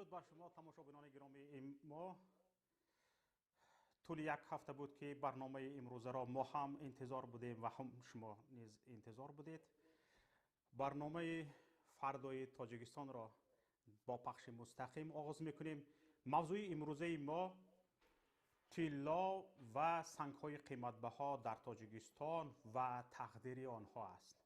Дуруд бар шумо, тамошобинони гиромии мо. Тӯли як ҳафта буд, ки барномаи имрӯзаро мо ҳам интизор будем ва ҳам шумо низ интизор будед. Барномаи фардои Тоҷикистонро бо пахши мустақим оғоз мекунем. Мавзӯи имрӯзаи мо тилло ва сангҳои қиматбаҳо дар Тоҷикистон ва тақдири онҳо аст.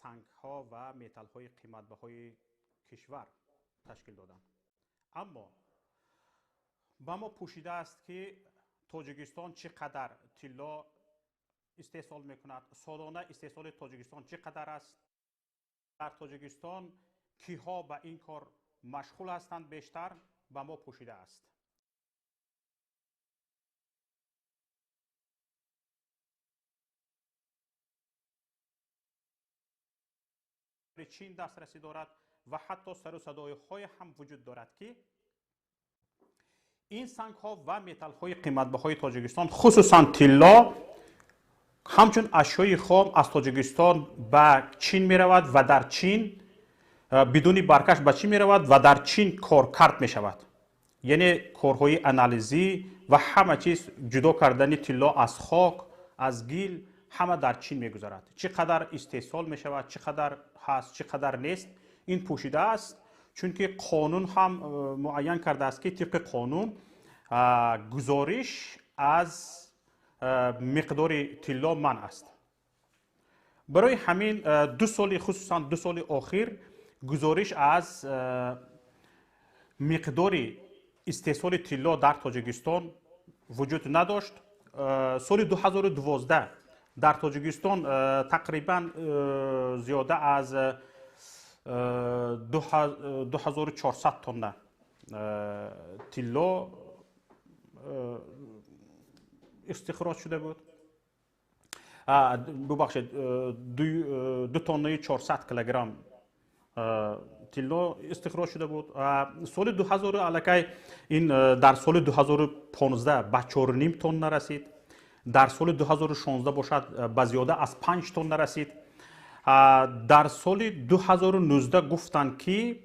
Сангҳо ва металлҳои қиматбаҳои кишвар ташкил доданд. Аммо ба мо пӯшидааст, ки Тоҷикистон чӣ қадар тилло истеҳсол мекунад, солона истеҳсоли Тоҷикистон чӣ қадар аст, дар Тоҷикистон киҳо ба ин кор машғул ҳастанд, бештар ба мо пӯшидааст. Чин дастрасӣ дорад ва ҳатто сару садоҳое ҳам вуҷуд дорад, ки ин сангҳо ва металлҳои қиматбаҳои Тоҷикистон, хусусан тилло, ҳамчун ашёи хом аз Тоҷикистон ба Чин меравад ва дар Чин бидуни баркаш ба Чин меравад ва дар Чин коркард мешавад, яъне корҳои анализӣ ва ҳама чиз, ҷудо кардани тилло аз хок, аз гил, ҳама дар Чин мегузарад. Чӣ қадар истеҳсол мешавад, чӣ қадар ҳаст, чӣ қадар нест, ин пӯшидааст, чунки қонун ҳам муайян кардааст, ки тибқи қонун гузориш аз миқдори тилло манъ аст. Барои ҳамин 2 соли, хусусан 2 соли охир, гузориш аз миқдори истеҳсоли тилло дар Тоҷикистон вуҷуд надошт. Соли 2012 дар Тоҷикистон тақрибан зиёда аз 2400 тонна тилло истихроҷ шуда буд, бубахшед, 2 тоннаи 400 килограмм тилло истихроҷ шуда буд. Соли 2000 аллакай ин дар соли 2015 ба 4,5 тонна расид, дар соли 2016 бошад, ба зиёда аз 5 тонна расид. Дар соли 2019 гуфтанд, ки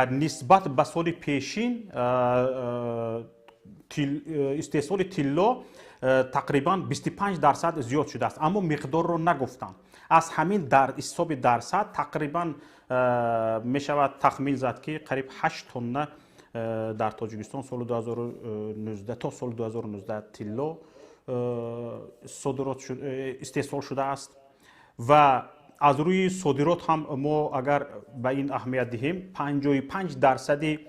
нисбат ба соли пешин истеҳсоли тилло тақрибан 25% зиёд шудааст, аммо миқдорро нагуфтанд. Аз ҳамин дар ҳисоби дарсад тақрибан мешавад тахмин зад, ки қариб 8 тонна дар Тоҷикистон соли 2019 то соли 2019 тилло содирот истеҳсол шудааст. Ва аз рӯи содирот ҳам мо агар ба ин аҳамият диҳем, 55 дарсади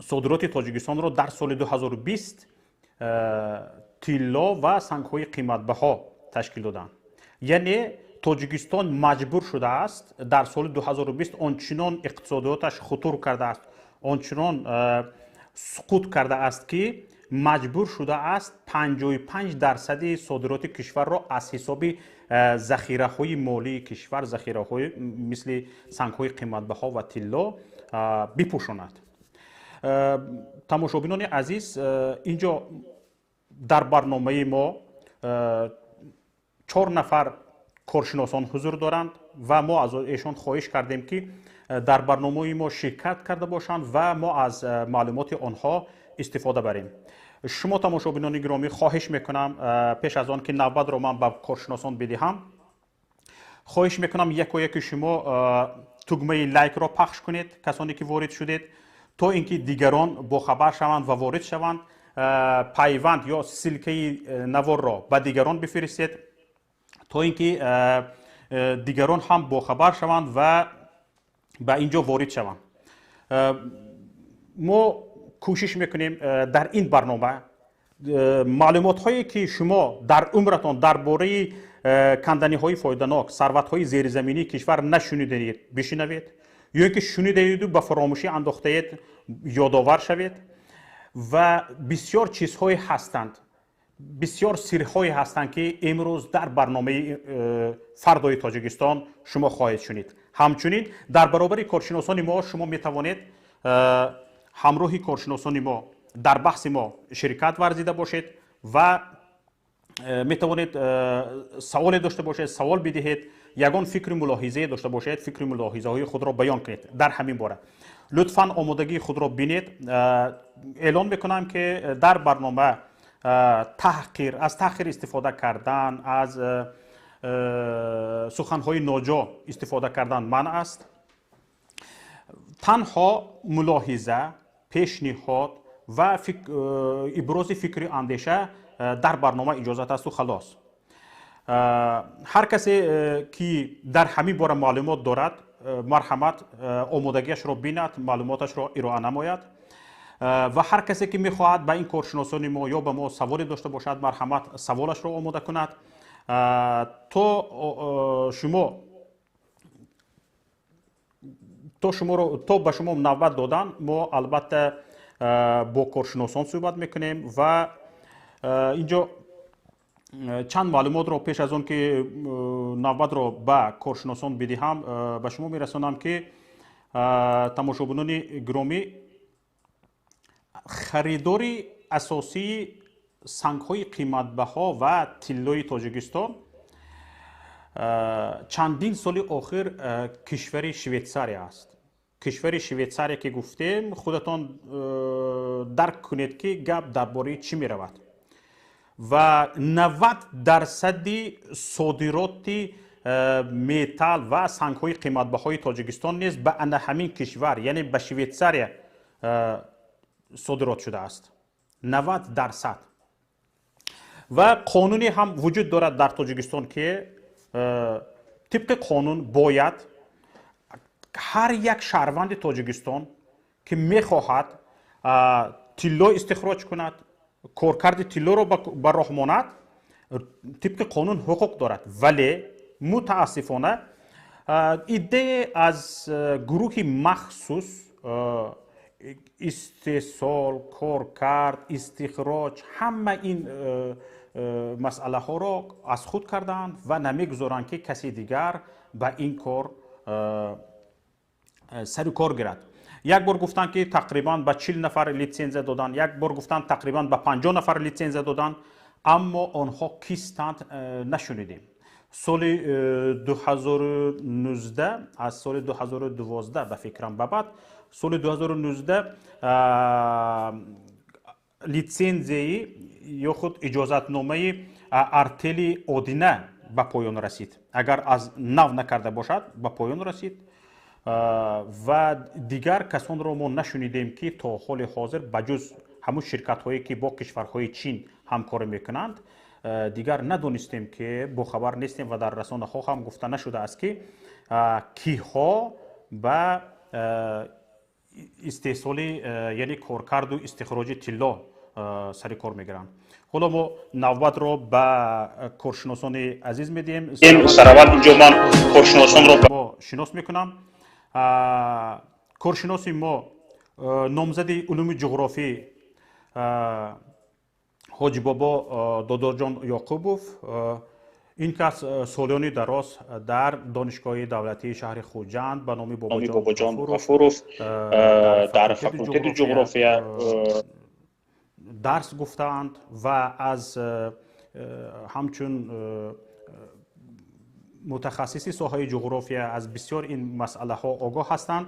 содироти Тоҷикистонро дар соли 2020 тилло ва сангҳои қиматбаҳо ташкил доданд. Яъне Тоҷикистон маҷбур шудааст дар соли 2020, ончунон иқтисодиёташ хутур кардааст, ончунон суқут кардааст, ки маҷбур шудааст 55 дарсади содироти кишварро аз ҳисоби захираҳои молии кишвар, захираҳои мисли сангҳои қиматбаҳо ва тилло бипӯшонад. Тамошобинони азиз, инҷо дар барномаи мо чор нафар коршиносон ҳузур доранд ва мо аз эшон хоҳиш кардем, ки дар барномаи мо ширкат карда бошанд ва мо аз маълумоти онҳо истифода барем. Шумо, тамошобинони гиромӣ, хоҳиш мекунам, пеш аз он ки навбатро ман ба коршиносон бидиҳам, хоҳиш мекунам, яко яки шумо тугмаи лайкро пахш кунед, касоне ки ворид шудед, то ин ки дигарон бохабар шаванд ва ворид шаванд. Пайванд ё ссылкаи наворро ба дигарон бифиристед, то ин ки дигарон ҳам бохабар шаванд ва ба ин ҷо ворид шаванд. Мо кӯшиш мекунем дар ин барнома маълумотҳое, ки шумо дар умратон дар бораи канданиҳои фоиданок, сарватҳои зеризаминии кишвар нашунидаед, бишунавед, ё ин ки шунидаеду ба фаромӯшӣ андохтаед, ёдовар шавед. Ва бисёр чизҳое ҳастанд, бисёр сирҳое ҳастанд, ки имрӯз дар барномаи фардои Тоҷикистон шумо хоҳед шунид. Ҳамчунин дар баробари коршиносони мо шумо метавонед ҳамроҳи коршиносони мо дар баҳси мо ширкат варзида бошед ва Метавонед саволе дошта бошед, савол бидиҳед, ягон фикру мулоҳизае дошта бошед, фикру мулоҳизаҳои худро баён кунед дар ҳамин бора. Лутфан омодагии худро бинед. Эълон мекунам, ки дар барнома таҳқир, аз таҳқир истифода кардан, аз суханҳои ноҷо истифода кардан манъ аст. Танҳо мулоҳиза, пешниҳод ва ибрози фикру андеша дар барнома иҷозат асту халос. Ҳар касе, ки дар ҳамин бора маълумот дорад, марҳамат, омодагиашро бинад, маълумоташро ироа намояд. Ва ҳар касе, ки мехоҳад ба ин коршиносони мо ё ба мо саволе дошта бошад, марҳамат, саволашро омода кунад. То шумо то шуморо то ба шумо навбат додан, мо албатта бо коршиносон суҳбат мекунем. Ва инҷо чанд маълумотро пеш аз он ки навбатро ба коршиносон бидиҳам, ба шумо мерасонам, ки, тамошобинони гиромӣ, харидори асосии сангҳои қиматбаҳо ва тиллои Тоҷикистон чандин соли охир кишвари Швейтсария аст. Кишвари Швейтсария ки гуфтем, худатон дарк кунед, ки гап дар бораи чӣ меравад. Ва 90 дарсади содироти металл ва сангҳои қиматбаҳои Тоҷикистон низ ба ана ҳамин кишвар, яъне ба Швейтсария, содирот шудааст, 90%. Ва қонуне ҳам вуҷуд дорад дар Тоҷикистон, ки тибқи қонун бояд ҳар як шаҳрванди Тоҷикистон, ки мехоҳад тилло истихроҷ кунад, коркарди тиллоро ба роҳ монад, тибқи қонун ҳуқуқ дорад. Вале мутаассифона иддае аз гурӯҳи махсус истеҳсол, коркард, истихроҷ, ҳама ин масъалаҳоро аз худ кардаанд ва намегузоранд, ки каси дигар ба ин кор сару кор гирад. Як бор гуфтанд, ки тақрибан ба 40 нафар литсензия доданд, як бор гуфтанд, тақрибан ба 50 нафар литсензия доданд, аммо онҳо кистанд, нашунидем. Соли 2019, аз соли 2012 ба фикрам ба баъд, соли 2019 литсензияи ё худ иҷозатномаи артели Одина ба поён расид, агар аз нав накарда бошад, ба поён расид. Ва дигар касонро мо нашунидем, ки то ҳоли ҳозир ба ҷуз ҳамун ширкатҳое, ки бо кишварҳои Чин ҳамкорӣ мекунанд, дигар надонистем, ки бохабар нестем ва дар расонаҳо ҳам гуфта нашудааст, ки киҳо ба истеҳсоли, яъне коркарду истихроҷи тилло сари кор мегиранд. Ҳоло мо навбатро ба коршиносони азиз медиҳем. Сараввал инҷо ман коршиносонро мо шинос мекунам. Коршиноси мо, номзади улуми ҷуғрофӣ Ҳоҷибобо Додоҷон Ёқубов. Ин кас солиёни дароз дар Донишгоҳи давлатии шаҳри Хуҷанд ба номи Бобоҷон Ғафуров дар факултети ҷуғрофия дарс гуфтаанд ва аз ҳамчун мутахассиси соҳаи ҷуғрофия аз бисёр ин масъалаҳо огоҳ ҳастанд.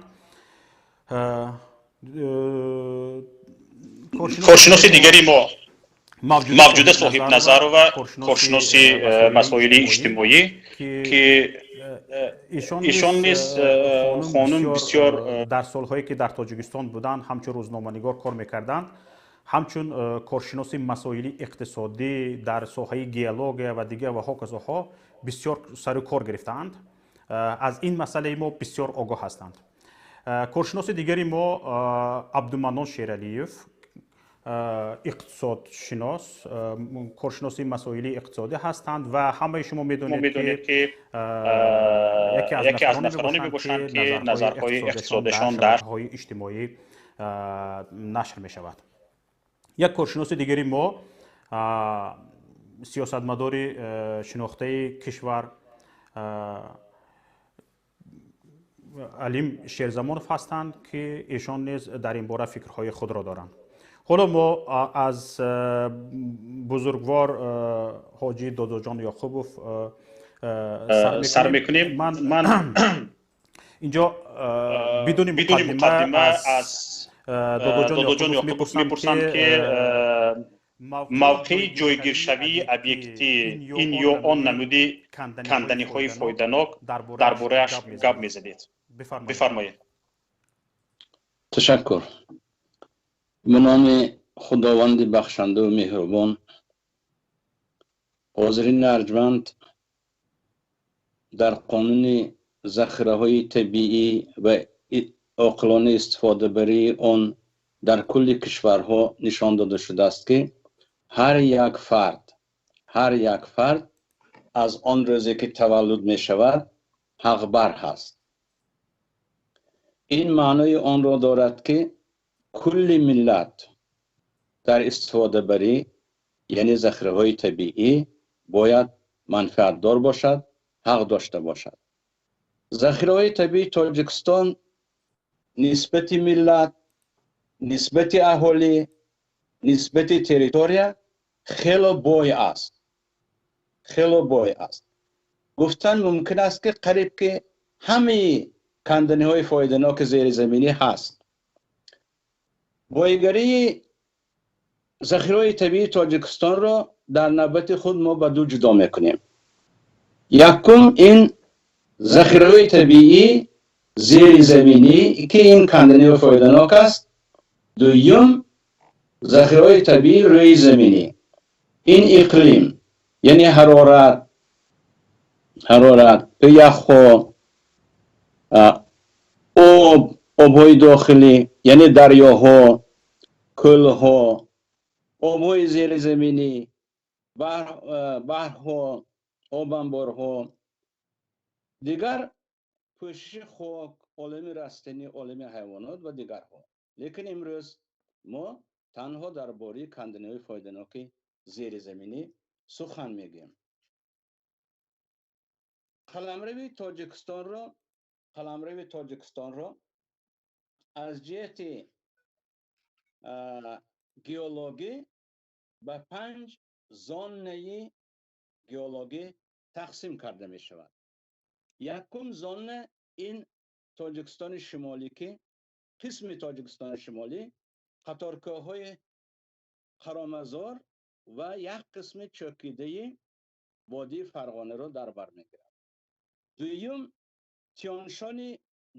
Коршиноси дигари мо Мавҷуда Соҳибназарова, коршиноси масоили иҷтимоӣ, ки ишон низ хонум бисёр дар солҳое, ки дар Тоҷикистон буданд, ҳамчун рӯзноманигор кор мекарданд, ҳамчун коршиноси масоили иқтисодӣ дар соҳаи геология ва дигар ва ҳоказоҳо бисёр сару кор гирифтаанд, аз ин масъалаи мо бисёр огоҳ ҳастанд. Коршиноси дигари мо Абдуманнон Шералиев, иқтисодшинос, коршиноси масоили иқтисодӣ ҳастанд ва ҳамаи шумо медонед, ки яке аз нафароне мебошанд, ки назарҳои иқтисодишон дар шабакаҳои иҷтимоӣ нашр мешавад. Як коршиноси дигари мо, сиёсатмадори шинохтаи кишвар Алим Шерзамонов ҳастанд, ки эшон низ дар ин бора фикрҳои худро доранд. Ҳоло мо аз бузургвор ҳоҷӣ Додоҷон Ёқубов сар мекунем. Ман инҷо бидуни муқаддима аз Додоҷон Ёқубов мепурсам, ки мавқеи ҷойгиршавии объекти ин ё он намуди канданиҳои фоиданок, дар борааш гап мезадед. Бифармоед. Ташаккур. Ба номи Худованди бахшандаву меҳрубон. Ҳозирини арҷманд, дар қонуни захираҳои табиӣ ва оқилона истифодабарии он дар кулли кишварҳо нишон дода шудааст, ки ҳар як фард аз он рӯзе, ки таваллуд мешавад, ҳақбар ҳаст. Ин маънои онро дорад, ки кулли миллат дар истифодабарӣ, яъне захираҳои табиӣ, бояд манфиатдор бошад, ҳақ дошта бошад. Захираҳои табиии Тоҷикистон нисбати миллат, нисбати аҳолӣ, нисбати территория хело бой аст, хело бой аст. Гуфтан мумкин аст, ки қариб ки ҳамаи канданиҳои фоиданоки зеризаминӣ ҳаст. Боигарии захираҳои табиии Тоҷикистонро дар навбати худ мо ба ду ҷудо мекунем. Якум, ин захираҳои табиӣ зеризаминӣ, ки ин канданиҳои фоиданок аст. Дуюм, захираҳои табиӣ рӯизаминӣ, ин иқлим, яъне ҳарорат, яхҳо, об, обҳои дохилӣ, яъне дарёҳо, кӯлҳо, обҳои зеризаминӣ, баҳрҳо, обанборҳо, дигар пӯшиши хок, олами растанӣ, олами ҳайвонот ва дигарҳо. Лекин имрӯз мо танҳо дар бораи канданиҳои фоиданоки зеризаминӣ сухан мегӯем. Қаламрави Тоҷикистонро аз ҷиҳати геологӣ ба панҷ зонаи геологӣ тақсим карда мешавад. Якум зона, ин Тоҷикистони Шимолӣ, ки қисми Тоҷикистони Шимолӣ, қаторкӯҳҳои Қаромазор ва як қисми чӯкидаи водии Фарғонаро дар бар мегирад. Дуюм, Тяншони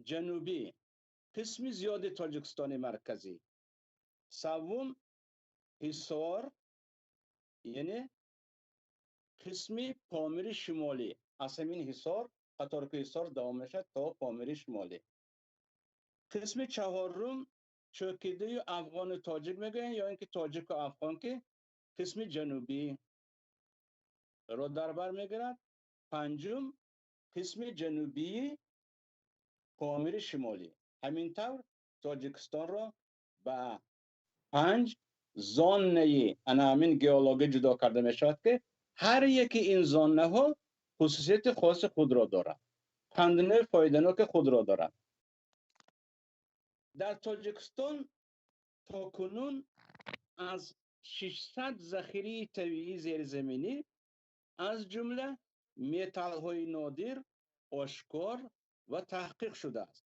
Ҷанубӣ, қисми зиёди Тоҷикистони Марказӣ. Саввум, Ҳисор, яъне қисми Помири Шимолӣ, аз ҳамин Ҳисор, қаторкӯҳи Ҳисор давом мешавад то Помири Шимолӣ. Қисми чаҳорум, чӯкидаю афғону тоҷик мегӯянд ё ин ки тоҷику афғон, ки қисми ҷанубӣ ро дар бар мегирад. Панҷум, қисми ҷанубии Помири Шимолӣ. Ҳамин тавр Тоҷикистонро ба панҷ зонаи ана ҳамин геологӣ ҷудо карда мешавад, ки ҳар яки ин зонаҳо хусусияти хоси худро дорад, канданиҳои фоиданоки худро дорад. Дар Тоҷикистон то кунун аз 600 захираи табиии зеризаминӣ, аз ҷумла металлҳои нодир, ошкор ва таҳқиқ шудааст.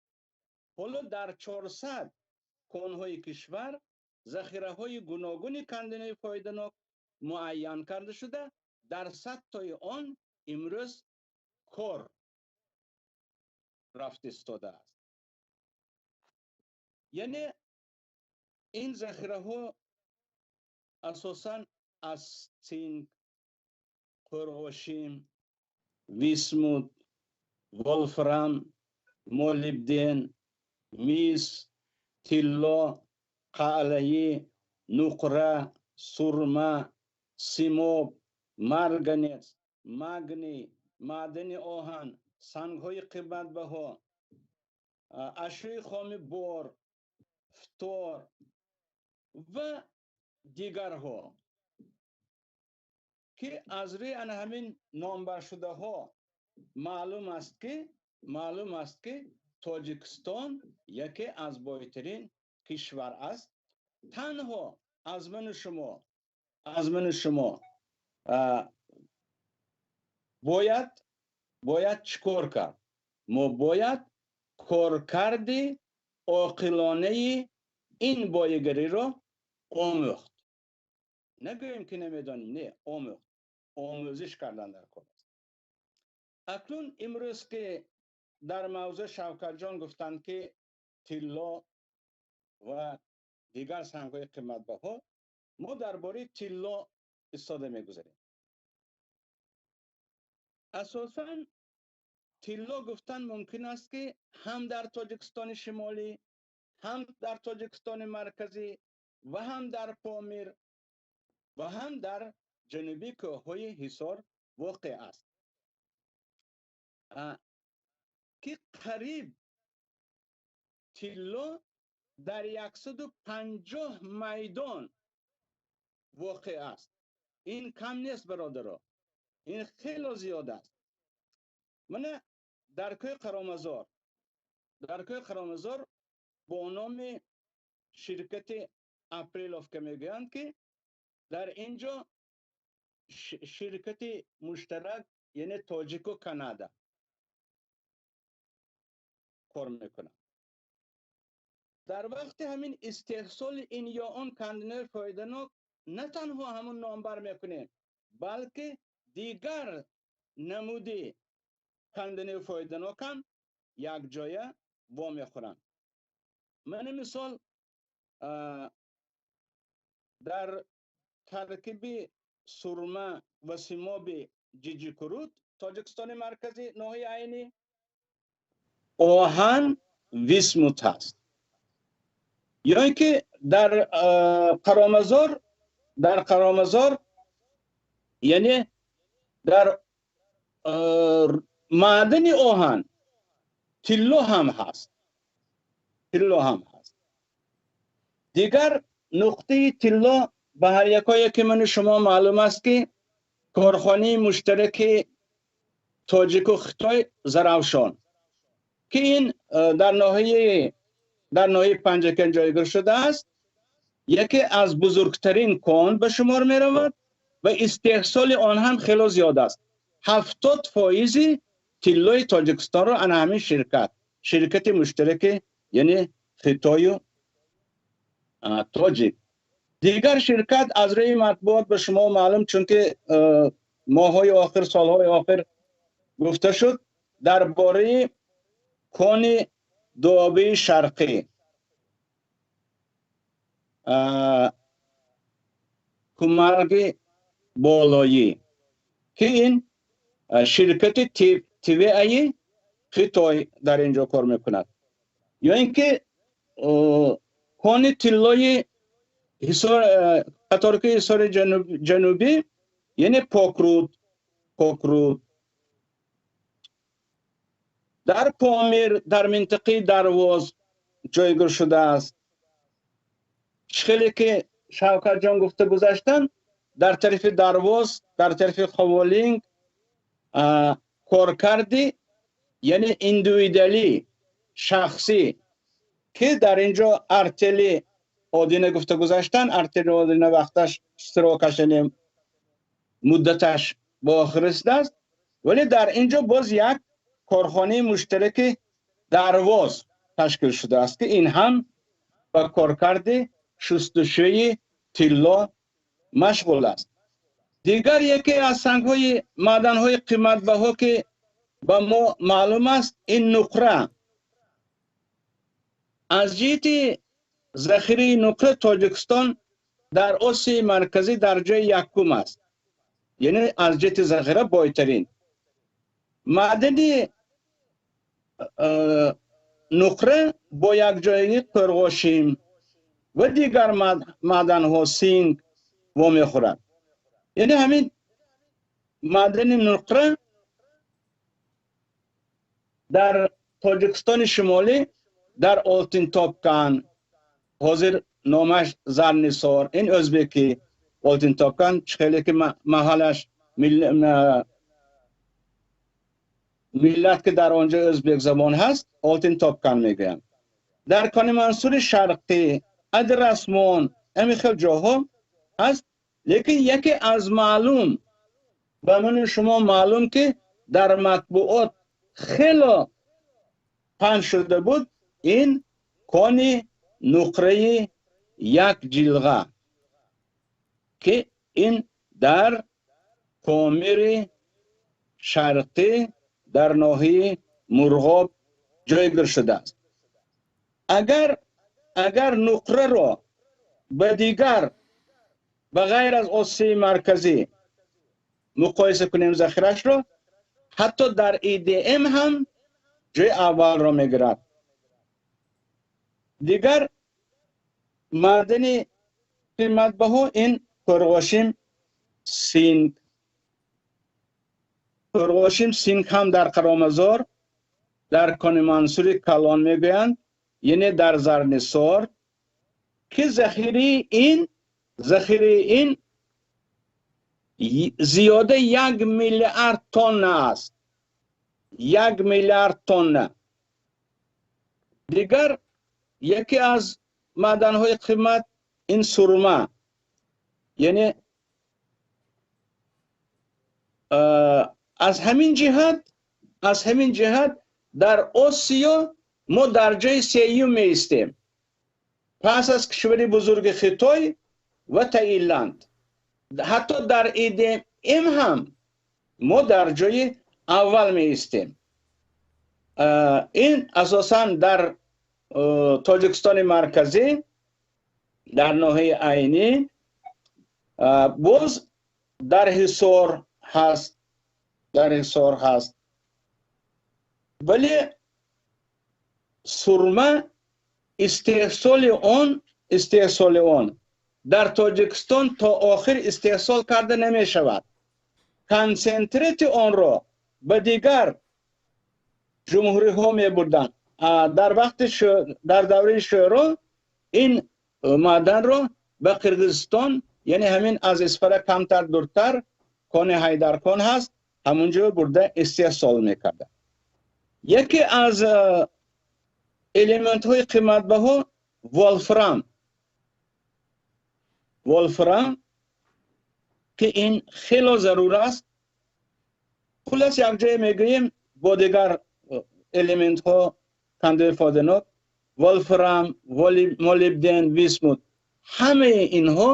Ҳоло дар 400 конҳои кишвар захираҳои гуногуни канданиҳои фоиданок муайян карда шуда, дар 100 тои он имрӯз кор рафта истодааст. Яъне ин захираҳо асосан аз цинк, қурғошин, висмут, волфрам, молибден, мис, тилло, қалайӣ, нуқра, сурма, симоб, марганец, магний, маъдани оҳан, сангҳои қиматбаҳо, ашёи хоми бор, фтор ва дигарҳо, ки аз рӯи ана ҳамин номбаршудаҳо маълум аст, ки Тоҷикистон яке аз бойтарин кишвар аст. Танҳо Аз ман шумо, аз ман шумо бояд чӣ кор кард? Мо бояд коркарди оқилонаи ин боигариро омӯхт. Нагӯем, ки намедонем, не, омӯхт, омӯзиш кардан дар кор аст. Акнун имрӯз, ки дар мавзӯъ Шавкатҷон гуфтанд, ки тилло ва дигар сангҳои қиматбаҳо, мо дар бораи тилло истода мегузарем. Асосан тилло гуфтан мумкин аст, ки ҳам дар Тоҷикистони Шимолӣ, ҳам дар Тоҷикистони Марказӣ ва ҳам дар Помир ва ҳам дар ҷануби кӯҳҳои Ҳисор воқеъ аст, ки қариб тилло дар 150 майдон воқеъ аст. Ин кам нест, бародаро, ин хело зиёд аст. Мана дар кӯҳи Қаромазор, дар кӯҳи Қаромазор бо номи ширкати Апреловка мегӯянд, ки дар ин ҷо ширкати муштарак, яъне тоҷику Канада кор мекунад. Дар вақти ҳамин истеҳсоли ин ё он канданиҳои фоиданок на танҳо ҳамун номбар мекунем, балки дигар намуди кандании фоиданок ҳам якҷоя вомехӯранд. Мана мисол, дар таркиби сурма ва симоби Ҷиҷикуруд, Тоҷикистони Марказӣ, ноҳияи Айнӣ, оҳан, висмут ҳаст. Ё ин ки дар Қаромазор, дар Қаромазор, яъне дар маъдани оҳан тилло ҳам ҳаст, тилло ҳам ҳаст. Дигар нуқтаи тилло ба ҳар якое ки мани шумо маълум аст, ки корхонаи муштараки тоҷику Хитой Заравшон, ки ин дар ноҳияи Панҷакент ҷойгир шудааст, яке аз бузургтарин кон ба шумор меравад ва истеҳсоли он ҳам хело зиёд аст. 70 фоизи тиллои Тоҷикистонро ана ҳамин ширкат, ширкати муштараки, яъне хитою тоҷик. Дигар ширкат аз рӯи матбуот ба шумо маълум, чунки моҳҳои охир, солҳои охир гуфта шуд дар бораи кони Дуобии Шарқӣ, Кумарги Болоӣ, ки ин ширкати ТВАи Хитой дар ин ҷо кор мекунад. Ё ин ки кони тиллои Қаторкӯи Ҳисори Ҷанубӣ, яъне Покруд, Покруд. Дар Помир, дар минтақаи Дарвоз ҷойгир шудааст. Хеле ки Шавкатҷон гуфта гузаштанд, дар тарафи Дарвоз, дар тарафи Ховолинг коркарди, яъне индивидуалӣ, шахсӣ, ки дар ин ҷо артели Одина гуфта гузаштанд. Артели Одина вақташ, срокаш, яъне муддаташ ба охир расидааст, вале дар ин ҷо боз як корхонаи муштараки Дарвоз ташкил шудааст, ки ин ҳам ба коркарди шустушӯи тилло машғул аст. Дигар яке аз сангҳои маъданҳои қиматбаҳо, ки ба мо маълум аст, ин нуқра. Аз ҷиҳати захираи нуқра Тоҷикистон дар Осиёи Марказӣ дар ҷои якум аст, яъне аз ҷиҳати захира бойтарин. Маъдани нуқра бо якҷоягӣ қӯрғошин ва дигар маъданҳо, синк вомехӯрад. Яъне ҳамин маъдани нуқра дар Тоҷикистони Шимолӣ дар Олтинтопкан, ҳозир номаш Зарнисор, ин ӯзбекӣ Олтинтопкан, хеле ки маҳалаш, миллат ки дар он ҷо ӯзбек забон ҳаст, Олтинтопкан мегӯянд. Дар Кони Мансури Шарқӣ, Адрасмон, ҳамин хел ҷоҳо ҳаст. Лекин яке аз маълум ба ман шумо маълум ки дар матбуот хеле паҳн шуда буд, ин кони нуқраи як ҷилға ки ин дар Помири Шарқӣ дар ноҳияи Мурғоб ҷойгир шудааст. Агар нуқраро ба дигар ба ғайр аз Осиёи Марказӣ муқоиса кунем захирашро, ҳатто дар ИДМ ҳам ҷои аввалро мегирад. Дигар маъдани қиматбаҳо ин қурғошим синк. Қурғошим синк ҳам дар Қаромазор, дар кони Мансури Калон мегӯянд, яъне дар Зарнисор, ки захираи ин зиёда 1 миллиард тонна аст. 1 миллиард тонна. Дигар яке аз маъданҳои қимат ин сурма, яъне аз ҳамин ҷиҳат дар Осиё мо дар ҷои сеюм меистем пас аз кишвари бузурги Хитой ва Таиланд. Ҳатто дар ИДМ ҳам мо дар ҷои аввал меистем. Ин асосан дар Тоҷикистони Марказӣ, дар ноҳияи Айнӣ, боз дар Ҳисор ҳаст, дар Ҳисор ҳаст. Вале сурма истеҳсоли он дар Тоҷикистон то охир истеҳсол карда намешавад. Консентрати онро ба дигар ҷумҳуриҳо мебурданд. Дар вақти дар давраи Шӯро ин маъданро ба Қирғизистон, яъне ҳамин аз Исфара камтар дуртар кони Ҳайдаркон ҳаст, ҳамунҷо бурда истеҳсол мекарданд. Яке аз элементҳои қиматбаҳо волфрам. Волфрам ки ин хело зарур аст. Хулас якҷое мегӯем бо дигар элементҳо кандои фоиданок, волфрам, молибден, висмут, ҳамаи инҳо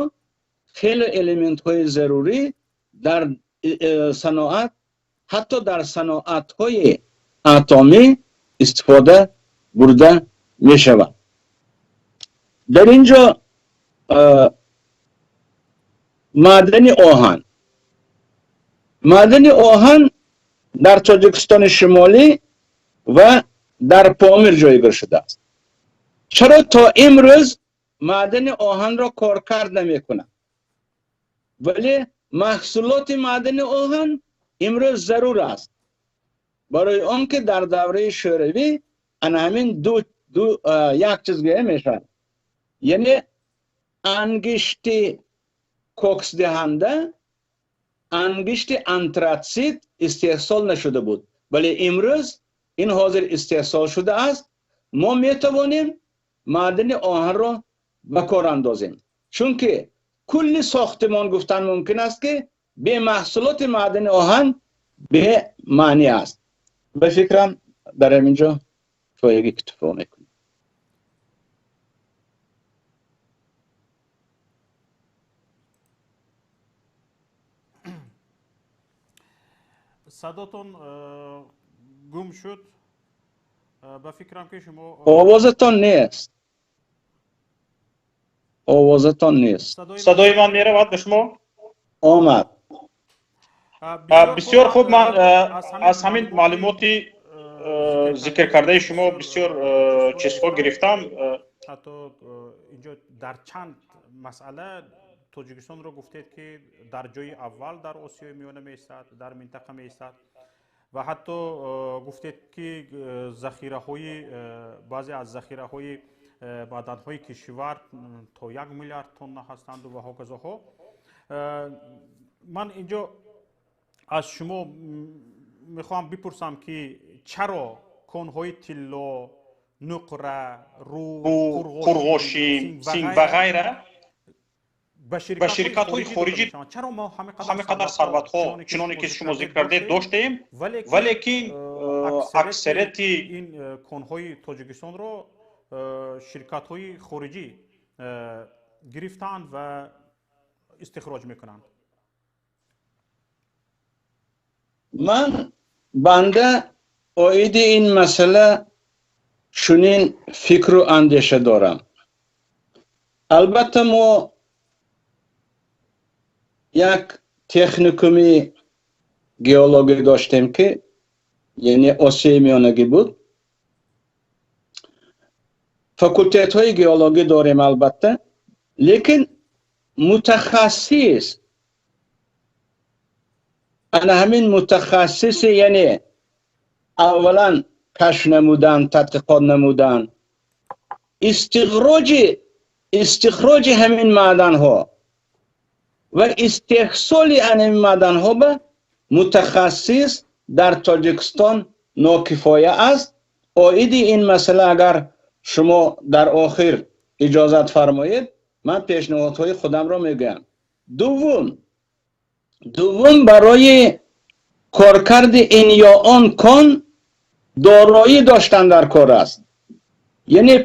хеле элементҳои зарурӣ дар саноат, ҳатто дар саноатҳои атомӣ истифода бурда мешавад. Дар ин ҷо маъдани оҳан. Маъдани оҳан дар Тоҷикистони Шимолӣ ва дар Помир ҷойгир шудааст. Чаро то имрӯз маъдани оҳанро коркард намекунанд? Вале маҳсулоти маъдани оҳан имрӯз зарур аст. Барои он ки дар давраи Шӯравӣ ана ҳамин ду як чиз гӯя мешавад, яъне ангишти коксдиҳанда, ангишти антрацит истеҳсол нашуда буд, вале имрӯз ин ҳозир истеҳсол шудааст. Мо метавонем маъдани оҳанро ба кор андозем, чунки кулли сохтимон гуфтан мумкин аст ки бе маҳсулоти маъдани оҳан бемаънӣ аст. Ба фикрам дар ҳамин ҷо кифоягӣ иктифо мекунем. Садотон гум шуд. Ба фикрам ки шумо овозатон нест. Овозатон нест. Садои ман меравад ба шумо? Омад. Бисёр хуб. Ман аз ҳамин маълумоти зикр кардаи шумо бисёр чизҳо гирифтам. Ҳатто инҷо дар чанд масъала Тоҷикистонро гуфтед ки дар ҷои аввал дар Осиёи Миёна меистад, дар минтақа меистад ва ҳатто гуфтед ки захираҳои баъзе аз захираҳои маъданҳои кишвар то 1 миллиард тонна ҳастанду ва ҳоказоҳо. Ман инҷо аз шумо мехоҳам бипурсам ки чаро конҳои тилло, нуқра, рӯ, қурғошин, синк ва ғайра Ба ширкатҳои хориҷӣ ҳаме қадар сарватҳо, чуноне ки шумо зикр кардед, доштем, валекин аксарияти ин конҳои Тоҷикистонро ширкатҳои хориҷӣ гирифтаанд ва истихроҷ мекунанд. Ман банда оиди ин масъала чунин фикру андеша дорам. Албатта, мо як техникуми геологӣ доштем, ки яъне Осиёи Миёнагӣ буд. Факултетҳои геологӣ дорем, албатта, лекин мутахассис, ана ҳамин мутахассиси, яъне аввалан кашф намудан, тадқиқот намудан, истихроҷи ҳамин маъданҳо ва истеҳсоли ҳамин маъданҳо ба мутахассис дар Тоҷикистон нокифоя аст. Оиди ин масъала, агар шумо дар охир иҷозат фармоед, ман пешниҳодҳои худамро мегӯям. Дуввум, барои коркарди ин ё он кон дороӣ доштан дар кор аст, яъне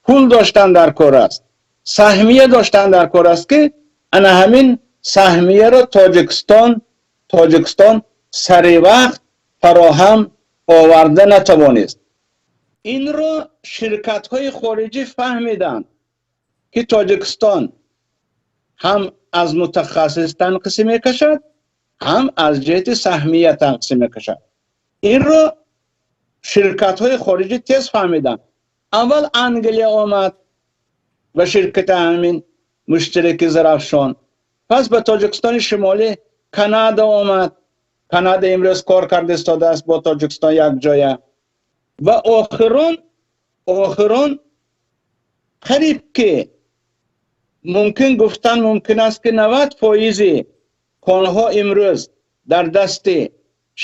пул доштан дар кор аст, саҳмия доштан дар кор аст, ки ана ҳамин саҳмияро Тоҷикистон сари вақт фароҳам оварда натавонист. Инро ширкатҳои хориҷӣ фаҳмиданд, ки Тоҷикистон ҳам аз мутахассис танқисӣ мекашад, ҳам аз ҷиҳати саҳмия танқисӣ мекашад. Инро ширкатҳои хориҷӣ тез фаҳмиданд. Аввал Англия омад ба ширкати ҳамин муштараки Зарафшон, пас ба Тоҷикистони Шимолӣ Канада омад. Канада имрӯз кор карда истодааст бо Тоҷикистон якҷоя. Ва охирон қариб ки мумкин гуфтан мумкин аст, ки 90 фоизи конҳо имрӯз дар дасти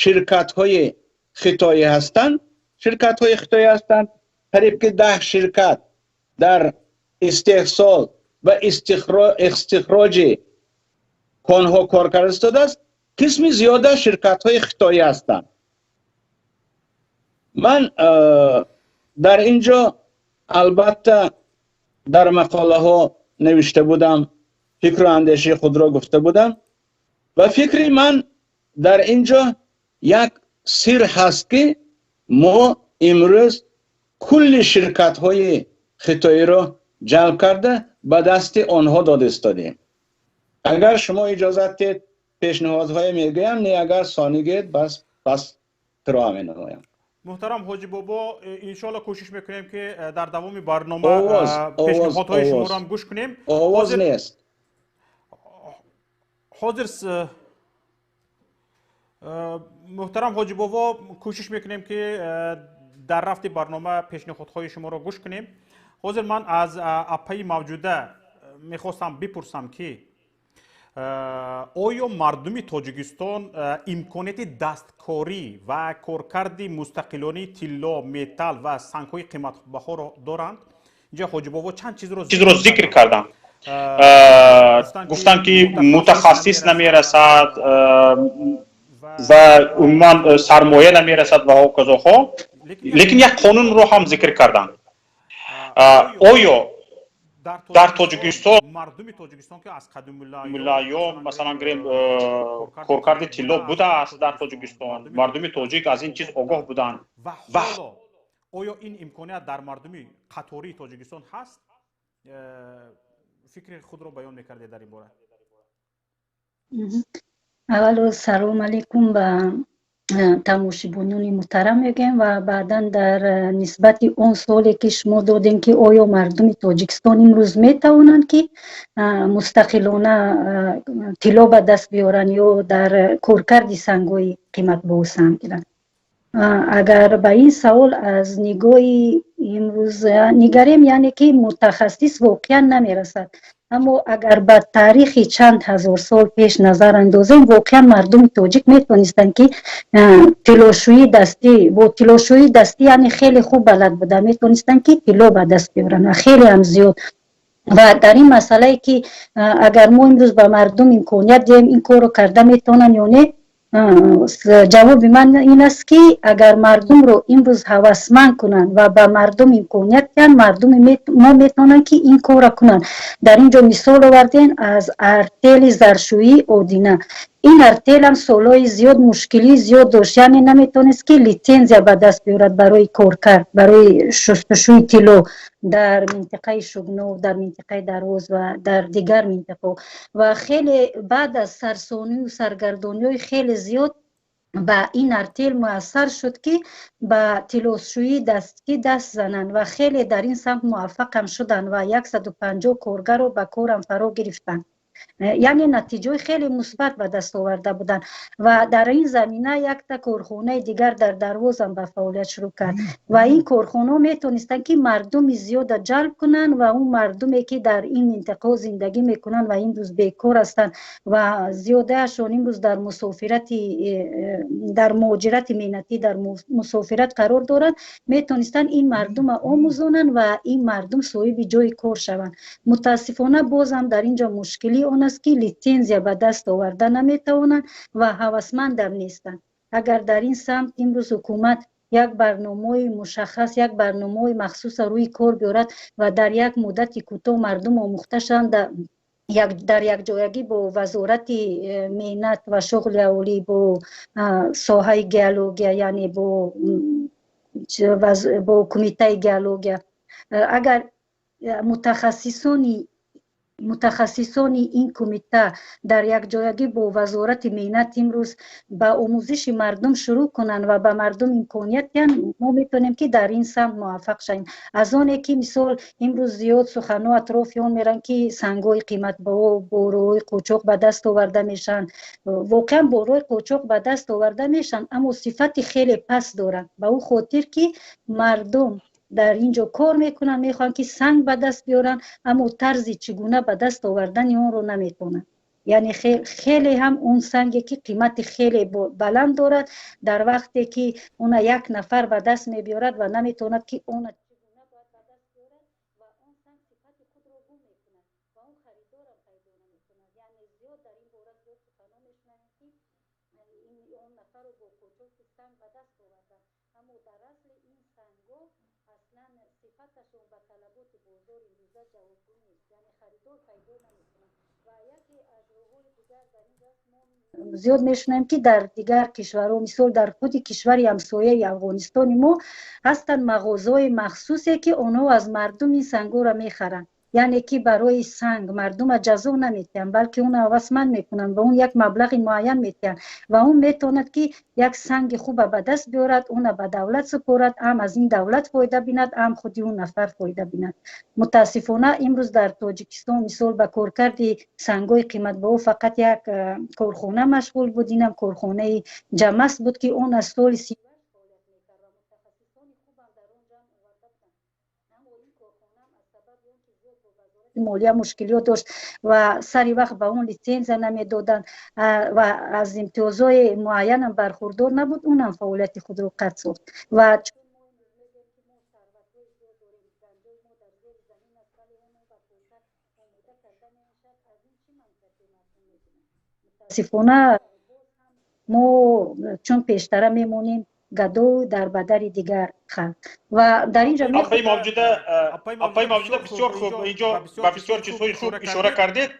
ширкатҳои хитоӣ ҳастанд. Ширкатҳои хитоӣ ҳастанд. Қариб ки 10 ширкат дар истеҳсол ва истихроҷи конҳо кор карда истодааст. Қисми зиёда ширкатҳои хитоӣ ҳастанд. Ман дар ин ҷо, албатта, дар мақолаҳо навишта будам, фикру андешаи худро гуфта будам ва фикри ман дар ин ҷо як сир ҳаст, ки мо имрӯз кулли ширкатҳои хитоиро ҷалб карда, ба дасти онҳо дода истодем. Агар шумо иҷозат диҳед, пешниҳодҳое мегӯям, не, агар сонӣ гӯед, бас пас қироа менамоям. Муҳтарам Ҳоҷи Бобо, иншоалло, кӯшиш мекунем, ки дар давоми барнома пешниҳодҳои шуморо ҳам гӯш кунем. Овоз нест. Ҳозир, муҳтарам Ҳоҷи Бобо, кӯшиш мекунем, ки дар рафти барнома пешниҳодҳои шуморо гӯш кунем. Ҳозир ман аз апаи Мавҷуда мехостам бипурсам, ки оё мардуми Тоҷикистон имконияти дасткорӣ ва коркарди мустақилонаи тилло, металл ва сангҳои қиматбаҳоро доранд? Инҷа Ҳоҷибобо чанд чизро чизро зикр кардам, гуфтанд, ки мутахассис намерасад ва умуман сармоя намерасад ва ҳоказоҳо, лекин як қонунро ҳам зикр карданд. Оё дар Тоҷикистон мардуми Тоҷикистон, ки аз қадимулайём, масалан гирем, коркарди тилло будааст дар Тоҷикистон, мардуми тоҷик аз ин чиз огоҳ буданд? Ва ҳоло оё ин имконият дар мардуми қатории Тоҷикистон ҳаст? Фикри худро баён мекардед дар ин бора. Аввало, салом алейкум ба тамошибинони муҳтарам мегӯем ва баъдан дар нисбати он суоле, ки шумо додем, ки оё мардуми Тоҷикистон имрӯз метавонанд, ки мустақилона тилло ба даст биёранд ё дар коркарди сангҳои қиматбаҳо саҳм гиранд, агар ба ин савол аз нигоҳи имрӯз нигарем, яъне ки мутахассис воқеан намерасад, аммо агар ба таърихи чанд ҳазор сол пеш назар андозем, воқеан мардуми тоҷик метавонистанд, ки тиллошӯии дастӣ, бо тиллошӯии дастӣ, яъне хеле хуб балад буда, метавонистанд, ки тилло ба даст биёранд ва хеле ҳам зиёд. Ва дар ин масъалае ки агар мо имрӯз ба мардум имконият диҳем, ин корро карда метавонанд ё не, ҷавоби ман ин аст, ки агар мардумро имрӯз ҳавасманд кунанд ва ба мардум имконият диҳанд, мардуми мо метавонанд, ки ин корро кунанд. Дар ин ҷо мисол овардем аз артели заршӯии Одина. Ин артелам солҳои зиёд мушкилии зиёд дошт, яъне наметавонист, ки литсензия ба даст биёрад барои коркард, барои шустушӯи тилло дар минтақаи Шугнов, дар минтақаи Дарвоз ва дар дигар минтақаҳо. Ва хеле баъд аз сарсонию саргардониҳои хеле зиёд ба ин артел муяссар шуд, ки ба тиллошӯии дастӣ даст зананд ва хеле дар ин самт муваффақам шуданд ва 150 коргарро ба корам фаро гирифтанд, яъне натиҷаҳои хеле мусбат ба даст оварда буданд. Ва дар ин замина якта корхонаи дигар дар Дарвозам ба фаъолият шурӯъ кард ва ин корхонаҳо метавонистанд, ки мардуми зиёда ҷалб кунанд ва он мардуме, ки дар ин минтақаҳо зиндагӣ мекунанд ва имрӯз бекор ҳастанд ва зиёдаашон имрӯз дар мусофирати, дар муҳоҷирати меҳнатӣ, дар мусофират қарор доранд, метавонистанд ин мардума омӯзонанд ва ин мардум соҳиби ҷои кор шаванд. Мутаассифона, бозам дар ин ҷо мушкилии он аст, ки литсензия ба даст оварда наметавонанд ва ҳавасмандам нестанд. Агар дар ин самт имрӯз ҳукумат як барномаи мушаххас, як барномаи махсуса рӯи кор биёрад ва дар як муддати кӯтоҳ мардум омӯхта шаванд, дар якҷоягӣ бо Вазорати меҳнат ва шуғли аҳолӣ, бо соҳаи геология, яъне бо кумитаи геология, агар мутахассисони ин кумита дар якҷоягӣ бо Вазорати меҳнат имрӯз ба омӯзиши мардум шурӯъ кунанд ва ба мардум имконият диҳанд, мо метавонем, ки дар ин самт муваффақ шавем. Аз оне ки мисол имрӯз зиёд суханҳо атрофи он мераванд, ки сангҳои қиматбаҳо бо роҳҳои қочоқ ба даст оварда мешаванд. Воқеан бо роҳи қочоқ ба даст оварда мешаванд, аммо сифати хеле паст доранд, ба ӯ хотир ки мардум дар ин ҷо кор мекунанд, мехоҳанд, ки санг ба даст биёранд, аммо тарзи чӣ гуна ба даст овардани онро наметавонанд. Яъне хеле ҳам он санге, ки қимати хеле баланд дорад, дар вақте ки она як нафар ба даст мебиёрад ва наметавонад, ки она чӣ гуна бояд ба даст биёрад, ва он санг сифати худро гум мекунад ва он харидорам пайдо наметавонад. Яъне зиёд дар ин бора зиёд суханҳо мешунавем, ки он нафарро бо қочоқи санг ба даст оварданд, аммо дар асли ин сангҳо аслан сифаташон ба талаботи бозори имрӯза ҷавобгӯ нест, яъне харидор пайдо намекунад. Ва яке аз роҳҳои дигар дар ин ҷо, мо зиёд мешунавем, ки дар дигар кишварҳо, мисол дар худи кишвари ҳамсояи Афғонистони мо ҳастанд мағозаҳои махсусе, ки онҳо аз мардум ин сангҳоро мехаранд, яъне ки барои санг мардума ҷазо наметиҳанд, балки онро ҳавасманд мекунанд ва он як маблағи муайян метиҳанд ва он метавонад, ки як санги хуба ба даст биёрад, онро ба давлат супорад, ҳам аз ин давлат фоида бинад, ҳам худи он нафар фоида бинад. Мутаассифона, имрӯз дар Тоҷикистон мисол ба коркарди сангҳои қиматбаҳо фақат як корхона машғул буд. Инам корхонаи Ҷамаст буд, ки он аз соли фаъолият мекард ва мутахассисони хубам дар он ҷамъ оварда буданд, аммо ин корхонаам аз сабаби он ки зиёд бо Вазорати молия мушкилиёт дошт ва сари вақт ба он литсензия намедоданд ва аз имтиёзҳои муайянам бархурдор набуд, унам фаъолияти худро қатъ сохт. Ва чун мо имрӯз мегӯем, ки мо сарватҳои зиёд дорем, ганҷои мо дар зери замин аст, вале онро ба коркард омода карда намешавад, аз ин чӣ манфиате мардум мебинанд? Мутаассифона, мо чун пештара мемонем гадо дар бадари дигар халқ. Ва дар ин ҷо Апаи Мавҷуда, бисёр хуб, инҷо ба бисёр чизҳои хуб ишора кардед.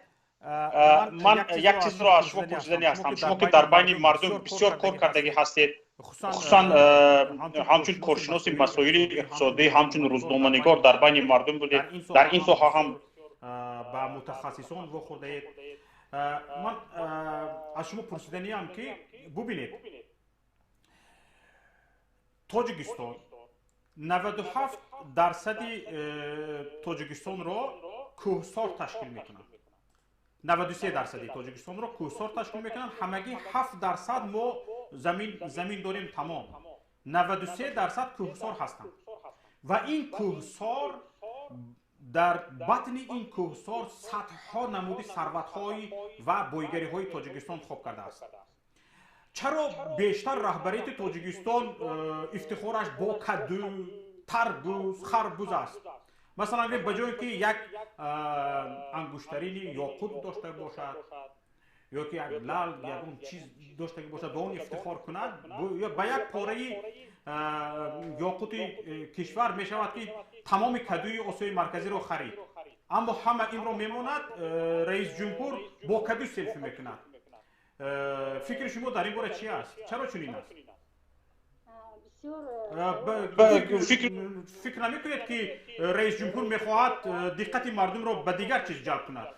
Ман як чизро аз шумо пурсидани ҳастам. Шумо ки дар байни мардум бисёр кор кардагӣ ҳастед, хусусан ҳамчун коршиноси масоили иқтисодӣ, ҳамчун рӯзноманигор дар байни мардум будед, дар ин соҳа ҳам ба мутахассисон вохӯрдаед. Ман аз шумо пурсиданиам, ки бубинед, Тоҷикистон 97 дарсади Тоҷикистонро кӯҳсор ташкил мекунад, 93 дарсади Тоҷикистонро кӯҳсор ташкил мекунанд, ҳамагӣ 7 дарсад мо замин дорем, тамом. 93 дарсад кӯҳсор ҳастанд ва ин кӯҳсор, дар батни ин кӯҳсор садҳо намуди сарватҳои ва бойгариҳои Тоҷикистон хоб кардааст. Чаро бештар раҳбарияти Тоҷикистон ифтихораш бо каду, тарбуз, харбуз аст? Масалан, ба ҷое ки як ангуштарини ёқут дошта бошад ё ки як лал, ягон чиз доштагӣ бошад, ба он ифтихор кунад, ба як пораи ёқути кишвар мешавад, ки тамоми кадуи Осиёи Марказиро харид. Аммо ҳама инро мемонад, раисҷумҳур бо каду селфи мекунад. Фикри шумо дар ин бора чи аст? Чаро чунин аст? Фикр намекунед, ки раисҷумҳур мехоҳад диққати мардумро ба дигар чиз ҷалб кунад?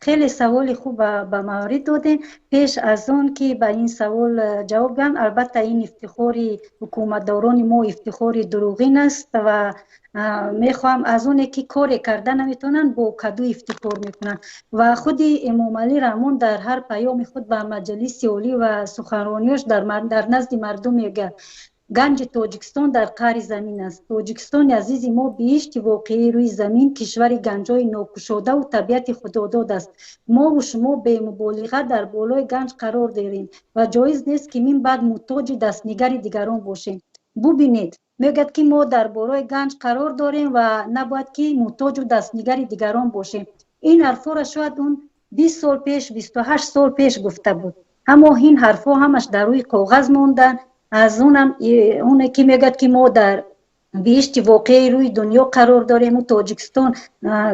Хеле саволи хуб ба маврид додем. Пеш аз он ки ба ин савол ҷавоб гӯям, албатта, ин ифтихори ҳукуматдорони мо ифтихори дурӯғин аст ва мехоҳам аз оне ки коре карда наметавонанд, бо каду ифтихор мекунанд. Ва худи Эмомалӣ Раҳмон дар ҳар паёми худ ба Маҷлиси Олӣ ва суханрониёш дар назди мардум мегӯяд: «Ганҷи Тоҷикистон дар қаъри замин аст. Тоҷикистони азизи мо биҳишти воқеии рӯи замин, кишвари ганҷҳои нокушодаву табиати худодод аст. Мову шумо бемуболиға дар болои ганҷ қарор дорем ва ҷоиз нест, ки мин баъд муҳтоҷи дастнигари дигарон бошем». Бубинед, мегӯяд, ки мо дар болои ганҷ қарор дорем ва набояд ки муҳтоҷу дастнигари дигарон бошем. Ин ҳарфҳоро шояд он 20 сол пеш, 28 сол пеш гуфта буд, аммо ин ҳарфҳо ҳамаш дар рӯи коғаз монданд. Аз онам оне ки мегӯяд, ки мо дар биҳишти воқеии рӯи дунё қарор дорему Тоҷикистон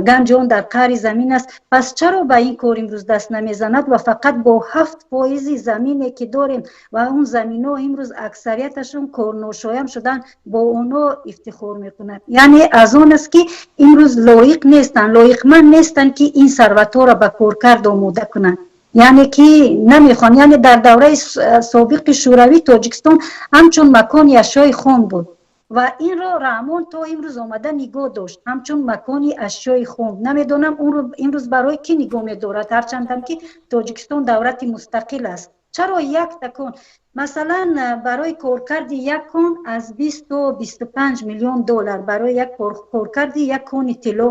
ганҷи он дар қаъри замин аст, пас чаро ба ин кор имрӯз даст намезанад ва фақат бо 7 фоизи замине ки дорем ва он заминҳо имрӯз аксарияташон корношоям шуданд, бо онҳо ифтихор мекунад? Яъне аз он аст, ки имрӯз лоиқ нестанд, лоиқманд нестанд, ки ин сарватҳоро ба коркард омода кунанд, яъне ки намехоҳанд. Яъне дар давраи собиқи Шӯравӣ Тоҷикистон ҳамчун макони ашёи хом буд ва инро Раҳмон то имрӯз омада нигоҳ дошт ҳамчун макони ашёи хом. Намедонам, онро имрӯз барои кӣ нигоҳ медорад, ҳарчандам ки Тоҷикистон давлати мустақил аст. Чаро як такон, масалан, барои коркарди як кон аз 20 то 25 миллион доллар, барои як коркарди як кони тилло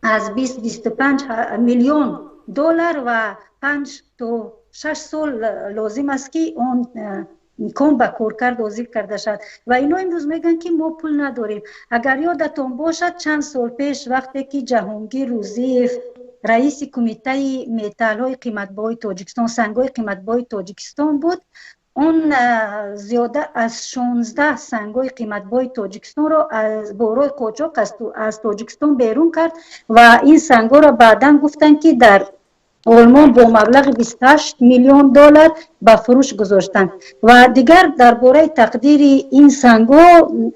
аз 20-25 миллион доллар ва 5 то 6 сол лозим аст, ки он кон ба коркард ҳозир карда шавад. Ва ино имрӯз мегӯянд, ки мо пул надорем. Агар ёдатон бошад, чанд сол пеш, вақте ки Ҷаҳонгир Рӯзиев раиси Кумитаи металлҳои қиматбаҳои Тоҷикистон, сангҳои қиматбаҳои Тоҷикистон буд, он зиёда аз 16 сангҳои қиматбаҳои Тоҷикистонро бо роҳи қочоқ аз Тоҷикистон берун кард ва ин сангҳоро баъдан гуфтанд, ки дар Олмон бо маблағи 28 миллион доллар ба фурӯш гузоштанд. Ва дигар дар бораи тақдири ин сангҳо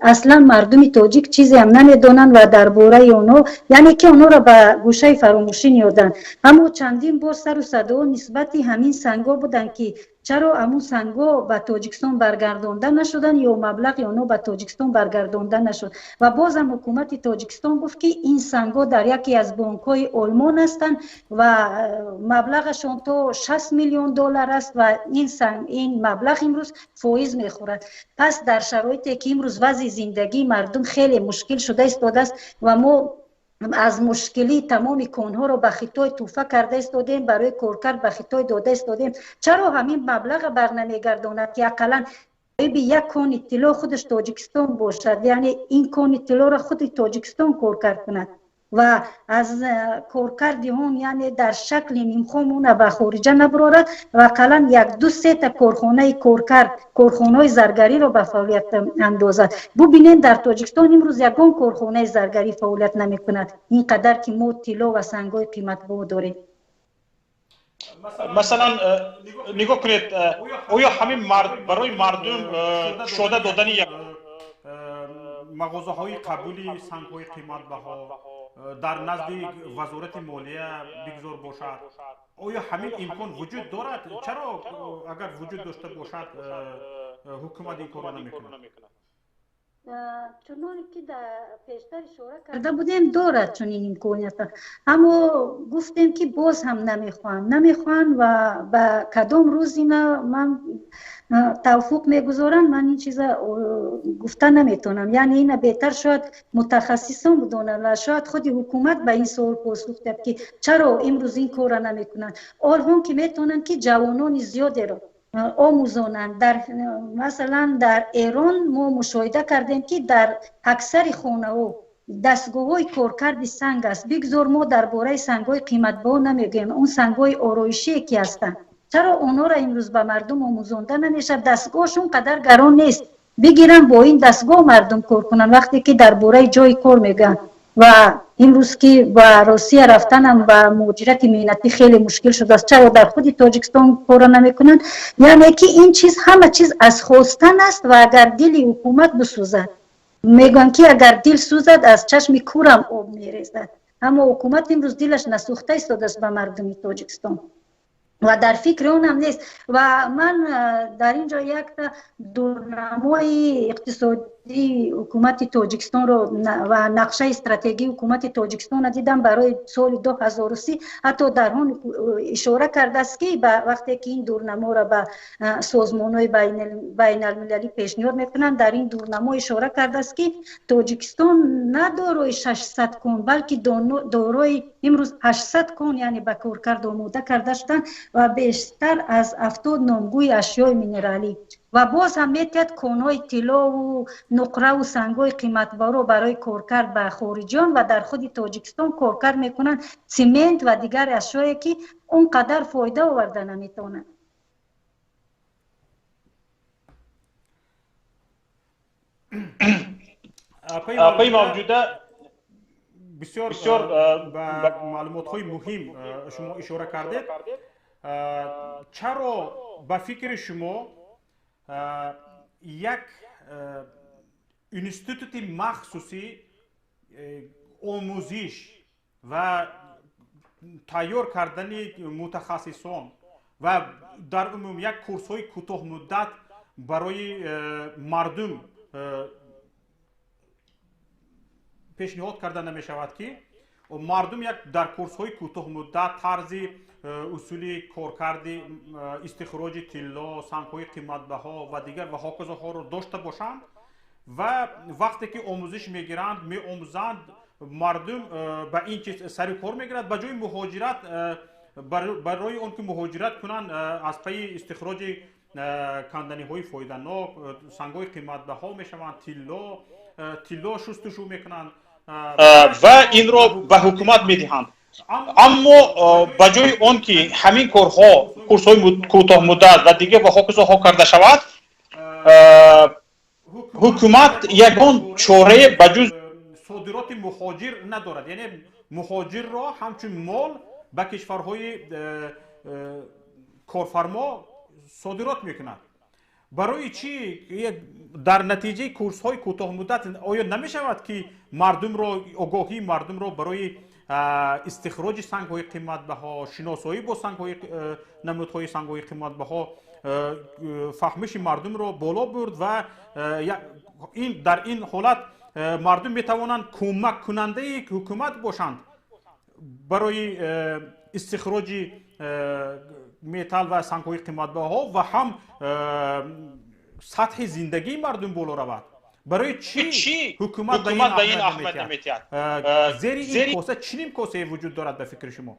аслан мардуми тоҷик чизеам намедонанд ва дар бораи онҳо, яъне ки онҳоро ба гӯшаи фаромӯшӣ ниёданд. Аммо чандин бор сару садоҳо нисбати ҳамин сангҳо буданд, ки чаро ҳамун сангҳо ба Тоҷикистон баргардонда нашуданд ё маблағи онҳо ба Тоҷикистон баргардонда нашуд. Ва бозам ҳукумати Тоҷикистон гуфт, ки ин сангҳо дар яке аз бонкҳои Олмон ҳастанд ва маблағашон то 60 миллион доллар аст ва ин маблағ имрӯз фоиз мехӯрад. Пас дар шароите ки имрӯз вазъи зиндагии мардум хеле мушкил шуда истодааст ва мо аз мушкилӣ тамоми конҳоро ба Хитой тӯҳфа карда истодем, барои коркард ба Хитой дода истодем, чаро ҳамин маблаға барнамегардонад, ки ақаллан соҳиби як кони тилло худаш Тоҷикистон бошад, яъне ин кони тиллоро худи Тоҷикистон коркард кунад ва аз коркарди он, яъне дар шакли нимхом она ба хориҷа набарорад ва ақаллан як ду сета корхонаи коркард, корхонаҳои заргариро ба фаъолият андозад? Бубинем, дар Тоҷикистон имрӯз ягон корхонаи заргарӣ фаъолият намекунад, ин қадар ки мо тилло ва сангҳои қиматбаҳо дорем. Масалан, нигоҳ кунед, оё ҳамин барои мардум кушода додани як мағозаҳои қабули сангҳои қиматбаҳо дар назди Вазорати молия бигзор бошад, оё ҳамин имкон вуҷуд дорад? Чаро, агар вуҷуд дошта бошад, ҳукумат ин корро намекунад? Чуноне ки пештар ишора карда будем, дорад чунин имконият, аммо гуфтем, ки боз ҳам намехоҳанд, намехоҳанд ва ба кадом рӯз ина ман тавфуқ мегузоранд, ман ин чиза гуфта наметавонам. Яъне ина беҳтар шояд мутахассисон бидонанд ва шояд худи ҳукумат ба ин суол посух диҳад, ки чаро имрӯз ин корро намекунанд, ҳолҳон ки метавонанд, ки ҷавонони зиёдеро омӯзонанд. Дар масалан, дар Эрон мо мушоҳида кардем, ки дар аксари хонаҳо Дастгоҳҳои коркарди санг аст. Бигзор мо дар бораи сангҳои қиматбаҳо намегӯем, он сангҳои ороишие ки ҳастанд, чаро онҳоро имрӯз ба мардум омӯзонда намешавад? Дастгоҳаш он қадар гарон нест, бигиранд, бо ин дастгоҳ мардум кор кунанд. Вақте ки дар бораи ҷои кор мегӯянд ва имрӯз ки ба Русия рафтанам ба муҳоҷирати меҳнатӣ хеле мушкил шудааст, чаро дар худи Тоҷикистон корро намекунанд? Яъне ки ин чиз ҳама чиз аз хостан аст ва агар дили ҳукумат бисӯзад, мегӯянд ки агар дил сӯзад, аз чашми кӯрам об мерезад. Аммо ҳукумат имрӯз дилаш насӯхта истодааст ба мардуми Тоҷикистон ва дар фикри онам нест. Ва ман дар ин ҷо якта дурнамои иқтисодии ҳукумати Тоҷикистонро ва нақшаи стратегии ҳукумати Тоҷикистонро дидам барои соли 2030. Ҳатто дар он ишора кардааст, ки вақте ки ин дурнаморо ба созмонҳои байналмилалӣ пешниҳод мекунанд, дар ин дурнамо ишора кардааст, ки Тоҷикистон на дорои 600 кон, балки дорои имрӯз 800 кон, яъне ба коркард омода карда шуданд ва бештар аз 70 номгӯи ашёи минералӣ. Ва боз ҳам метиҳад конҳои тиллову нуқраву сангҳои қиматбаҳоро барои коркард ба хориҷиён ва дар худи Тоҷикистон коркард мекунанд симент ва дигар ашёе, ки он қадар фоида оварда наметавонанд. Апаи Мавҷуда, бисёр ба маълумотҳои муҳим шумо ишора кардед. Чаро ба фикри шумо як институти махсуси омӯзиш ва тайёр кардани мутахассисон ва дар умум як курсҳои кӯтоҳмуддат барои мардум пешниҳод карда намешавад, ки мардум як дар курсҳои кӯтоҳмуддат тарзи усули коркарди истихроҷи тилло, сангҳои қиматбаҳо ва дигар ва ҳоказоҳоро дошта бошанд ва вақте ки омӯзиш мегиранд, меомӯзанд, мардум ба ин чиз сари кор мегирад, ба ҷои муҳоҷират, барои он ки муҳоҷират кунанд, аз пайи истихроҷи канданиҳои фоиданок, сангҳои қиматбаҳо мешаванд, тилло шустушӯ мекунанд ва инро ба ҳукумат медиҳанд. Аммо ба ҷои он ки ҳамин корҳо, курсҳои кӯтоҳмуддат ва дигар ва ҳоказоҳо карда шавад, ҳукумат ягон чорае ба ҷуз содироти муҳоҷир надорад. Яъне муҳоҷирро ҳамчун мол ба кишварҳои корфармо содирот мекунад. Барои чӣ дар натиҷаи курсҳои кӯтоҳмуддат оё намешавад, ки мардумро, огоҳии мардумро барои истихроҷи сангҳои қиматбаҳо, шиносоӣ бо сангҳои, намудҳои сангҳои қиматбаҳо, фаҳмиши мардумро боло бурд ва ин дар ин ҳолат мардум метавонанд кӯмаккунандаи ҳукумат бошанд барои истихроҷи металл ва сангҳои қиматбаҳо ва ҳам сатҳи зиндагии мардум боло равад? Барои чӣ ҳукумат ба ин аҳамият намедиҳад? Зери ин коса чӣ ним косае вуҷуд дорад ба фикри шумо?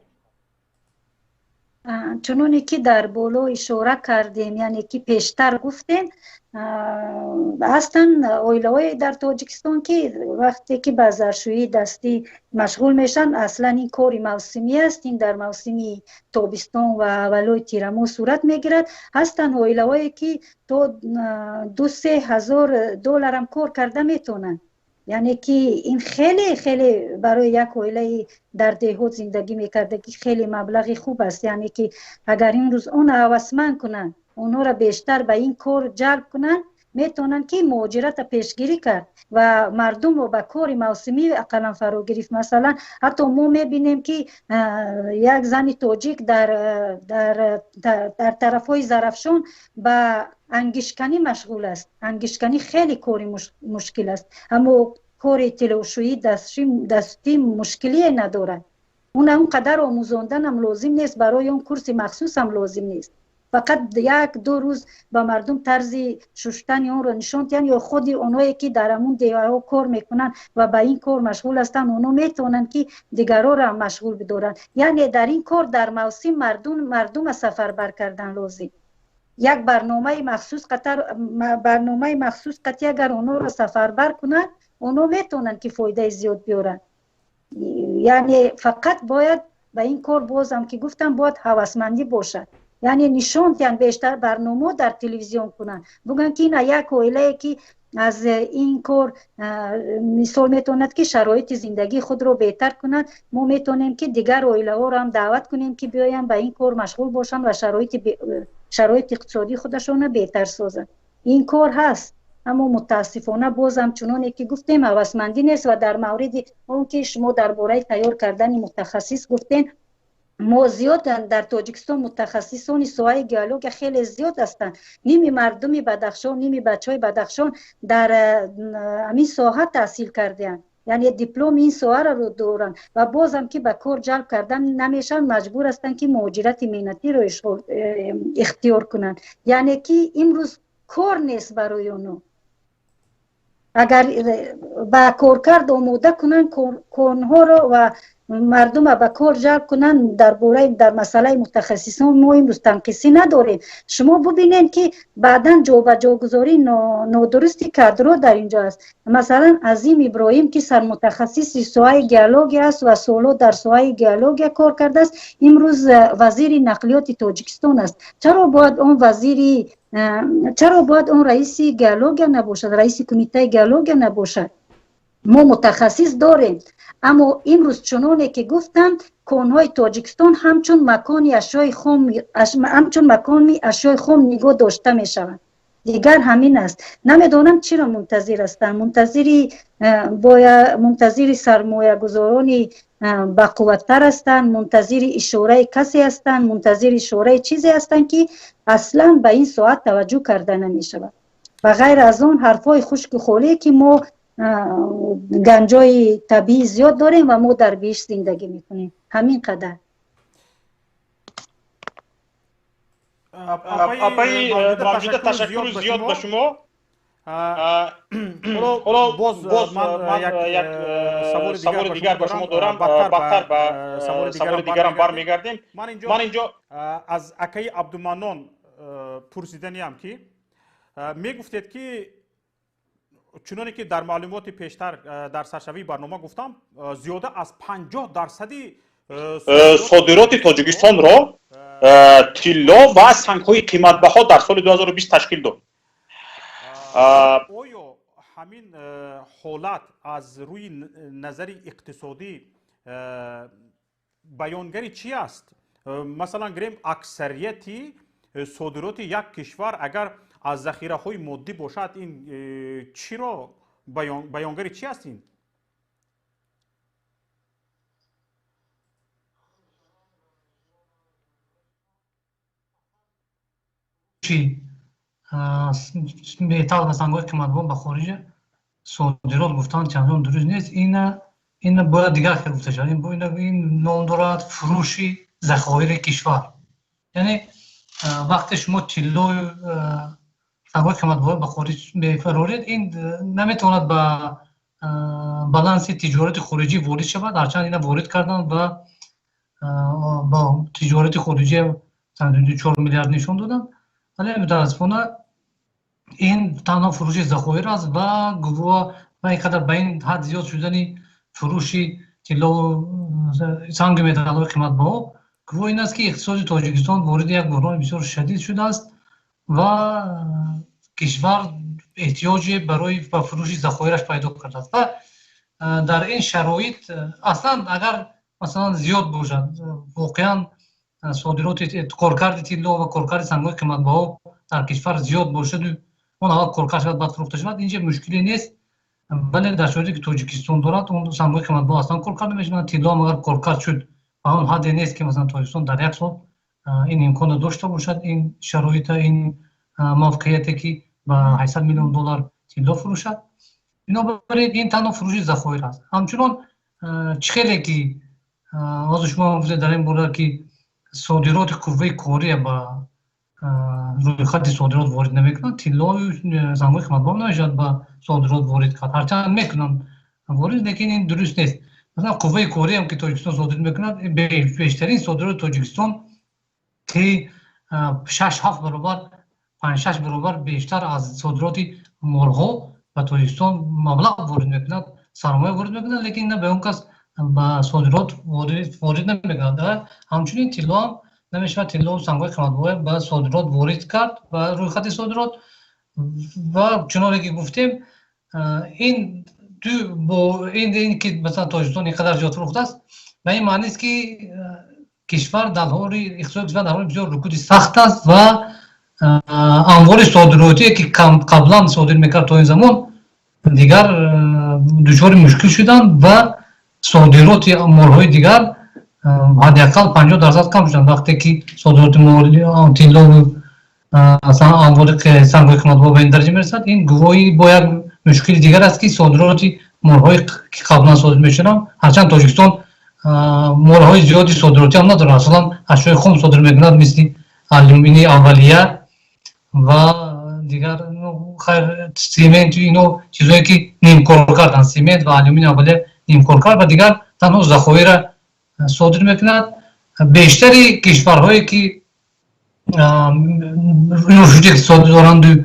Чуноне ки дар боло ишора кардем, яъне ки пештар гуфтем, ҳастанд оилаҳое дар Тоҷикистон, ки вақте ки ба заршӯии дастӣ машғул мешаванд, аслан ин кори мавсимӣ аст, ин дар мавсими тобистон ва аввалои тирамоҳ сурат мегирад. Ҳастанд оилаҳое, ки то 2-3 ҳазор долларам кор карда метавонанд. Яъне ки ин хеле хеле барои як оилаи дар деҳот зиндагӣ мекардагӣ хеле маблағи хуб аст. Яъне ки агар имрӯз онро ҳавасманд кунанд, онҳоро бештар ба ин кор ҷалб кунанд, метавонанд ки муҳоҷиратро пешгирӣ кард ва мардумро ба кори мавсимӣ ақаллан фаро гирифт. Масалан, ҳатто мо мебинем, ки як зани тоҷик дар тарафҳои Зарафшон ба ангишканӣ машғул аст. Ангишканӣ хеле кори мушкил аст, аммо кори тиллошӯӣ дастӣ мушкилие надорад. Он қадар омӯзонданам лозим нест, барои он курси махсусам лозим нест. Фақат 1-2 рӯз ба мардум тарзи шуштани онро нишон диҳанд ё худи онҳое, ки дар ҳамун деҳаҳо кор мекунанд ва ба ин кор машғул ҳастанд, онҳо метавонанд, ки дигарҳоро машғул бидоранд. Яъне дар ин кор дар мавсим мардума сафарбар кардан лозим. Як барномаи махсус қатъи агар онҳоро сафарбар кунанд, Онҳо метавонанд, ки фоидаи зиёд биёранд. Яъне фақат бояд ба ин кор, бозам ки гуфтам, бояд ҳавасмандӣ бошад, яъне нишон диҳанд, бештар барномаҳо дар телевизион кунанд, бугӯянд, ки ина як оилае, ки аз ин кор мисол метавонад, ки шароити зиндагии худро беҳтар кунад. Мо метавонем, ки дигар оилаҳоро ҳам даъват кунем, ки биёянд, ба ин кор машғул бошанд ва шароити иқтисодии худашонро беҳтар созанд. Ин кор ҳаст, аммо мутаассифона, бозам чуноне ки гуфтем, ҳавасмандӣ нест. Ва дар мавриди он ки шумо дар бораи тайёр кардани мутахассис гуфтем, мо зиёд дар Тоҷикистон мутахассисони соҳаи геология хеле зиёд ҳастанд. Ними мардуми Бадахшон, ними бачаҳои Бадахшон дар ҳамин соҳа таҳсил кардаанд, яъне дипломи ин соҳаро доранд ва бозам ки ба кор ҷалб кардан намешаванд, маҷбур ҳастанд, ки муҳоҷирати меҳнатиро ихтиёр кунанд. Яъне ки имрӯз кор нест барои онҳо. Агар ба коркард омода кунанд конҳоро ва мардума ба кор ҷалб кунанд. Дар бораи, дар масъалаи мутахассисон мо имрӯз танқисӣ надорем. Шумо бубинед, ки баъдан ҷобаҷогузории нодурусти кадрҳо дар инҷо аст. Масалан, Азим Иброҳим, ки сармутахассиси соҳаи геология аст ва солҳо дар соҳаи геология кор кардааст, имрӯз вазири нақлиёти Тоҷикистон аст. Чаро бояд он вазири, чаро бояд он раиси геология набошад, раиси кумитаи геология набошад? Мо мутахассис дорем, аммо имрӯз, чуноне ки гуфтам, конҳои Тоҷикистон ҳамчун макони ашёи хом, ҳамчун макони ашёи хом нигоҳ дошта мешаванд. Дигар ҳамин аст. Намедонам, чиро мунтазир ҳастанд. Мунтазири мунтазири сармоягузорони бақувваттар ҳастанд, мунтазири ишораи касе ҳастанд, мунтазири ишораи чизе ҳастанд, ки аслан ба ин соат таваҷҷӯҳ карда намешавад. Ба ғайр аз он ҳарфҳои хушку холие, ки мо ганҷои табиӣ зиёд дорем ва мо дар биҳишт зиндагӣ мекунем. Ҳамин қадар. Апаи Мавҷуда, ташаккури зиёд ба шумо. Ҳоло боз ман як саволи дигар ба шумо дорам, баъдтар ба саволи дигарам бармегардем. Ман инҷо аз акаи Абдуманнон пурсиданиам, ки мегуфтед, ки чуноне ки дар маълумоти пештар дар саршавии барнома гуфтам, зиёда аз 50 дарсади содироти Тоҷикистонро тилло ва сангҳои қиматбаҳо дар соли 2020 ташкил дод. Оё ҳамин ҳолат аз рӯи назари иқтисодӣ баёнгари чӣ аст? Масалан, гирем, аксарияти содироти як кишвар агар аз захираҳои моддӣ бошад, ин чиро баёнгари чӣ аст ин? Чи металл ва сангҳои қиматбаҳо ба хориҷа содирот гуфтан чандон дуруст нест. Ина бояд дигар хел гуфта шавад. Ин ном дорад фурӯши захоири кишвар. Яъне вақте шумо тиллою сангҳои қиматбаҳо ба хориҷ мефароред, ин наметавонад ба баланси тиҷорати хориҷӣ ворид шавад. Ҳарчанд ина ворид карданд ва ба тиҷорати хориҷӣ 4 миллиард нишон доданд, вале мутаассифона ин танҳо фурӯши захоир аст. Ва гувоҳ ва ин қадар ба ин ҳад зиёд шудани фурӯши тиллову сангу металлҳои қиматбаҳо гувоҳ ин аст, ки иқтисоди Тоҷикистон вориди як буҳрони бисёр шадид шудааст ва кишвар эҳтиёҷе барои ба фурӯши захоираш пайдо кардааст. Ва дар ин шароит аслан агар, масалан, зиёд бошад воқеан содироти коркарди тилло ва коркарди сангҳои қиматбаҳо дар кишвар зиёд бошаду он аввал коркард шавад, баъд фурӯхта шавад, инҷа мушкиле нест. Вале дар шароите, ки Тоҷикистон дорад, он сангҳои қиматбаҳо аслан коркард намешаванд. Тилло ҳам агар коркард шуд, ба он ҳадде нест, ки масалан Тоҷикистон дар як сол ин имконро дошта бошад, ин шароита, ин мавқеияте, ки ба 800 миллион доллар тилло фурӯшад. Бинобар ин ин танҳо фурӯши захоир аст. Ҳамчунон чӣ хеле ки ҳозир шумо гуфтед дар ин бора, ки содироти қувваи кория ба рӯйхати содирот ворид намекунанд, тиллою сангҳои қиматбаҳо намешавад ба содирот ворид кард. Ҳарчанд мекунанд ворид, лекин ин дуруст нест. Масалан, қувваи кориам, ки Тоҷикистон содир мекунад, бештарин содироти Тоҷикистон, ки шаш ҳафт баробар, панҷ шаш баробар бештар аз содироти молҳо, Ба Тоҷикистон маблағ ворид мекунад, сармоя ворид мекунад, лекин ина ба он кас ба содирот ворид намекунад. Ҳамчунин тиллоам намешавад, тиллову сангҳои қиматбаҳо ба содирот ворид кард, ба рӯйхати содирот. Ва чуноне ки гуфтем, ин бо ин ки масалан Тоҷикистон ин қадар зиёд фурӯхтааст, ба ин маънист, ки кишвар дар ҳоли иқтисоди кишвар дар ҳоли бисёр рукуди сахт аст ва амволи содиротие, ки қаблан содир мекард, то ин замон дигар дучори мушкил шуданд ва содироти молҳои дигар ҳадди ақал 50% кам шуданд. Вақте ки содироти тиллову амволи сангҳои қиматбаҳо ба ин дараҷа мерасад, ин гувоҳи бо як мушкили дигар аст, ки содироти молҳое ки қаблан содир мешуданд, ҳарчанд Тоҷикистон молҳои зиёди содиротӣ ҳам надорад, асосан ашёи хом содир мекунад, мисли алюминии аввалия ва дигар, хайр, семент, ино чизое ки нимкоркарданд, семент ва алюмини аввалия нимкоркард, ва дигар танҳо захоира содир мекунад. Бештари кишварҳое ки рушди иқтисодӣ доранду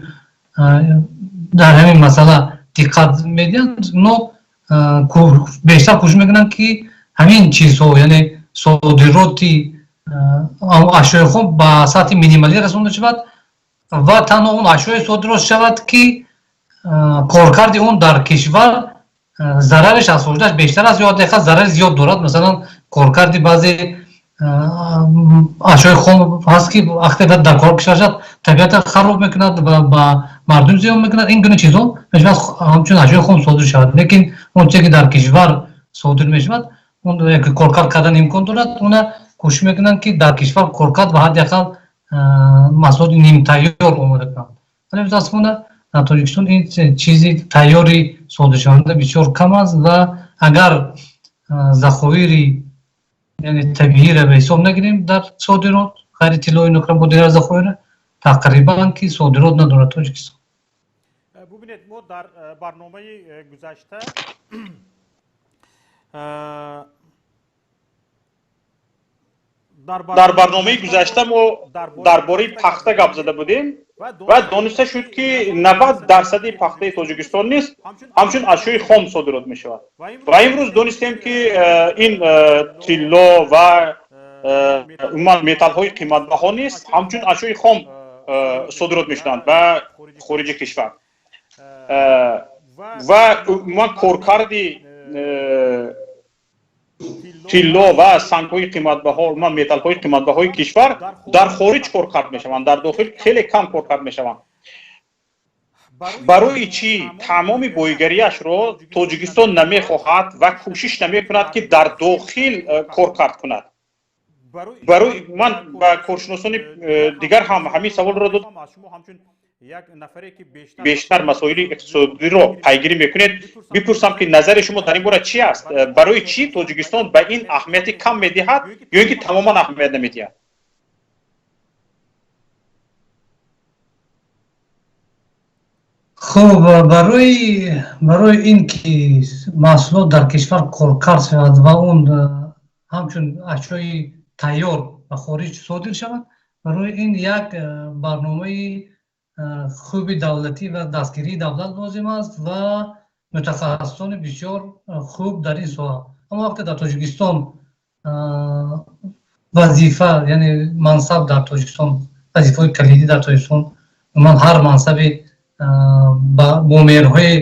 дар ҳамин масъала диққат медиҳанд, но бештар кӯшиш мекунанд, ки ҳамин чизҳо, яъне содироти ашёи хом ба сатҳи минималӣ расонда шавад ва танҳо он ашёе содирот шавад, ки коркарди он дар кишвар зарараш аз фоидааш бештар аст ё ҳадди ақал зарари зиёд дорад. Масалан, коркарди баъзе ашёи хом ҳаст, ки вақте дар кор кишвар шавад, табиатро хароб мекунад ва ба мардум зиён мекунад. Ин гуна чизҳо мешавад ҳамчун ашёи хом содир шавад, лекин он чизе ки дар кишвар содир мешавад, он коркард кардан имкон дорад, она кӯшиш мекунанд, ки дар кишвар коркард ва ҳадди ақал маҳсулоти нимтайёр омода кунанд. Вале мутаассифона дар Тоҷикистон ин чизи тайёри содиршаванда бисёр кам аст ва агар захоири, яъне табииро ба ҳисоб нагирем дар содирот, ғайри тиллои нуқра, бо дигар захоира тақрибан ки содирот надорад Тоҷикистон. Бубинед, мо дар барномаи гузашта дар барномаи гузашта мо дар бораи пахта гап зада будем ва дониста шуд, ки 90 дарсади пахтаи Тоҷикистон низ ҳамчун ашёи хом содирот мешавад. Ва имрӯз донистем, ки ин тилло ва умуман металлҳои қиматбаҳо низ ҳамчун ашёи хом содирот мешаванд ба хориҷи кишвар. Ва умуман коркарди тилло ва сангҳои қиматбаҳо, умуман металлҳои қиматбаҳои кишвар дар хориҷ коркард мешаванд, дар дохил хеле кам коркард мешаванд. Барои чӣ тамоми боигарияшро Тоҷикистон намехоҳад ва кӯшиш намекунад, ки дар дохил коркард кунад? Барои ман ба коршиносони дигар ҳам ҳамин саволро дод. Бештар масоили иқтисодиро пайгирӣ мекунед, бипурсам, ки назари шумо дар ин бора чӣ аст? Барои чӣ Тоҷикистон ба ин аҳамияти кам медиҳад ё ин ки тамоман аҳамият намедиҳад? Хуб, барои ин ки маҳсулот дар кишвар коркард шавад ва он ҳамчун ашёи тайёр ба хориҷ содир шавад, барои ин як барномаи хуби давлатӣ ва дастгирии давлат лозим аст ва мутахассисони бисёр хуб дар ин соҳа. Аммо вақте дар Тоҷикистон вазифа, яъне мансаб дар Тоҷикистон, вазифаҳои калидӣ дар Тоҷикистон, умуман ҳар мансаби бо меъёрҳое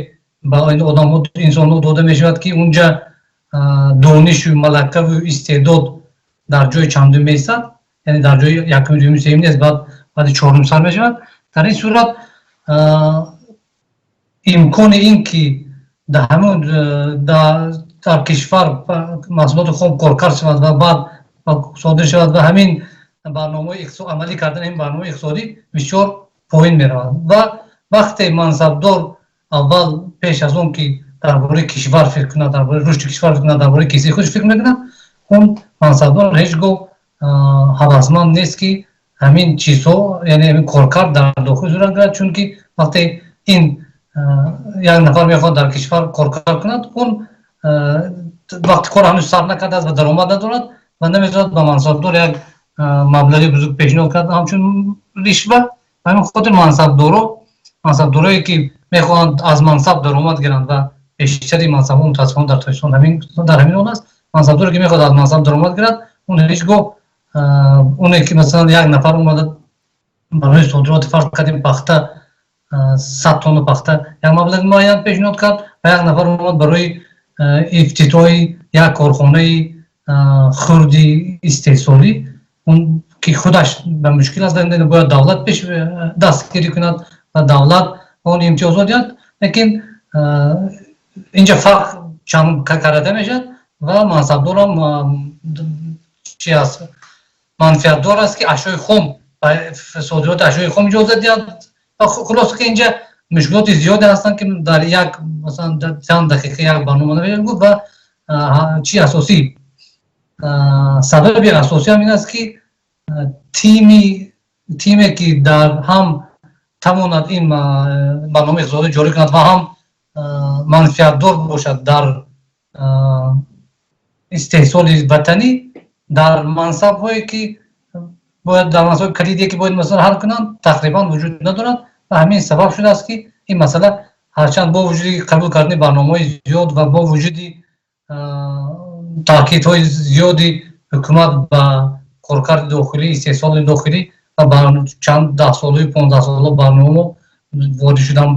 ба одамҳо, инсонҳо дода мешавад, ки унҷа донишу малакаву истеъдод дар ҷои чандум меистад, яъне дар ҷои якум, дуюм, сеюм нест, баъд баъди чорум сар мешавад. Дар ин сурат имкони ин ки дар ҳамон дар кишвар маҳсулоти хом коркард шавад ва баъд содир шавад ва ҳамин барномаи амалӣ кардани ин барномаи иқтисодӣ бисёр поин меравад. Ва вақте мансабдор аввал пеш аз он ки дар бораи кишвар фикр кунад, дар бораи рушди кишвар фикр кунад, дар бораи кисаи худ фикр мекунад, он мансабдор ҳеҷ гоҳ ҳавасманд нест, ки ҳамин чизҳо, яъне ҳамин коркард дар дохил сурат гирад. Чунки вақте ин як нафар мехоҳад дар кишвар коркард кунад, он вақти кор ҳанӯз сар накардааст ва даромад надорад ва наметавонад ба мансабдор як маблағи бузург пешниҳод кунад ҳамчун ришва. Ба ҳамин хотир мансабдоро Мансабдорое ки мехоҳанд аз мансаб даромад гиранд ва бештари мансабҳо мутаассифона дар Тоҷикистон дар ҳамин ҳол аст. Мансабдоре ки мехоҳад аз мансаб даромад гирад, он ҳеҷ гоҳ оне ки масалан як нафар омада барои содироти, фарз кардем, пахта, 100 тонна пахта як маблағи муайян пешниҳод кард ва як нафар омад барои ифтитоҳи як корхонаи хурди истеҳсолӣ, он ки худаш ба мушкил аст, бояд давлат пеш дастгирӣ кунад ва давлат он имтиёзот диҳад. Лекин инҷа фарқ чанд карда мешавад ва мансабдорам чи аст, манфиатдор аст ки ашёи хом, содироти ашёи хом иҷозат диҳад. Хулоса ки инҷа мушкилоти зиёде ҳастанд, ки дар як, масалан, чанд дақиқа як барнома намешавад гуфт. Ва чи асосӣ, сабаби асосӣ ҳам ин аст, ки тиме ки дар ҳам тавонад ин барномаи иқтисодӣ ҷорӣ кунад ва ҳам манфиатдор бошад дар истеҳсоли ватанӣ, дар мансабҳое ки бояд, дар мансабҳои калидие ки бояд масъала ҳал кунанд, тақрибан вуҷуд надорад. Ва ҳамин сабаб шудааст, ки ин масъала ҳарчанд бо вуҷуди қабул кардани барномаҳои зиёд ва бо вуҷуди таъкидҳои зиёди ҳукумат ба коркарди дохилӣ, истеҳсоли дохилӣ ва чанд даҳсолаи 15-сола барнома ворид шудан,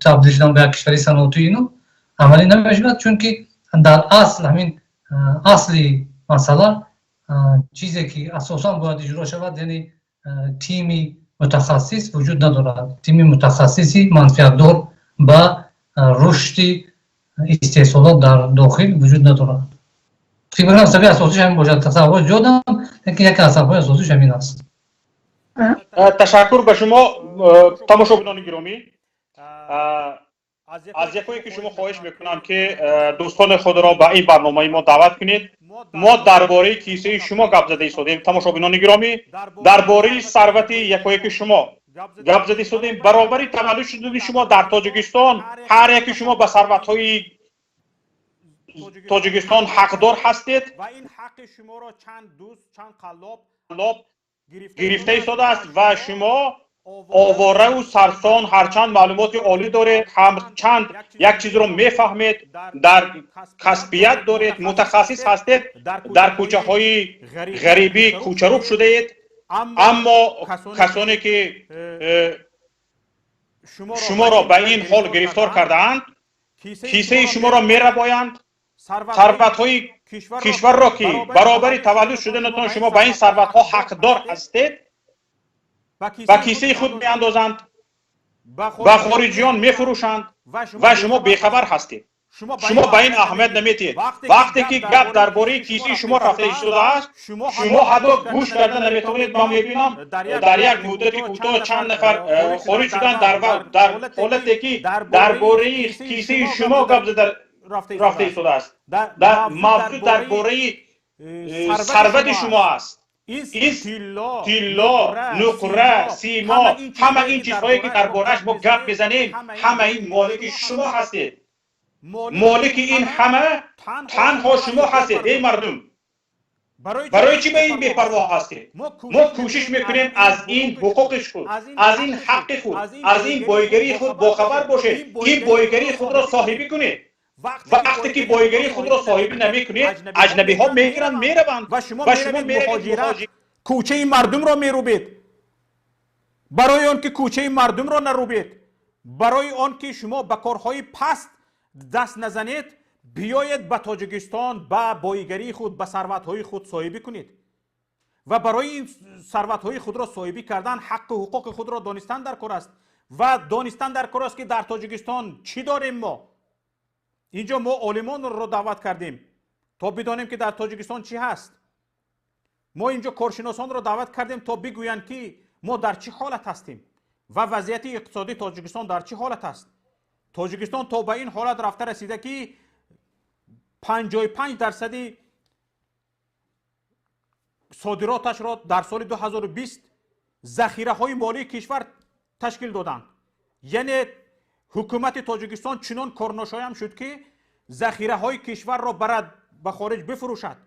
табдил шудан ба як кишвари саноатӣ, ино амалӣ намешавад, чунки дар асл ҳамин асли масъала, чизе ки асосан бояд иҷро шавад, яъне тими мутахассис вуҷуд надорад. Тими мутахассиси манфиатдор ба рушди истеҳсолот дар дохил вуҷуд надорад. Фикр мекунам, сабаби асосиш ҳамин бошад. Сабабҳои зиёданд, лекин яке аз сабабҳои асосиш ҳамин аст. Ташаккур ба шумо. Тамошобинони гиромӣ, аз якое ки шумо хоҳиш мекунам, ки дӯстони худро ба ин барномаи мо даъват кунед. Мо дар бораи кисаи шумо гап зада истодем, тамошобинони гиромӣ, дар бораи сарвати якое ки шумо гап зада истодем. Баробари таваллуд шудани шумо дар Тоҷикистон ҳар яки шумо ба сарватҳои Тоҷикистон ҳақдор ҳастед ва ин ҳаққи шуморо чанд дӯст, чанд қаллоб гирифта истодааст. Ва шумо овораву сарсон, ҳарчанд маълумоти олӣ доред, ҳарчанд як чизро мефаҳмед, дар касбият доред, мутахассис ҳастед, дар кӯчаҳои ғарибӣ кӯчаруб шудаед, аммо касоне ки шуморо ба ин ҳол гирифтор кардаанд, кисаи шуморо мерабоянд, сарватҳои кишварро, ки баробари таваллуд шуданатон шумо ба ин сарватҳо ҳақдор ҳастед, ба кисаи худ меандозанд, ба хориҷиён мефурӯшанд ва шумо бехабар ҳастед. Шумо ба ин аҳамият наметиҳед. Вақте ки гап дар бораи кисаи шумо рафта истодааст, шумо ҳатто гӯш карда наметавонед. Ман мебинам, дар як муддати кӯтоҳ чанд нафар хориҷ шуданд, дар ҳолате ки дар бораи кисаи шумо гап зада рафта истодааст, мавзӯъ дар бораи сарвати шумо аст. Ин тилло, нуқра, симо, ҳама ин чизҳое ки дар борааш мо гап мезанем, ҳама ин молики шумо ҳастед. Молики ин ҳама танҳо шумо ҳастед. Эй мардум, барои чӣ ба ин бепарво ҳастед? Мо кӯшиш мекунем аз ин ҳуқуқи худ, аз ин ҳаққи худ, аз ин бойгарии худ бохабар бошед, ин бойгарии худро соҳибӣ кунед. Вақте ки бойгарии худро соҳибӣ намекунед, аҷнабиҳо мегиранд, мераванд ва шумо меравед, кӯчаи мардумро мерубед. Барои он ки кӯчаи мардумро нарубед, барои он ки шумо ба корҳои паст даст назанед, биёед ба Тоҷикистон, ба боигарии худ, ба сарватҳои худ соҳибӣ кунед. Ва барои ин сарватҳои худро соҳибӣ кардан ҳаққу ҳуқуқи худро донистан дар кор аст ва донистан дар кор аст, ки дар Тоҷикистон чӣ дорем. Мо инҷо мо олимонро даъват кардем, то бидонем, ки дар Тоҷикистон чӣ ҳаст. Мо инҷо коршиносонро даъват кардем, то бигӯянд, ки мо дар чӣ ҳолат ҳастем ва вазъияти иқтисодии Тоҷикистон дар чӣ ҳолат аст. Тоҷикистон то ба ин ҳолат рафта расида, ки 55 дарсади содироташро дар соли 2020 захираҳои молии кишвар ташкил доданд. Яъне ҳукумати Тоҷикистон чунон корношоям шуд, ки захираҳои кишварро барад, ба хориҷ бифурӯшад,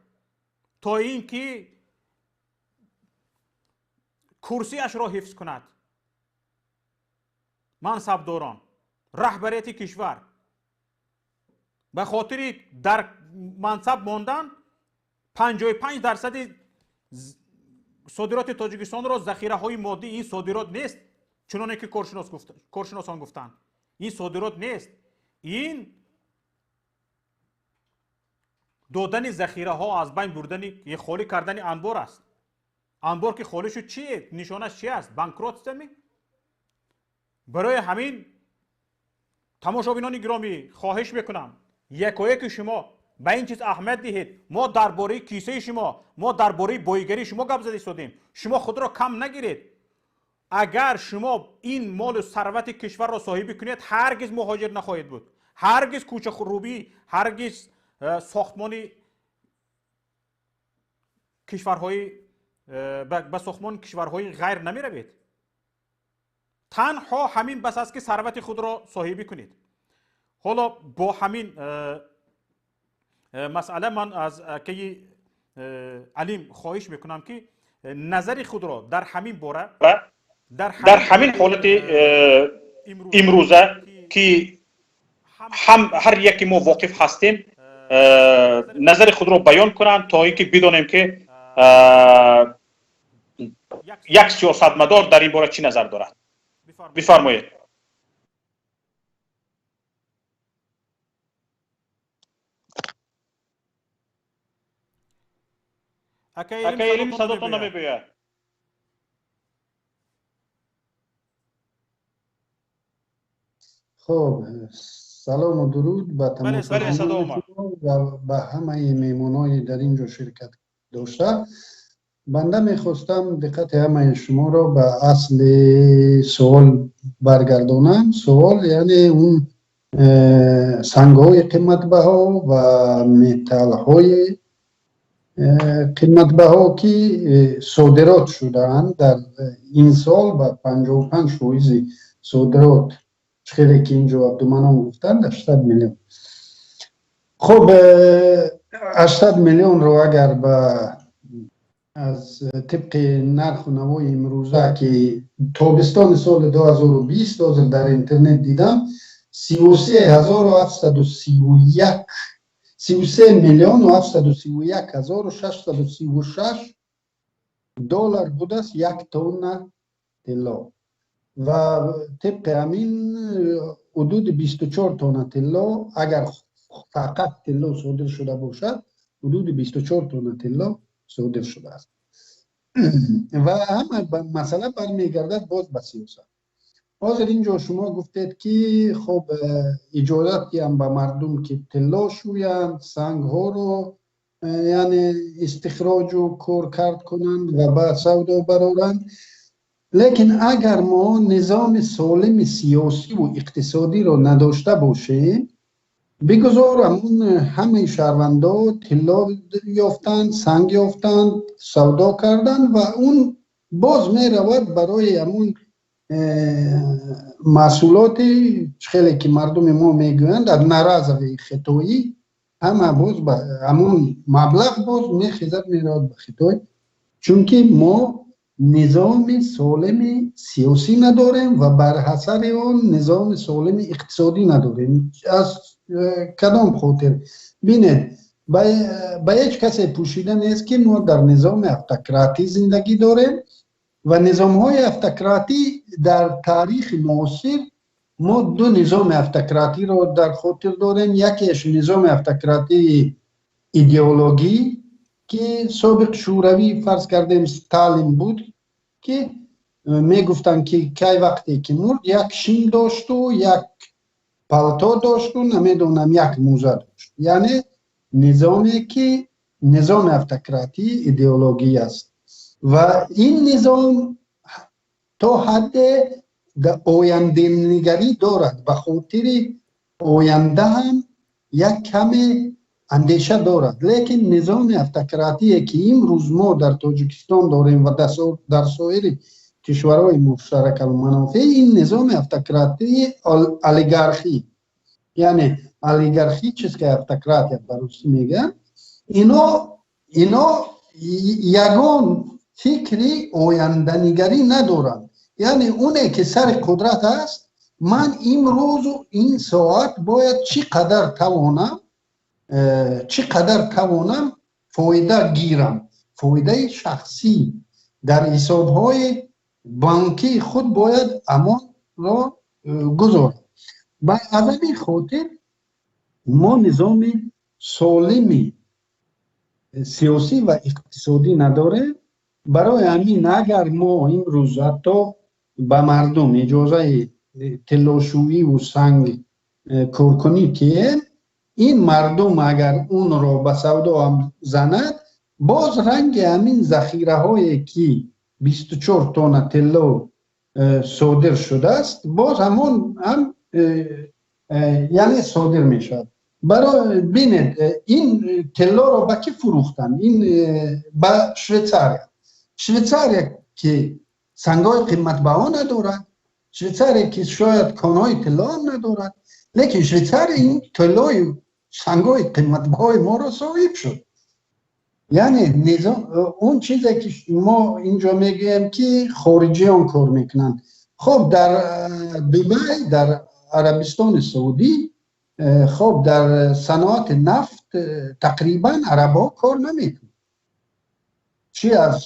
то ин ки курсиашро ҳифз кунад. Мансабдорон, раҳбарияти кишвар ба хотири дар мансаб мондан 55% содироти Тоҷикистонро захираҳои моддӣ, ин содирот нест, чуноне ки коршиносон гуфтанд, ин содирот нест, ин додани захираҳо, аз байн бурдани, холӣ кардани анбор аст. Анбор ки холӣ шуд, чи нишонаш чи аст? Банкротстами? Барои ҳамин тамошобинони гиромӣ хоҳиш мекунам, якояки шумо ба ин чиз аҳамият диҳед. Мо дар бораи кисаи шумо, мо дар бораи боигарии шумо гап зада истодем. Шумо худро кам нагиред. Агар шумо ин молу сарвати кишварро соҳибӣ кунед, ҳаргиз муҳоҷир нахоҳед буд, ҳаргиз кӯчарубӣ, ҳаргиз сохтмони кишварҳои ба сохтмони кишварҳои ғайр намеравед. Танҳо ҳамин бас аст, ки сарвати худро соҳибӣ кунед. Ҳоло бо ҳамин масъала ман аз акаи Алим хоҳиш мекунам, ки назари худро дар ҳамин бора, дар ҳамин ҳолати имрӯза, ки ҳам ҳар яке мо воқиф ҳастем, назари худро баён кунанд, то ин ки бидонем, ки як сиёсатмадор дар ин бора чӣ назар дорад. Бифармоед. Акаи Илм, садотон намебиёяд. Хоб, салому дуруд ба тамошобинон ва ба ҳамаи меҳмонони дар ин ҷо ширкат дошта. Банда мехостам диққати ҳамаи шуморо ба асли суол баргардонам. Суол яъне он сангҳои қиматбаҳо ва металлҳои қиматбаҳо, ки содирот шудаанд дар ин сол ба 55% содирот, хеле ки инҷо Абдуманон гуфтанд, 800 миллион. Хуб, 800 миллионро агар ба аз тибқи нарху навои имрӯза, ки тобистони соли 2020 ҳозир дар интернет дидам, 33 731, 33 731 636 доллар будааст як тонна тилло ва тибқи ҳамин ҳудуди 24 тонна тилло, агар фақат тилло содир шуда бошад, ҳудуди 24 тонна тилло содир шудааст. Ва ҳама масъала бармегардад боз ба сиёсат. Ҳозир инҷо шумо гуфтед, ки хоб, иҷозат диҳам ба мардум, ки тилло шӯянд, сангҳоро яъне истихроҷу коркард кунанд ва ба савдо бароранд. Лекин агар мо низоми солими сиёсиву иқтисодиро надошта бошем, бигузор ҳамун ҳамаи шаҳрвандо тилло ёфтанд, санг ёфтанд, савдо карданд ва он боз меравад барои ҳамун маҳсулоти хеле, ки мардуми мо мегӯянд, одноразовый хитоӣ. Ҳама боз ба ҳамун маблағ боз мехезад, меравад ба Хитой, чунки мо низоми солими сиёсӣ надорем ва бар ҳасари он низоми солими иқтисодӣ надорем. Аз кадом хотир? Бинед, ба ҳеҷ касе пӯшида нест, ки мо дар низоми автократӣ зиндагӣ дорем ва низомҳои автократӣ дар таърихи муосир мо ду низоми автократиро дар хотир дорем. Якеш низоми автократии идеологӣ, ки собиқ Шӯравӣ, фарз кардем, Сталин буд, ки мегуфтанд, ки кай вақте ки мурд, як шин дошту, як палто дошту, намедонам, як мӯза дошт. Яъне низоме ки низоми автократии идеологӣ аст ва ин низом то ҳадде оянданигарӣ дорад, ба хотири оянда ҳам як каме андеша дорад. Лекин низоми автократие, ки имрӯз мо дар Тоҷикистон дорем ва дар соири кишварҳои муштаракалманофеъ, ин низоми автократии олигархӣ, яъне олигархическая автократия ба русӣ мегӯянд. Ино ягон фикри оянданигарӣ надоранд. Яъне оне ки сари қудрат аст, Ман имрӯзу ин соат бояд чӣ қадар тавонам, чӣ қадар тавонам фоида гирам, фоидаи шахсӣ дар ҳисобҳои бонкии худ бояд амонро гузорам. Ба аз ҳамин хотир мо низоми солими сиёсӣ ва иқтисодӣ надорем. Барои ҳамин агар мо имрӯз ҳатто ба мардум иҷозаи тиллошӯиву санг коркунӣ тиҳем, ин мардум агар онро ба савдо ҳам занад, боз ранги ҳамин захираҳое ки 24 тонна тилло содир шудааст, боз ҳамон ҳам яъне содир мешавад. Барои бинед, ин тиллоро ба кӣ фурӯхтанд? Ин ба Швейтсария. Швейтсария ки сангҳои қиматбаҳо надорад, Швейтсария ки шояд конҳои тилло ҳам надорад, лекин Швейтсария ин тиллои сангҳои қиматбаҳои моро соҳиб шуд. Яъне низом он чизе ки мо инҷо мегӯем ки хориҷиён кор мекунанд. Хоб, дар Дубай, дар Арабистони Саудӣ, хоб, дар саноати нафт тақрибан арабҳо кор намекунанд, чи аз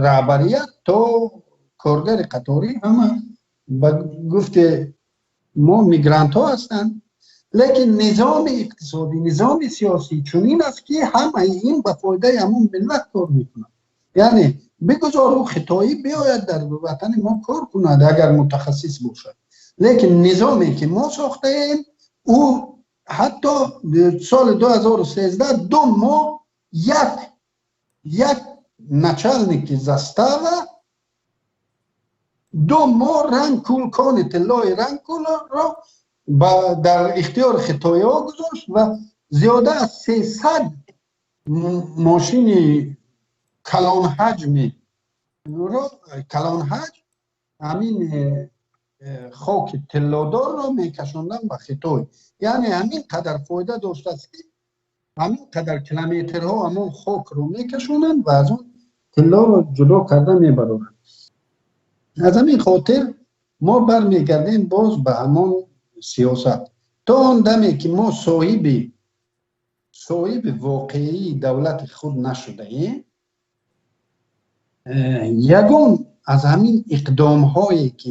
раҳбарият то коргари қаторӣ ҳама ба гуфти мо мигрантҳо ҳастанд. Лекин низоми иқтисодӣ, низоми сиёсӣ чунин аст ки ҳамаи ин ба фоидаи ҳамон миллат кор мекунад. Яъне бигузор ӯ хитоӣ биёяд дар ватани мо кор кунад агар мутахассис бошад, лекин низоме ки мо сохтаем, ӯ ҳатто соли 2013 ду моҳ як начальники застава ду моҳ Рангкул, кони тиллои Рангкулро дар ихтиёри хитоиҳо гузошт ва зиёда аз 300 мошини калонҳаҷми калонҳаҷм ҳамин хоки тиллодорро мекашонданд ба Хитой. Яъне ҳамин қадар фоида доштааст ки ҳамин қадар километрҳо ҳамон хокро мекашонанд ва аз он тиллоро ҷудо карда мебароранд. Аз ҳамин хотир мо бармегардем боз ба ҳамон сиёсат. То он даме ки мо соҳиби воқеии давлати худ нашудаем, ягон аз ҳамин иқдомҳое ки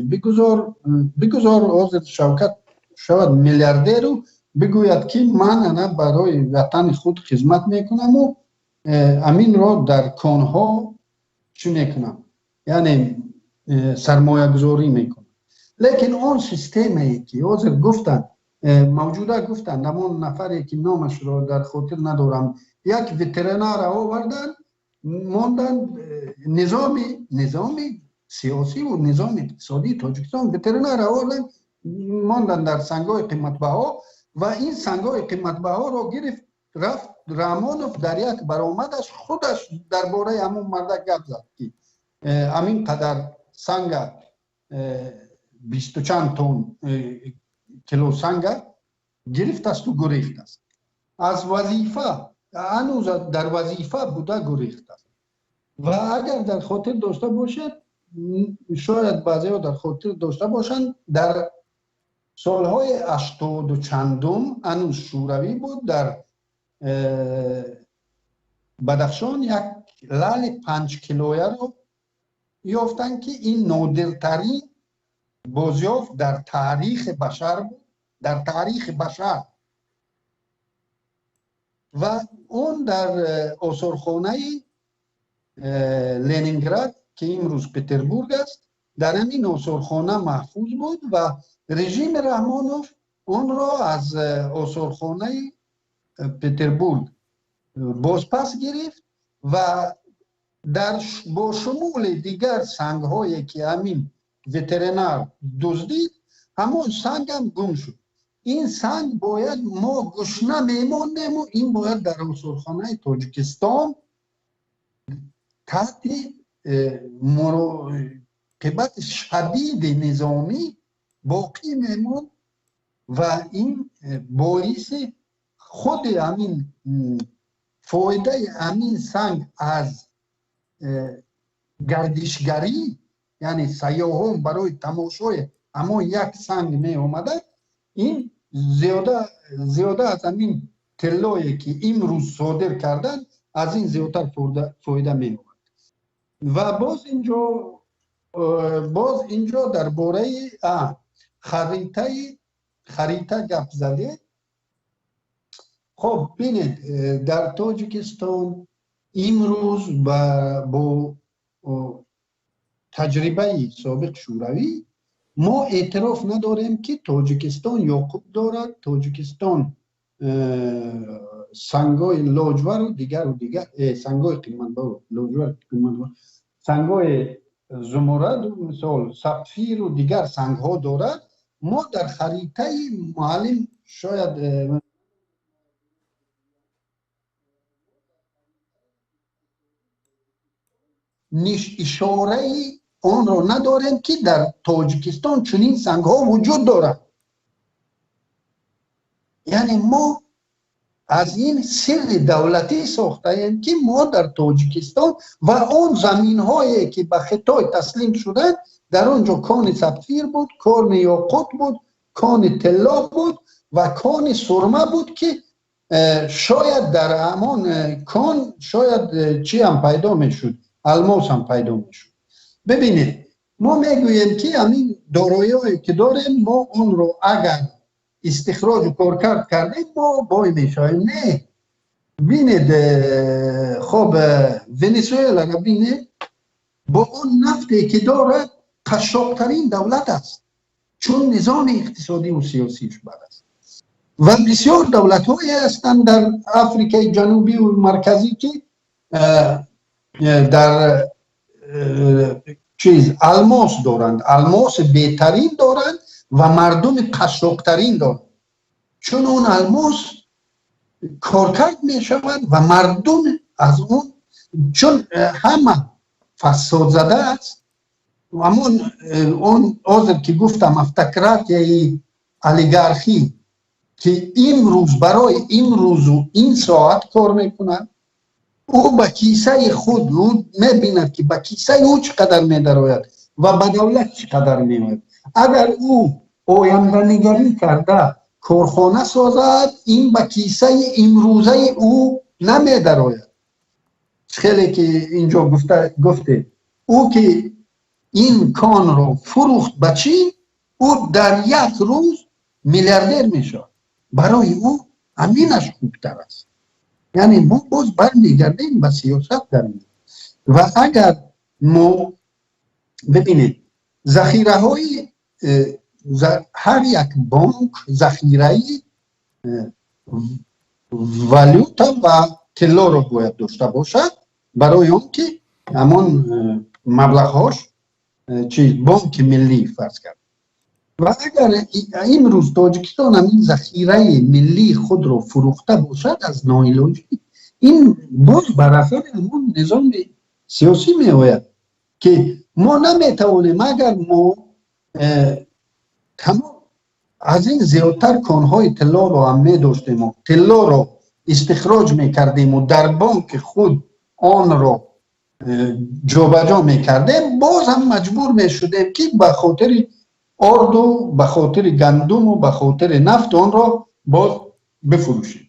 бигузор ҳозир Шавкат шавад миллиардеру бигӯяд ки ман ана барои ватани худ хизмат мекунаму ҳаминро дар конҳо чӣ мекунам, яъне сармоягузорӣ мекунам. Лекин он системае ки ҳозир гуфтанд, мавҷуда гуфтанд, ҳамон нафаре ки номашро дар хотир надорам, як ветеринара оварданд, монданд низоми сиёсиву низоми иқтисодии Тоҷикистон ветеринара оварданд, монданд дар сангҳои қиматбаҳо ва ин сангҳои қиматбаҳоро гирифт рафт Раҳмонов дар як баромадаш худаш дар бораи ҳамон мардак гап зад ки ҳамин қадар санга бисту чанд тон кило санга гирифтасту гурехтаст аз вазифа, ҳанӯз дар вазифа буда гурехтаст. Ва агар дар хотир дошта бошад, шояд баъзеҳо дар хотир дошта бошанд, дар солҳои ҳаштоду чандум ҳанӯз Шӯравӣ буд, дар Бадахшон як лали 5 килояро ёфтанд ки ин нодиртарин бозёфт дар таърихи башар буд, дар таърихи башар. Ва он дар осорхонаи Ленинград, ки имрӯз Петербург аст, дар ҳамин осорхона маҳфуз буд ва режими Раҳмонов онро аз осорхонаи Петербург бозпас гирифт ва дар бо шумули дигар сангҳое ки ҳамин ветеринар дуздид, ҳамон сангам гум шуд. Ин санг бояд мо гушна мемондему ин бояд дар осорхонаи Тоҷикистон таҳти муроқибати шадиди низомӣ боқӣ мемонд ва ин боиси худи ҳамин фоидаи ҳамин санг аз гардишгарӣ, яъне сайёҳон барои тамошои Ҳамон як санг меомада, ин зиёда аз ҳамин тиллое, ки имрӯз содир карданд, аз ин зиёдтар фоида меовард. Ва боз инҷо дар бораи харита гап задед. Хоб, бинед, дар Тоҷикистон имрӯз бо таҷрибаи собиқ Шӯравӣ мо эътироф надорем, ки Тоҷикистон ёқут дорад, Тоҷикистон сангҳои лоҷвару дигару дигар, сангҳои қиматбаҳо, лоҷвар, қиматбаҳо, сангҳои зумурраду, мисол, сапфиру дигар сангҳо дорад. Мо дар харитаи муаллим шояд ишораи онро надорем, ки дар Тоҷикистон чунин сангҳо вуҷуд дорад. Яъне мо аз ин сирри давлатӣ сохтаем, ки мо дар Тоҷикистон ва он заминҳое, ки ба Хитой таслим шуданд, дар он ҷо кони сапфир буд, кони ёқут буд, кони тилло буд ва кони сурма буд, ки шояд дар ҳамон кон шояд чӣ ҳам пайдо мешуд, алмос ҳам пайдо мешуд. Бибинед, мо мегӯем, ки ҳамин дороиҳое, ки дорем, мо онро агар истихроҷу коркард кардем, мо бой мешавем. Не, бинед, хоб, Венесуэларо бинед, бо он нафте, ки дорад, қашшоқтарин давлат аст, чун низоми иқтисодиву сиёсиш бад аст. Ва бисёр давлатҳое ҳастанд дар Африкаи Ҷанубиву Марказӣ, ки дар чиз алмос доранд, алмоси беҳтарин доранд ва мардуми қашшоқтарин доранд, чун он алмос коркард мешавад ва мардум аз он, чун ҳама фасодзада аст. Ҳамон он ҳозир, ки гуфтам, автократияи олигархӣ, ки имрӯз барои имрӯзу ин соат кор мекунад, ӯ ба кисаи худ, ӯ мебинад, ки ба кисаи ӯ чӣ қадар медарояд ва ба давлат чӣ қадар меояд. Агар ӯ оянданигарӣ карда корхона созад, ин ба кисаи имрӯзаи ӯ намедарояд. Хеле ки инҷо гуфтед, ӯ ки ин конро фурӯхт ба Чин, ӯ дар як рӯз миллиардер мешавад. Барои ӯ ҳаминаш хубтар аст. Яъне мо боз бармегардем ба сиёсат дар ин. Ва агар мо бибинед, захираҳои ҳар як бонк захираи валюта ва тиллоро бояд дошта бошад, барои он ки ҳамон маблағҳош чи бонки миллӣ фарз кард. Ва агар имрӯз Тоҷикистон ҳамин захираи миллии худро фурӯхта бошад аз ноилоҷӣ, ин боз бар асари ҳамон низоми сиёсӣ меояд, ки мо наметавонем. Агар мо тамом аз ин зиёдтар конҳои тиллоро ҳам медоштему тиллоро истихроҷ мекардему дар бонки худ онро ҷобаҷо мекардем, боз ҳам маҷбур мешудем, ки ба хотири орду, ба хотири гандуму ба хотири нафт онро боз бифурӯшем.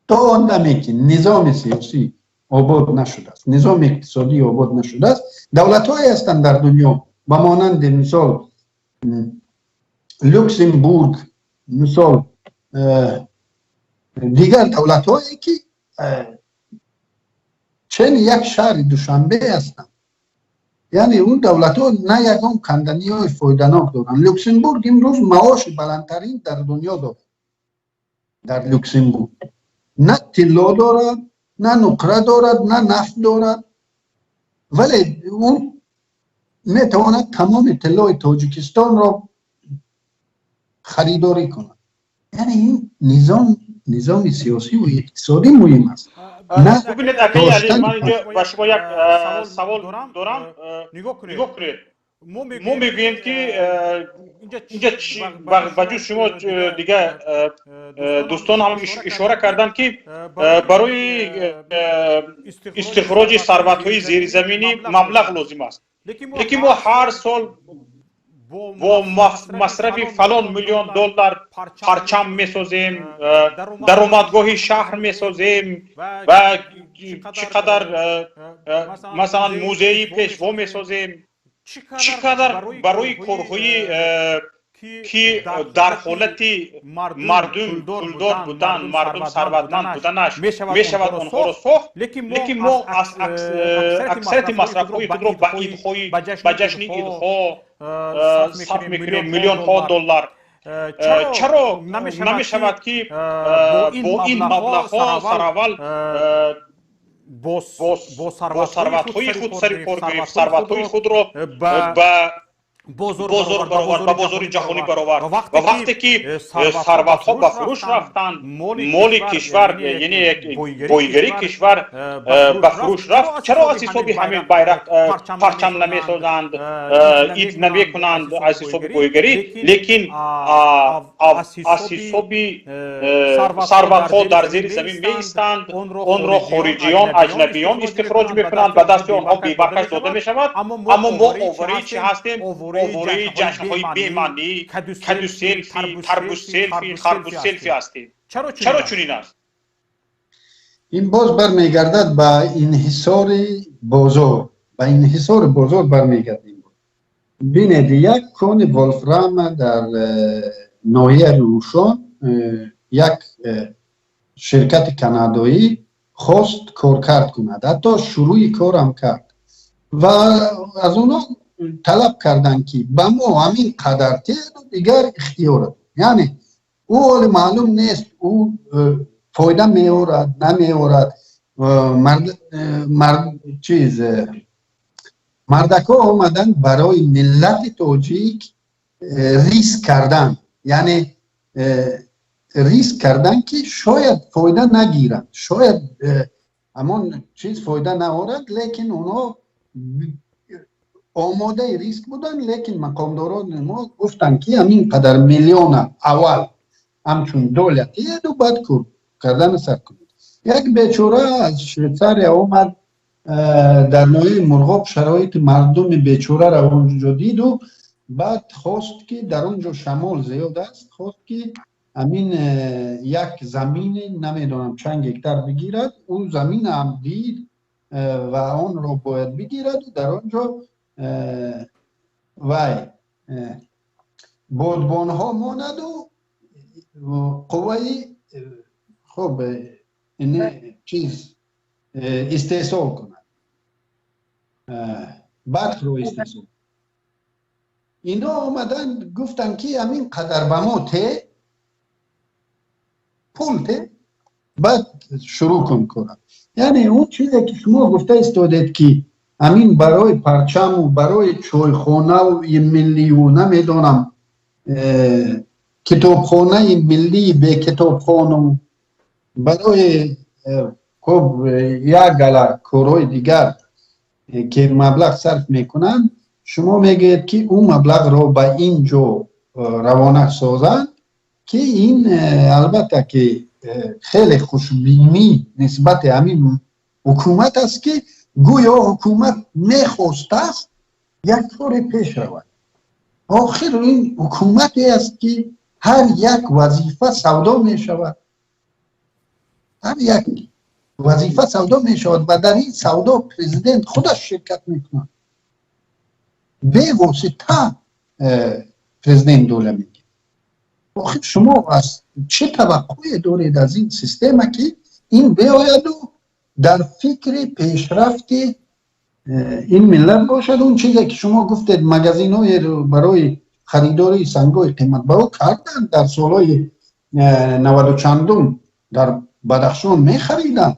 То он даме ки низоми сиёсӣ обод нашудааст, низоми иқтисодӣ обод нашудааст. Давлатҳое ҳастанд дар дунё, ба монанди, мисол, Люксембург, мисол, дигар давлатҳое, ки чени як шаҳри Душанбе ҳастанд. Яъне он давлатҳо на ягон канданиҳои фоиданок доранд. Люксембург имрӯз маоши баландтарин дар дунё дорад. Дар Люксембург на тилло дорад, на нуқра дорад, на нафт дорад, вале ӯ метавонад тамоми тиллои Тоҷикистонро харидорӣ кунад. Яъне ин низом, низоми сиёсиву иқтисодӣ муҳим аст. Бубинед, акаи Али, ман инҷо ба шумо як савол дорам. Нигоҳ кунед, мо мегӯем, ки инҷа ба ҷуз шумо дигар дӯстон ҳам ишора карданд, ки барои истихроҷи сарватҳои зеризаминӣ маблағ лозим аст, лекин мо ҳар сол Бо масрафи фалон миллион доллар парчам месозем, даромадгоҳи шаҳр месозем ва чӣ қадар, масалан, музеи Пешво месозем, чӣ қадар барои корҳои ки дар ҳолати мардум пулдор будан, мардум сарватманд буданаш мешавад онҳоро сохт, лекин мо аксарияти масрафҳои худро ба идҳои, ба ҷашни идҳо сарф мекунем, миллионҳо доллар. Чаро намешавад, ки бо ин маблағҳо сараввал бо сарватҳои худ сари кор гирифт, сарватҳои худро ба бозор баровард, ба бозори ҷаҳонӣ баровард? Ва вақте ки сарватҳо ба фурӯш рафтанд, моли кишвар, яъне боигарии кишвар ба фурӯш рафт, чаро аз ҳисоби ҳамин байрақ парчам намесозанд, ид намекунанд аз ҳисоби боигарӣ, лекин аз ҳисоби сарватҳо дар зери замин меистанд, онро хориҷиён, аҷнабиён истихроҷ мекунанд, ба дасти онҳо бебаркаш дода мешавад, аммо мо овораи чӣ ҳастем? Овораи ҷашнҳои бемаънӣ, каду селфи, тарбуз селфи, харбуз селфи ҳастем. Чаро чунин аст? Ин боз бармегардад ба инҳисори бозор, ба инҳисори бозор бармегардем. Бинед, як кони волфрама дар ноҳияи Рӯшон як ширкати канадоӣ хост коркард кунад, ҳатто шурӯи корам кард ва аз онҳо талаб карданд, ки ба мо ҳамин қадар теду дигар ихтиёр. Яъне ӯ ҳоле маълум нест, ӯ фоида меорад, намеорад. Чиз, мардакҳо омаданд барои миллати тоҷик риск кардан, яъне риск кардан, ки шояд фоида нагиранд, шояд ҳамон чиз фоида наорад, лекин онҳо омодаи риск буданд. Лекин мақомдорони мо гуфтанд, ки ҳамин қадар миллиона аввал ҳамчун доля теду баъд кор кардана сар кунед. Як бечора аз Швейтсария омад, дар ноҳияи Мурғоб шароити мардуми бечораро онҷо диду баъд хост, ки дар он ҷо шамол зиёд аст, хост, ки ҳамин як замини намедонам чанд гектар бигирад. Ӯ заминам дид ва онро бояд бигираду дар он ҷо вай бодбонҳо монаду қувваи хуб чиз истеҳсол кунад, барқро истеҳсол. Ино омаданд, гуфтанд, ки ҳамин қадар ба мо те, пул те, баъд шурӯъ кун кора. Яъне он чизе, ки шумо гуфта истодед, ки ҳамин барои парчаму барои чойхонау миллию намедонам китобхонаи миллии бекитобхону барои хуб як гала корҳои дигар, ки маблағ сарф мекунанд, шумо мегӯед, ки ӯ маблағро ба ин ҷо равона созанд, ки ин албатта ки хеле хушбинӣ нисбати ҳамин ҳукумат аст, ки гӯё ҳукумат мехостааст як коре пеш равад. Охир ин ҳукумате аст, ки ҳар як вазифа савдо мешавад, ҳар як вазифа савдо мешавад ва дар ин савдо президент худаш ширкат мекунад, бевосита президент доля мегирад. Охир шумо аз чӣ таваққӯе доред аз ин система, ки ин биояду дар фикри пешрафти ин миллат бошад? Он чизе, ки шумо гуфтед, магазинҳое барои харидории сангҳои қиматбаҳо карданд, дар солҳои наваду чандум дар Бадахшон мехариданд.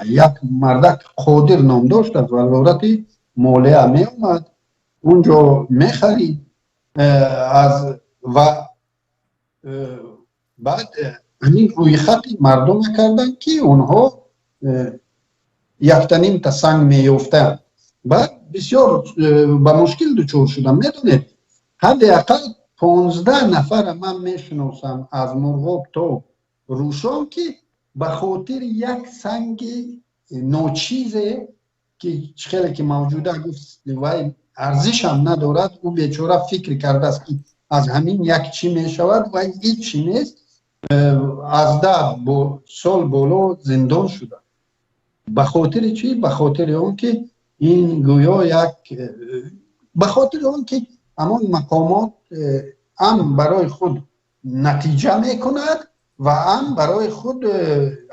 Як мардак Қодир ном дошт, аз вазорати молия меомад, унҷо мехарид аз ва баъд ҳамин рӯйхати мардума карданд, ки онҳо яктанимта санг меёфтанд. Баъд бисёр ба мушкил дучор шудам. Медонед, ҳадди ақал 15 нафара ман мешиносам аз Мурғоб то Рӯшон, ки ба хотири як санги ночизе, ки хеле ки мавҷуда гуфт, вай. Арзишам надорад. Ӯ бечора фикр кардааст, ки аз ҳамин як чӣ мешавад ва ҳеҷ чӣ нест. Аз 10 сол боло зиндон шуда. Ба хотири чӣ? Ба хотири он ки ин гӯё як, ба хотири он ки ҳамон мақомот ҳам барои худ натиҷа мекунад ва ҳам барои худ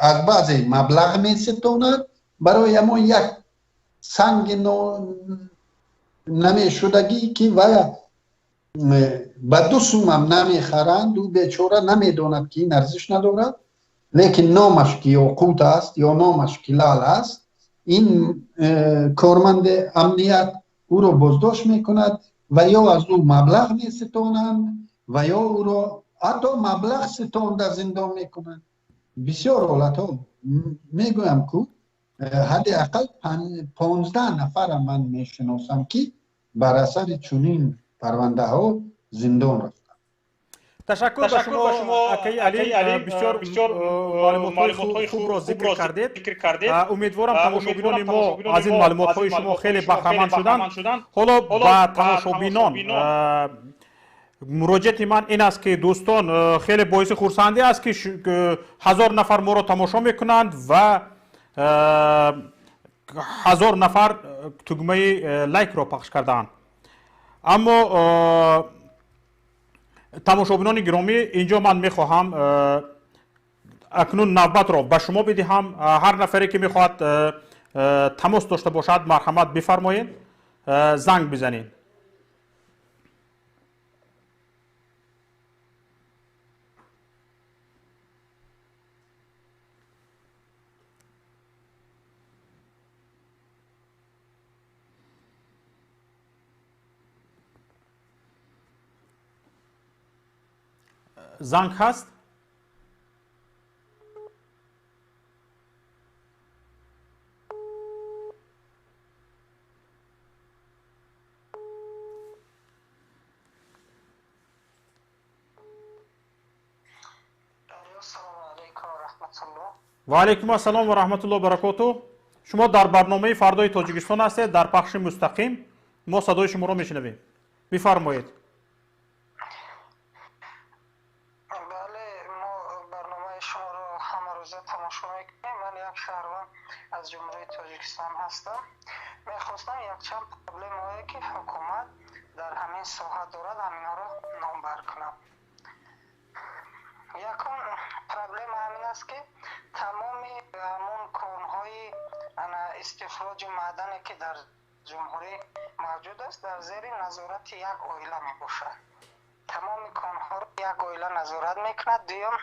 аз баъзе маблағ меситонад. Барои ҳамон як санги намешудагӣ, ки вая ба 2 сумам намехаранд, ӯ бечора намедонад, ки ин арзиш надорад, лекин номаш ки ёқут аст ё номаш ки лаъл аст, ин корманди амният ӯро боздошт мекунад ва ё аз ӯ маблағ меситонанд ва ё ӯро ҳатто маблағ ситонда зиндон мекунанд. Бисёр ҳолатҳо мегӯям, ку ҳадди ақал 15 нафара ман мешиносам, ки бар асари чунин парвандаҳо зиндон рафтанд. Ташаккур ба шумо, акаи Алим, бисёр бисёр маълумотҳои хубро зикр кардед. Умедворам, тамошобинони мо аз ин маълумотҳои шумо хеле баҳраманд шуданд. Ҳоло ба тамошобинон муроҷиати ман ин аст, ки дӯстон, хеле боиси хурсандӣ аст, ки 1000 нафар моро тамошо мекунанд ва 1000 нафар тугмаи лайкро пахш кардаанд. Аммо, тамошобинони гиромӣ, инҷо ман мехоҳам акнун навбатро ба шумо бидиҳам. Ҳар нафаре ки мехоҳад тамос дошта бошад, марҳамат бифармоед, занг бизанед. Занг ҳаст? Ва алайкум ассалом ва раҳматулло баракоту. Шумо дар барномаи «Фардои Тоҷикистон» ҳастед, дар пахши мустақим. Мо садои шуморо мешунавем, бифармоед. Бале, мо барномаи шуморо ҳамарӯза тамошо мекунем. Ман як шаҳрванд аз Ҷумҳурии Тоҷикистон ҳастам. Мехостам якчанд проблемаҳое, ки ҳукумат дар ҳамин соҳа дорад, ҳаминҳоро номбар кунам. Якум проблема ҳамин аст, ки тамоми ҳамон конҳои истихроҷи маъдане, ки дар ҷумҳурӣ мавҷуд аст, дар зери назорати як оила мебошад. Тамоми конҳоро як оила назорат мекунад. Дуюм,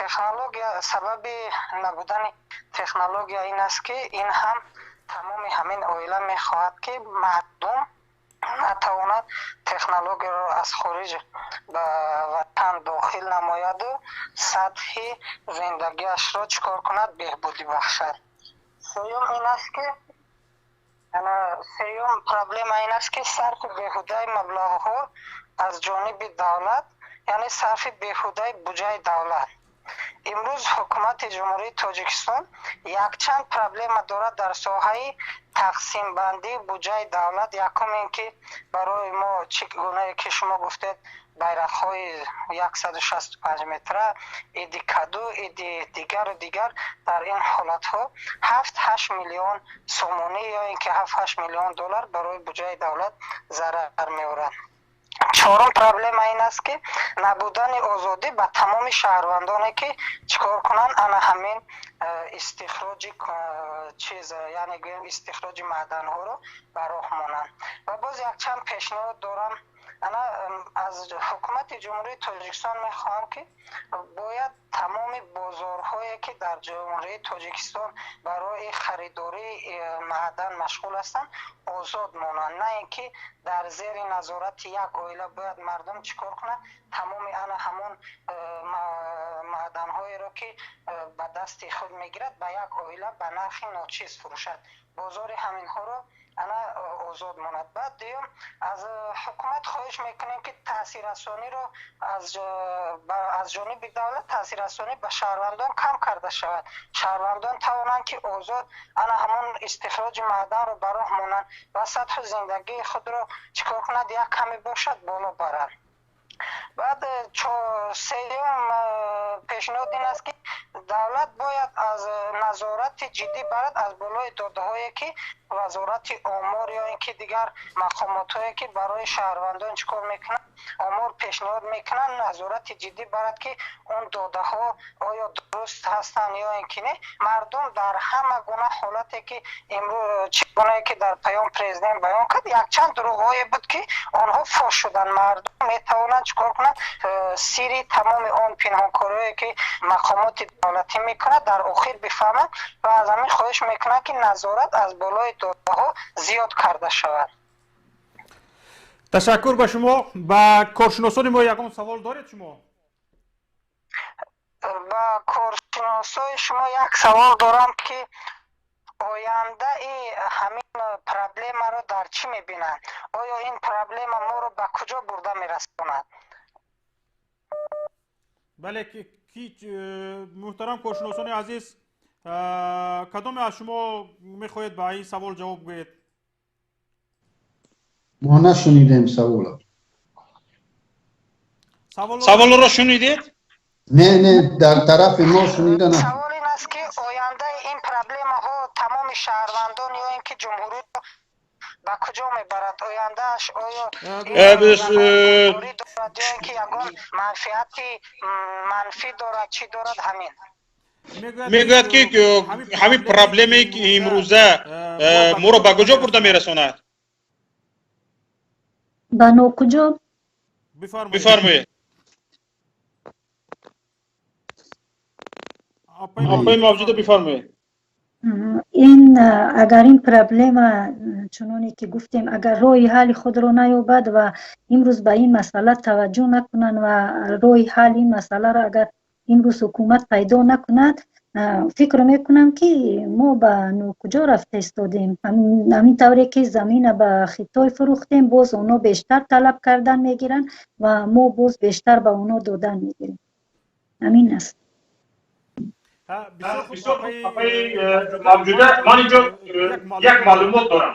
технология. Сабаби набудани технология ин аст, ки ин ҳам тамоми ҳамин оила мехоҳад, ки мардум натавонад технологияро аз хориҷ ба ватан дохил намояду сатҳи зиндагиашро чӣ кор кунад, беҳбудӣ бахшад. Сеюм ин аст, ки сеюм проблема ин аст, ки сарфи беҳудаи маблағҳо аз ҷониби давлат, яъне сарфи беҳудаи буҷаи давлат. Имрӯз ҳукумати Ҷумҳурии Тоҷикистон якчанд проблема дорад дар соҳаи тақсимбандии буҷаи давлат. Якум ин ки барои мо, чӣ гунае ки шумо гуфтед, байрақҳои 165 метра, иди каду, иди дигару дигар, дар ин ҳолатҳо 7-8 миллион сомонӣ ё ин ки 7-8 миллион доллар барои буҷаи давлат зарар меорад. Чорум проблема ин аст, ки набудани озодӣ ба тамоми шаҳрвандоне, ки чӣ кор кунанд, ана ҳамин истихроҷи чиз, яъне гӯем, истихроҷи маъданҳоро ба роҳ монанд. Ва боз якчанд пешниҳод дорам. Ана аз ҳукумати Ҷумҳурии Тоҷикистон мехоҳам, ки бояд тамоми бозорҳое, ки дар Ҷумҳурии Тоҷикистон барои харидории маъдан машғул ҳастанд, озод монанд, на ин ки дар зери назорати як оила. Бояд мардум чӣ кор кунад, тамоми ана ҳамон маъданҳоеро, ки ба дасти худ мегирад, ба як оила ба нархи ночиз фурӯшад. Бозори ҳаминҳоро ана озод монад. Баъд дуюм, аз ҳукумат хоҳиш мекунем, ки таъсиррасониро аз ҷониби давлат, таъсиррасонӣ ба шаҳрвандон кам карда шавад. Шаҳрвандон тавонанд, ки озод ана ҳамон истихроҷи маъданро ба роҳ монанд ва сатҳи зиндагии худро чӣ кор кунад, як каме бошад, боло баранд. Баъд сеюм пешниҳод ин аст, ки давлат бояд аз назорати ҷиддӣ барад аз болои додаҳое, ки Вазорати омор ё ин ки дигар мақомотҳое, ки барои шаҳрвандон чӣ кор мекунанд, омор пешниҳод мекунанд, назорати ҷиддӣ барад, ки он додаҳо оё дуруст ҳастанд ё ин ки не. Мардум дар ҳама гуна ҳолате, ки имрӯз чӣ гунае ки дар паём президент баён кард, якчанд дурӯғҳое буд, ки онҳо фош шуданд. Мардум метавонанд чӣ кор кунанд, сирри тамоми он пинҳонкориҳое, ки мақомоти давлатӣ мекунад, дар охир бифаҳманд ва аз ҳамин хоҳиш мекунанд, ки назорат аз болои додаҳо зиёд карда шавад. Ташаккур ба шумо. Ба коршиносони мо ягон савол доред шумо? Ба коршиносои шумо як савол дорам, ки ояндаи ҳамин проблемаро дар чӣ мебинанд? Оё ин проблема моро ба куҷо бурда мерасонад? Бале, ки муҳтарам коршиносони азиз, кадоме аз шумо мехоҳед ба ин савол ҷавоб гӯед? Мо нашунидем саволро. Саволро шунидед? Не, не, дар тарафи мо шунида нашуд. Савол ин аст, ки ояндаи ин проблемаҳо тамоми шаҳрвандон ё ин ки ҷумҳуриро ба куҷо мебарад? Ояндааш оё дорад ё ин ки ягон манфиати манфӣ дорад, чӣ дорад ҳамин? Мегӯяд, ки ҳамин проблемае, ки имрӯза моро ба куҷо бурда мерасонад? Ба нокуҷо. Бифармоед, апаи Мавҷуда, бифармоед. Ин агар ин проблема, чуноне ки гуфтем, агар роҳи ҳалли худро наёбад ва имрӯз ба ин масъала таваҷҷӯҳ накунанд ва роҳи ҳалли ин масъаларо агар имрӯз ҳукумат пайдо накунад, фикр мекунам, ки мо ба нокуҷо рафта истодем. Ҳамин тавре ки замина ба Хитой фурӯхтем, боз онҳо бештар талаб кардан мегиранд ва мо боз бештар ба онҳо додан мегирем. Ҳамин аст. Мавҷуда, ман инҷо як маълумот дорам.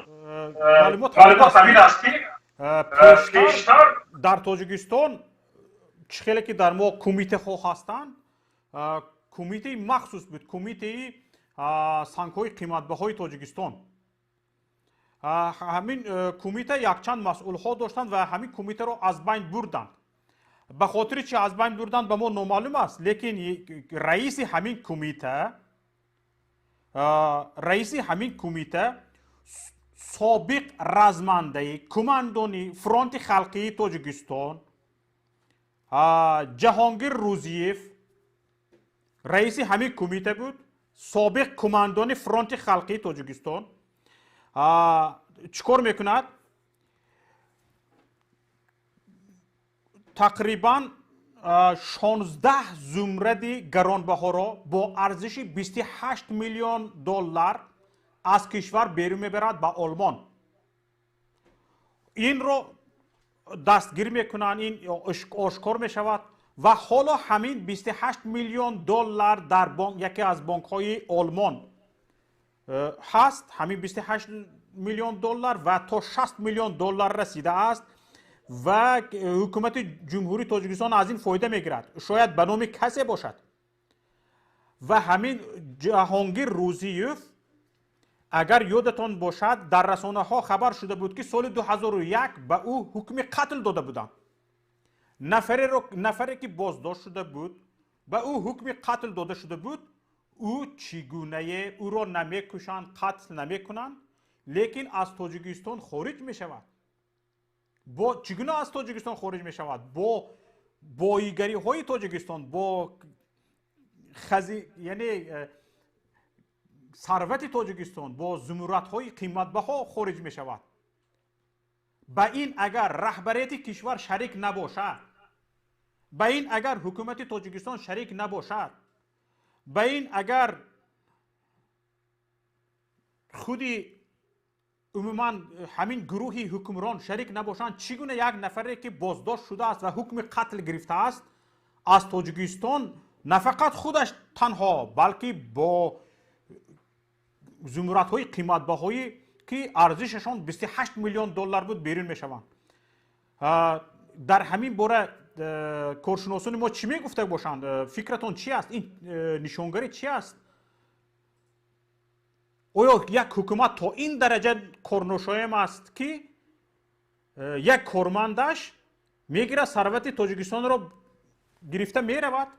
Маълумот ҳамин аст, ки пештар дар Тоҷикистон чӣ хеле ки дар мо кумитаҳо ҳастанд, кумитаи махсус буд, кумитаи сангҳои қиматбаҳои Тоҷикистон. Ҳамин кумита якчанд масъулҳо доштанд ва ҳамин кумитаро аз байн бурданд. Ба хотири чи аз байн бурданд, ба мо номаълум аст, лекин раиси ҳамин кумита собиқ размандаи кумандони фронти халқии Тоҷикистон Ҷаҳонгир Рӯзиев раиси ҳамин кумита буд, собиқ кумандони фронти халқии Тоҷикистон. Чӣ кор мекунад? Тақрибан 16 зумради гаронбаҳоро бо арзиши 28 миллион доллар аз кишвар берун мебарад ба Олмон. Инро дастгир мекунанд, ин ошкор мешавад ва ҳоло ҳамин 28 миллион доллар дар яке аз бонкҳои Олмон ҳаст. Ҳамин 28 миллион доллар ва то 60 миллион доллар расидааст ва ҳукумати Ҷумҳурии Тоҷикистон аз ин фоида мегирад. Шояд ба номи касе бошад. Ва ҳамин Ҷаҳонгир Рӯзиев, агар ёдатон бошад, дар расонаҳо хабар шуда буд, ки соли 2001 ба ӯ ҳукми қатл дода буданд. Нафаре ки боздошт шуда буд, ба ӯ ҳукми қатл дода шуда буд, ӯ чӣ гунае ӯро намекушанд, қатл намекунанд, лекин аз Тоҷикистон хориҷ мешавад? Бо чӣ гуна аз Тоҷикистон хориҷ мешавад? Бо боигариҳои Тоҷикистон, бо хази, яъне сарвати Тоҷикистон, бо зумурратҳои қиматбаҳо хориҷ мешавад. Ба ин агар раҳбарияти кишвар шарик набошад, ба ин агар ҳукумати Тоҷикистон шарик набошад, ба ин агар худи Умуман ҳамин гурӯҳи ҳукмрон шарик набошанд, чӣ гуна як нафаре ки боздошт шудааст ва ҳукми қатл гирифтааст аз Тоҷикистон на фақат худаш танҳо, балки бо зумратҳои қиматбаҳоӣ ки арзишашон 28 миллион доллар буд берун мешаванд? Дар ҳамин бора коршиносони мо чӣ мегуфта бошанд? Фикратон чи аст? Ин нишонгари чи аст? Оё як ҳукумат то ин дараҷа корношоям аст, ки як кормандаш мегирад, сарвати Тоҷикистонро гирифта меравад,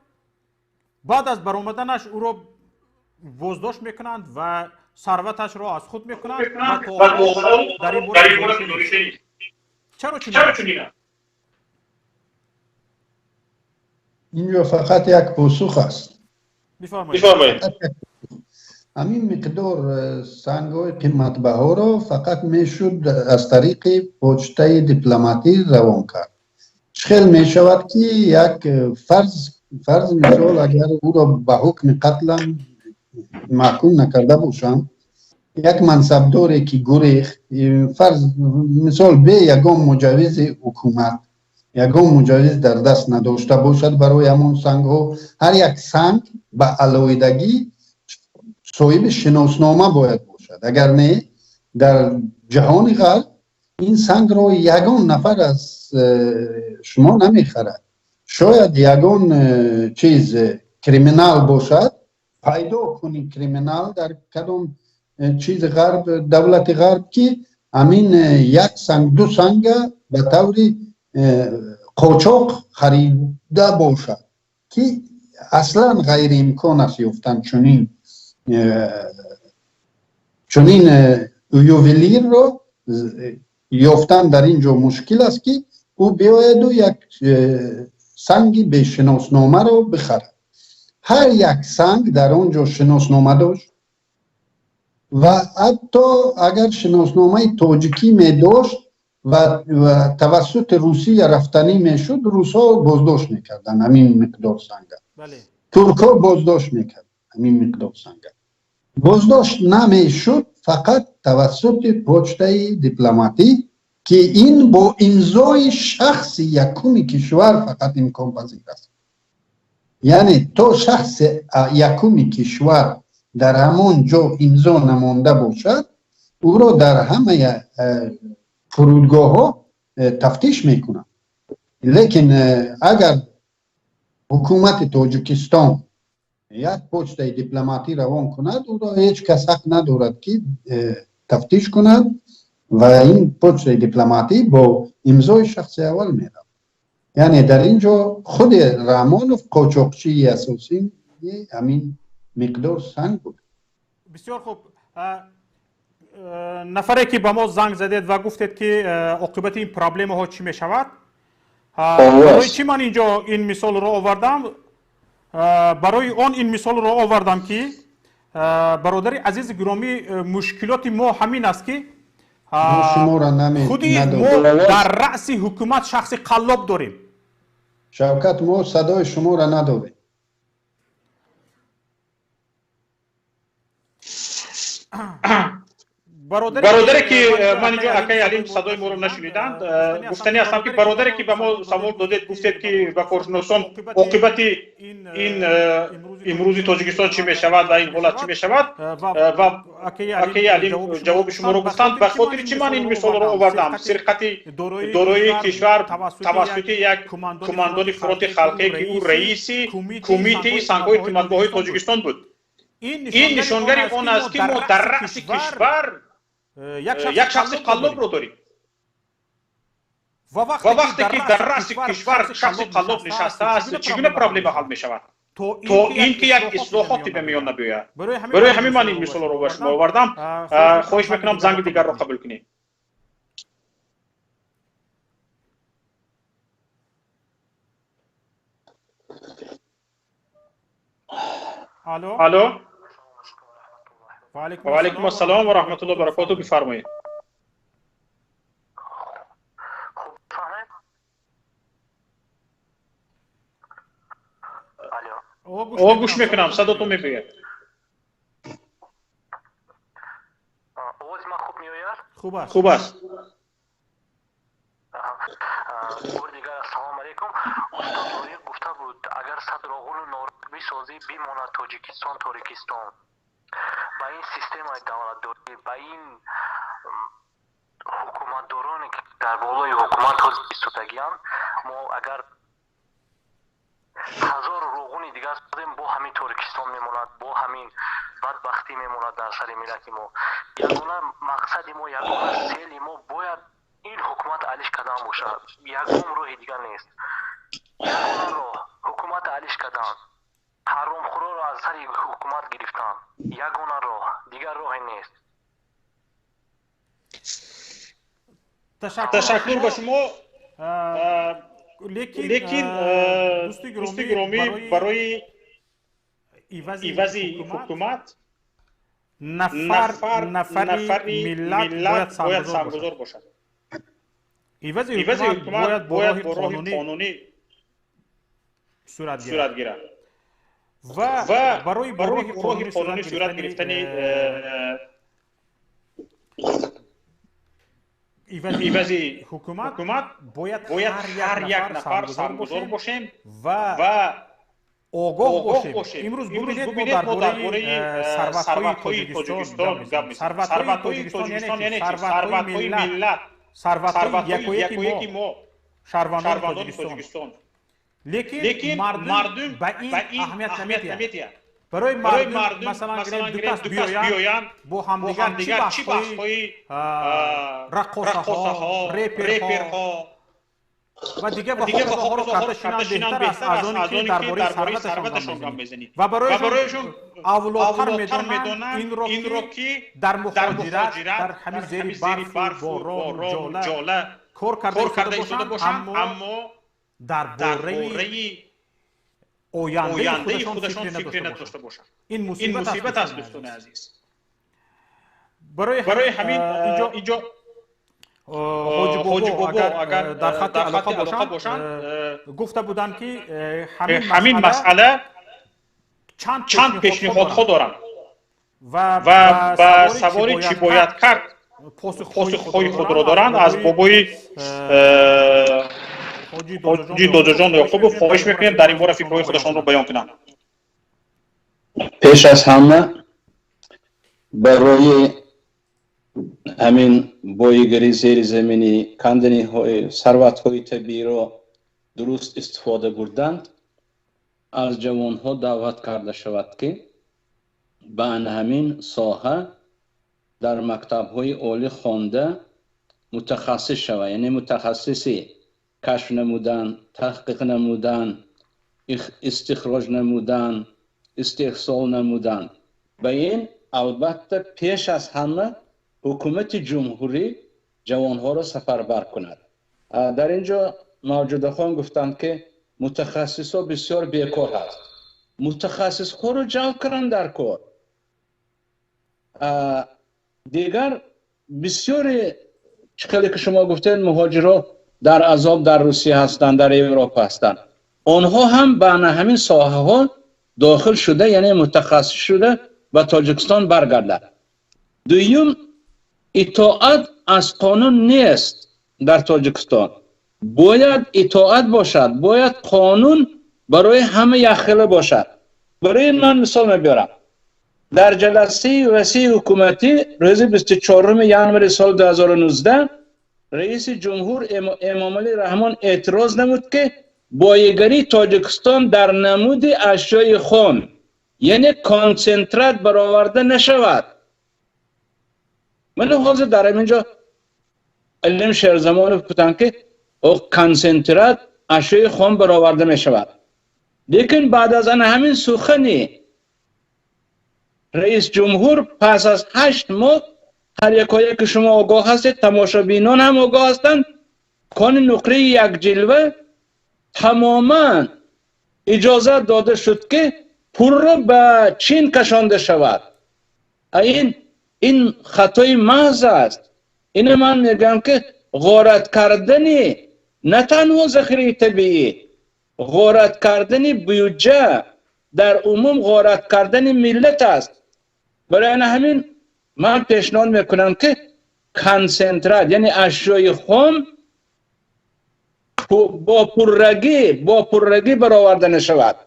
баъд аз баромаданаш ӯро боздошт мекунанд ва сарваташро аз худ мекунанд ва то дар ин бора чаро чунин аст? Инҷо фақат як посух аст. Бифармоед. Ҳамин миқдор сангҳои қиматбаҳоро фақат мешуд аз тариқи почтаи дипломатӣ равон кард. Чӣ хел мешавад, ки як фарз мисол, агар ӯро ба ҳукми қатлам маҳкум накарда бошанд, як мансабдоре ки гурехт, фарз мисол, бе ягон муҷаввизи ҳукумат, ягон муҷаввиз дар даст надошта бошад барои ҳамон сангҳо, ҳар як санг ба алоҳидагӣ соҳиби шиноснома бояд бошад. Агар не, дар ҷаҳони ғарб ин сангро ягон нафар аз шумо намехарад. Шояд ягон чиз криминал бошад, пайдо кунӣ криминал дар кадом чизи ғарб, давлати ғарб, ки ҳамин як санг, ду санга ба таври қочоқ харида бошад, ки аслан ғайриимкон аст ёфтан чунин ювелирро ёфтан дар ин ҷо мушкил аст, ки ӯ биёяду як санги бешиносномаро бихарад. Ҳар як санг дар он ҷо шиноснома дошт ва ҳатто агар шиносномаи тоҷикӣ медошт ва тавассути Русия рафтанӣ мешуд, русҳо боздошт мекарданд ҳамин миқдор санга, туркҳо боздошт мекарданд ҳамин миқдор санга. Боздошт намешуд фақат тавассути почтаи дипломатӣ, ки ин бо имзои шахси якуми кишвар фақат имконпазир аст. Яъне то шахси якуми кишвар дар ҳамон ҷо имзо намонда бошад, ӯро дар ҳамаи фурудгоҳҳо тафтиш мекунанд. Лекин агар ҳукумати Тоҷикистон як почтаи дипломатӣ равон кунад, ӯро ҳеҷ кас ҳақ надорад, ки тафтиш кунад ва ин почтаи дипломатӣ бо имзои шахси аввал меравад. Яъне дар ин ҷо худи Раҳмонов қочоқчии асосии ҳамин миқдор санг буд. Бисёр хуб. Нафаре ки ба мо занг задед ва гуфтед, ки оқибати ин проблемаҳо чӣ мешавад, барои чӣ ман инҷо ин мисолро овардам? Барои он ин мисолро овардам, ки бародари азизи гиромӣ, мушкилоти мо ҳамин аст, ки худи мо дар раъси ҳукумат шахси қаллоб дорем. Шавкат, мо садои шуморо надорем. Бародаре ки ман инҷо акаи Алим садои моро нашуниданд, гуфтанӣ ҳастам, ки бародаре ки ба мо савол додед, гуфтед, ки ба коршиносон оқибати ин имрӯзи Тоҷикистон чӣ мешавад ва ин ҳолат чӣ мешавад, ва акаи Алим ҷавоби шуморо гуфтанд. Ба хотири чӣ ман ин мисолро овардам? Сирқати дороии кишвар тавассути як кумандони фронти халқе, ки ӯ раиси кумитаи сангҳои қиматбаҳои Тоҷикистон буд. Ин нишонгари он аст, ки мо дар раъси кишвар як шахси қаллобро дорем. Ва вақте ки дар раъси кишвар шахси қаллоб нишастааст, чӣ гуна проблема ҳал мешавад, то ин ки як ислоҳоте ба миён набиёяд? Барои ҳамин ман ин мисолро ба шумо овардам. Хоҳиш мекунам, занги дигарро қабул кунем. Алло, ва алайкум ассалом ва раҳматуллоҳи баракоту, бифармоед. О, гӯш мекунам, садотон мебиёяд. Хуб аст. Хуб аст. Бор дигар ассалому алайкум. Устод Лоиқ гуфта буд, агар сад Роғуну Норак бисозӣ, бимонад Тоҷикистон Торикистон. Ба ин системаи давлатдорӣ, ба ин ҳукуматдороне, ки дар болои ҳукумат ҳозир истодагианд, мо агар ҳазор Роғуни дигар созем, бо ҳамин Торикистон мемонад, бо ҳамин бадбахтӣ мемонад дар сари миллати мо. Ягона мақсади мо, ягона сели мо бояд ин ҳукумат алиш кардан бошад. Ягон роҳи дигар нест. Ягона роҳ ҳукумат алиш кардан, ҳаромхӯроро аз сари ҳукумат гирифтан. Ягона роҳ, дигар роҳе нест. Ташаккур ба шумо. Лекин, дӯсти гиромӣ, барои ивази ҳукумат нафари миллат бояд саргузор бошад. Ивази ҳукумат ҳукумат бояд бояд бо бо роҳи роҳи қонунӣ қонунӣ сурат сурат гирад гирад ва ва барои бо барои роҳи роҳи қонунӣ қонунӣ сурат сурат гирифтани гирифтани ивази ивази ҳукумат ҳукумат бояд бояд ҳар ҳар як як нафар нафар саргузор саргузор бошем бошем ва ва огоҳ огоҳ бошем. бошем. Имрӯз Имрӯз бубинед, мо бубинед, дар мо дар бораи бораи сарватҳои сарватҳои Тоҷикистон Тоҷикистон гап мезанем. гап мезанем. Сарватҳои Сарватҳои Тоҷикистон яъне Тоҷикистон чи? яъне чи? Сарватҳои Сарватҳои миллат, миллат, сарватҳои сарватҳои якояки мо, якояки мо, шаҳрвандони шаҳрвандони Тоҷикистон. Тоҷикистон. Лекин Лекин мардум мардум ба ин ба ин аҳамият аҳамият намедиҳад. намедиҳад. Барои Барои мардум, мардум, масалан, гирем, масалан, ду гирем, кас ду кас биёянд, биёянд, бо бо ҳамдигар чӣ ҳамдигар чӣ баҳсҳои баҳсҳои раққосаҳо, раққосаҳо, реперҳо реперҳо ва дигар ва дигар ва ҳоказоҳоро ҳоказоҳоро карда шинанд карда шинанд беҳтар аст беҳтар аз аст оне аз ки оне дар ки бораи дар бораи сарваташон гап сарваташон гап мезанӣ. мезанӣ. Ва Ва барояшон барояшон авлодтар авлодтар медонанд медонанд инро, инро, ки ки дар дар муҳоҷират, муҳоҷират, дар ҳамин дар зери ҳамин зери барфу барфу борону борону ҷола ҷола кор карда кор истода карда истода бошанд, бошанд, аммо аммо дар дар бораи бораи ояндаи ояндаи худашон худашон фикре фикре надошта надошта бошанд. бошанд. Ин Ин мусибат аст, мусибат аст, дӯстони дӯстони азиз. азиз. Барои Барои ҳамин ҳамин инҷо инҷо Ҳоҷи Ҳоҷи Бобо Бобо агар агар дар хатти дар алоқа хатти алоқа бошанд, бошанд, гуфта буданд, ки ҳамин ҳамин масъала масъала чанд чанд пешниҳодҳо пешниҳодҳо доранд доранд ва ва ба ба саволи чӣ саволи чӣ бояд бояд кард кард посухҳои посухҳои худро худро доранд доранд. аз Аз бобои бобои Ҳоҷи Ҳоҷи Додаҷон Додаҷон Ёқубов Ёқубов хоҳиш хоҳиш мекунем мекунем дар дар ин ин бора бора фикрҳои фикрҳои худашонро худашонро баён баён кунанд. кунанд. Пеш аз ҳама барои ҳамин боигарии зеризаминӣ, канданиҳои сарватҳои табииро дуруст истифода бурданд, аз ҷавонҳо даъват карда шавад, ки ба ана ҳамин соҳа дар мактабҳои олӣ хонда мутахассис шавад, яъне мутахассиси кашф намудан, таҳқиқ намудан, истихроҷ намудан, истеҳсол намудан. Ба ин албатта пеш аз ҳама ҳукумати ҷумҳурӣ ҷавонҳоро сафарбар кунад. Дар ин ҷо Мавҷудахон гуфтанд, ки мутахассисҳо бисёр бекор ҳаст. Мутахассисҳоро ҷалб кунанд дар кор. Дигар бисёре, чӣ хеле ки шумо гуфтед, муҳоҷирҳо дар азоб дар Русия ҳастанд, дар Европа ҳастанд. Онҳо ҳам ба ана ҳамин соҳаҳо дохил шуда, яъне мутахассис шуда ба Тоҷикистон баргардад. Дуюм, итоат аз қонун нест дар Тоҷикистон. Бояд итоат бошад, бояд қонун барои ҳама якхела бошад. Барои ман мисол мебиёрам. Дар ҷаласаи васеи ҳукуматӣ рӯзи 24 январи соли 2019 раиси ҷумҳур Эмомалӣ Раҳмон эътироз намуд, ки боигарии Тоҷикистон дар намуди ашёи хом, яъне консентрат бароварда нашавад. Ман ҳозир дар ҳамин ҷо Алим Шерзамонов гуфтанд, ки консентрат ашёи хом бароварда мешавад. Лекин баъд аз ана ҳамин сухани раис ҷумҳур пас аз 8 моҳ, ҳар якое ки шумо огоҳ ҳастед, тамошобинон ҳам огоҳ ҳастанд, кони нуқраи Якҷилва тамоман иҷозат дода шуд, ки пурра ба Чин кашонда шавад. Ин хатои маҳз аст. Ина ман мегӯям, ки ғорат кардани на танҳо захираи табиӣ, ғорат кардани бюҷа, дар умум ғорат кардани миллат аст. Барои ана ҳамин ман пешниҳод мекунам, ки консентрат, яъне ашёи хом бо пуррагӣ бароварда нашавад.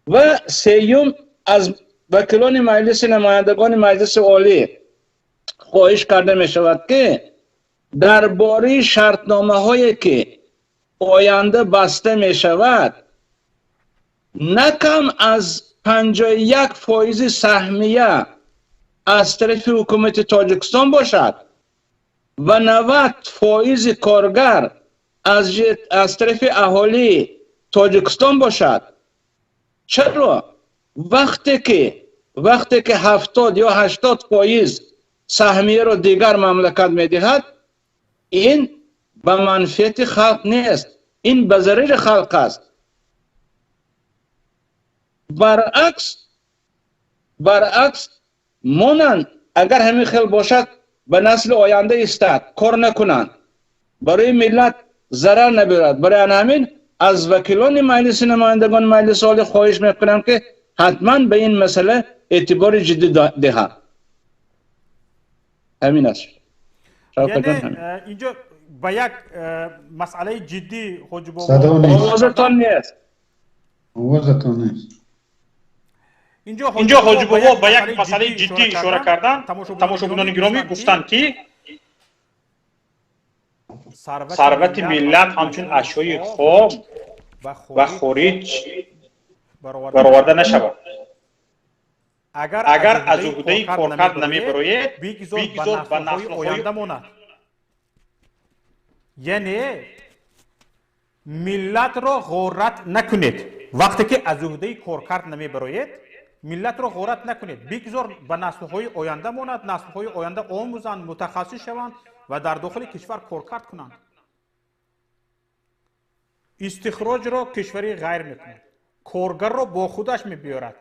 Ва сеюм, аз вакилони маҷлиси намояндагони Маҷлиси Олӣ хоҳиш карда мешавад, ки дар бораи шартномаҳое ки оянда баста мешавад, на кам аз 51% саҳмия аз тарафи ҳукумати Тоҷикистон бошад ва 90% коргар аз тарафи аҳолии Тоҷикистон бошад. Чаро? Вақте ки 70 ё 80% саҳмияро дигар мамлакат медиҳад, ин ба манфиати халқ нест, ин ба зарари халқ аст. Баръакс монанд, агар ҳамин хел бошад, ба насли оянда истад, кор накунанд, барои миллат зарар набирад. Барои ҳамин аз вакилони Маҷлиси намояндагони Маҷлиси Олӣ хоҳиш мекунам, ки ҳатман ба ин масъала эътибори ҷиддӣ диҳанд. Ҳамин аст. Яъне инҷо ба як масъалаи ҷиддӣ Ҳоҷибобо овозатон нест. Овозатон нест. Инҷо Ҳоҷибобо ба як масъалаи ҷиддӣ ишора карданд. Тамошобинони гиромӣ гуфтанд, ки сарвати миллат ҳамчун ашёи хом ба хориҷ бароварда нашавад. Агар аз уҳдаи коркард намебароед, бигзор ба наслҳои оянда монад. Яъне миллатро ғорат накунед. Вақте ки аз уҳдаи коркард намебароед, миллатро ғорат накунед, бигзор ба наслҳои оянда монад, наслҳои оянда омӯзанд, мутахассис шаванд ва дар дохили кишвар коркард кунанд. Истихроҷро кишвари ғайр мекунад, коргарро бо худаш мебиёрад.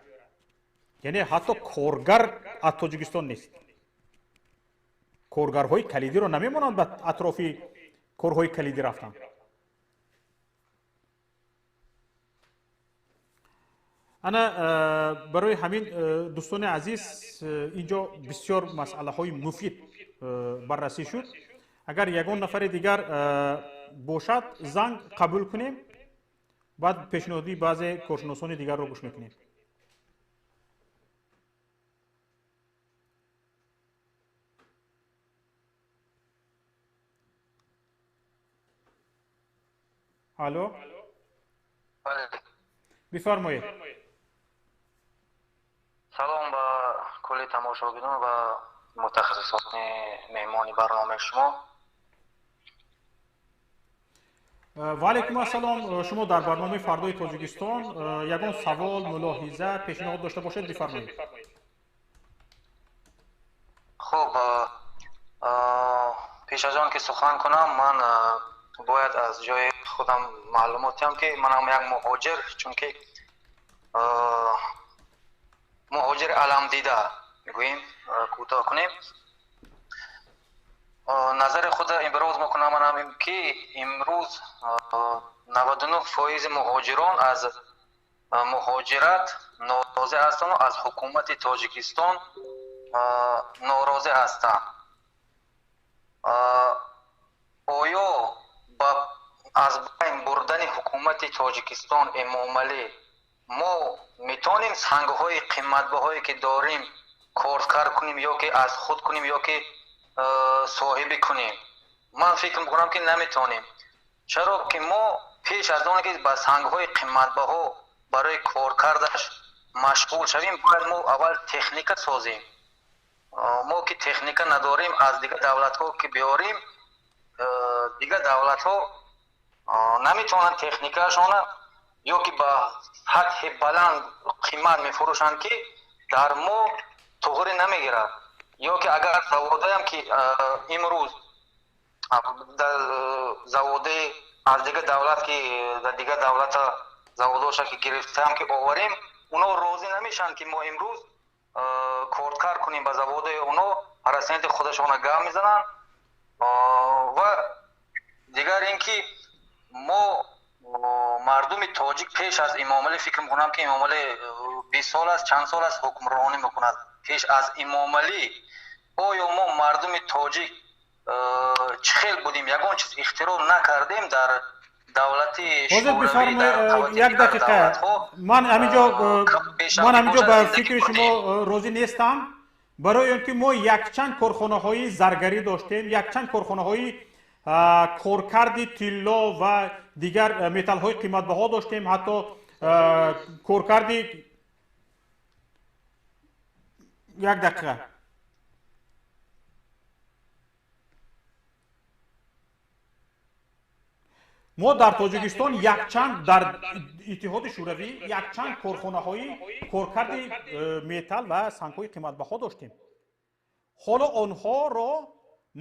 Яъне ҳатто коргар аз Тоҷикистон нест. Коргарҳои калидиро намемонанд ба атрофи корҳои калидӣ рафтанд. Ана барои ҳамин, дӯстони азиз, инҷо бисёр масъалаҳои муфид баррасӣ шуд. Агар ягон нафари дигар бошад, занг қабул кунем, баъд пешниҳоди баъзе коршиносони дигарро гӯш мекунем. Алло, бифармоед. Салом ба кулли тамошобинон ва мутахассисони меҳмони барномаи шумо. Ва алайкум ассалом. Шумо дар барномаи Фардои Тоҷикистон. Ягон савол, мулоҳиза, пешниҳод дошта бошед, бифармоед. Хуб, пеш аз он ки сухан кунам, ман бояд аз ҷои худам маълумот диҳам, ки манам як муҳоҷир, чунки муҳоҷир аламдида мегӯем, кӯтоҳ кунем. Назари худро имрӯз мекунам манам, ки имрӯз 99% муҳоҷирон аз муҳоҷират норозӣ ҳастанд ва аз ҳукумати Тоҷикистон норозӣ ҳастанд. Оё ба аз байн бурдани ҳукумати Тоҷикистон Эмомалӣ мо метавонем сангҳои қиматбаҳое ки дорем коркард кунем ё ки аз худ кунем ё ки соҳибӣ кунем? Ман фикр мекунам, ки наметавонем. Чаро ки мо пеш аз оне ки ба сангҳои қиматбаҳо барои коркардаш машғул шавем, бояд мо аввал техника созем. Мо ки техника надорем, аз дигар давлатҳо ки биёрем, дигар давлатҳо наметавонанд техникаашона ё ки ба сатҳи баланд қимат мефурӯшанд, ки дар мо туғри намегирад. Ё ки агар заводаям ки имрӯз заводаи аз дигар давлат, ки дар дигар давлата заводоша ки гирифтаам ки оварем, оно розӣ намешаванд, ки мо имрӯз коркард кунем ба заводаи оно, проценти худашона гап мезананд. Ва дигар ин ки мо мардуми тоҷик пеш аз Эмомалӣ, фикр мекунам, ки Эмомалӣ 20 сол аст, чанд сол аст ҳукмронӣ мекунад. Пеш аз Эмомалӣ оё мо мардуми тоҷик Чӣ хел будем, ягон чиз ихтироъ накардем дар давлати ҳозир Шӯравӣ, бифармоед, дар қабати як дигар дақиқа. давлатҳо Ман ҳаминҷо кам бештар ман ҳаминҷо бошад ба зиндагӣ фикри бурдем. шумо розӣ нестам, барои он ки мо якчанд корхонаҳои заргарӣ доштем, якчанд корхонаҳои коркарди тилло ва дигар металлҳои қиматбаҳо доштем, ҳатто коркарди, як дақиқа. Мо дар Тоҷикистон якчанд, дар Иттиҳоди Шӯравӣ якчанд корхонаҳои коркарди металл ва сангҳои қиматбаҳо доштем. Ҳоло онҳоро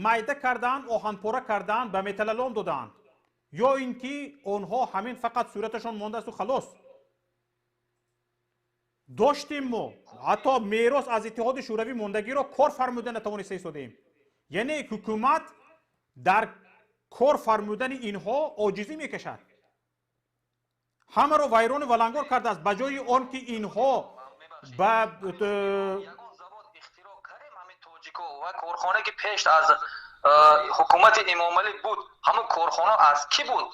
майда кардаанд, оҳанпора кардаанд, ба металлолом додаанд, ё ин ки онҳо ҳамин фақат сураташон мондаасту халос. Доштем мо, ҳатто мерос аз Иттиҳоди Шӯравӣ мондагиро кор фармуда натавониста истодаем. Яъне ҳукумат дар кор фармудани инҳо оҷизӣ мекашад, ҳамаро вайрону валангор кардааст, ба ҷои он ки инҳо ба Ягон завод ихтироъ кардем ҳамин тоҷико ва корхона, ки пеш аз ҳукумати Эмомалӣ буд, ҳамон корхона аз кӣ буд?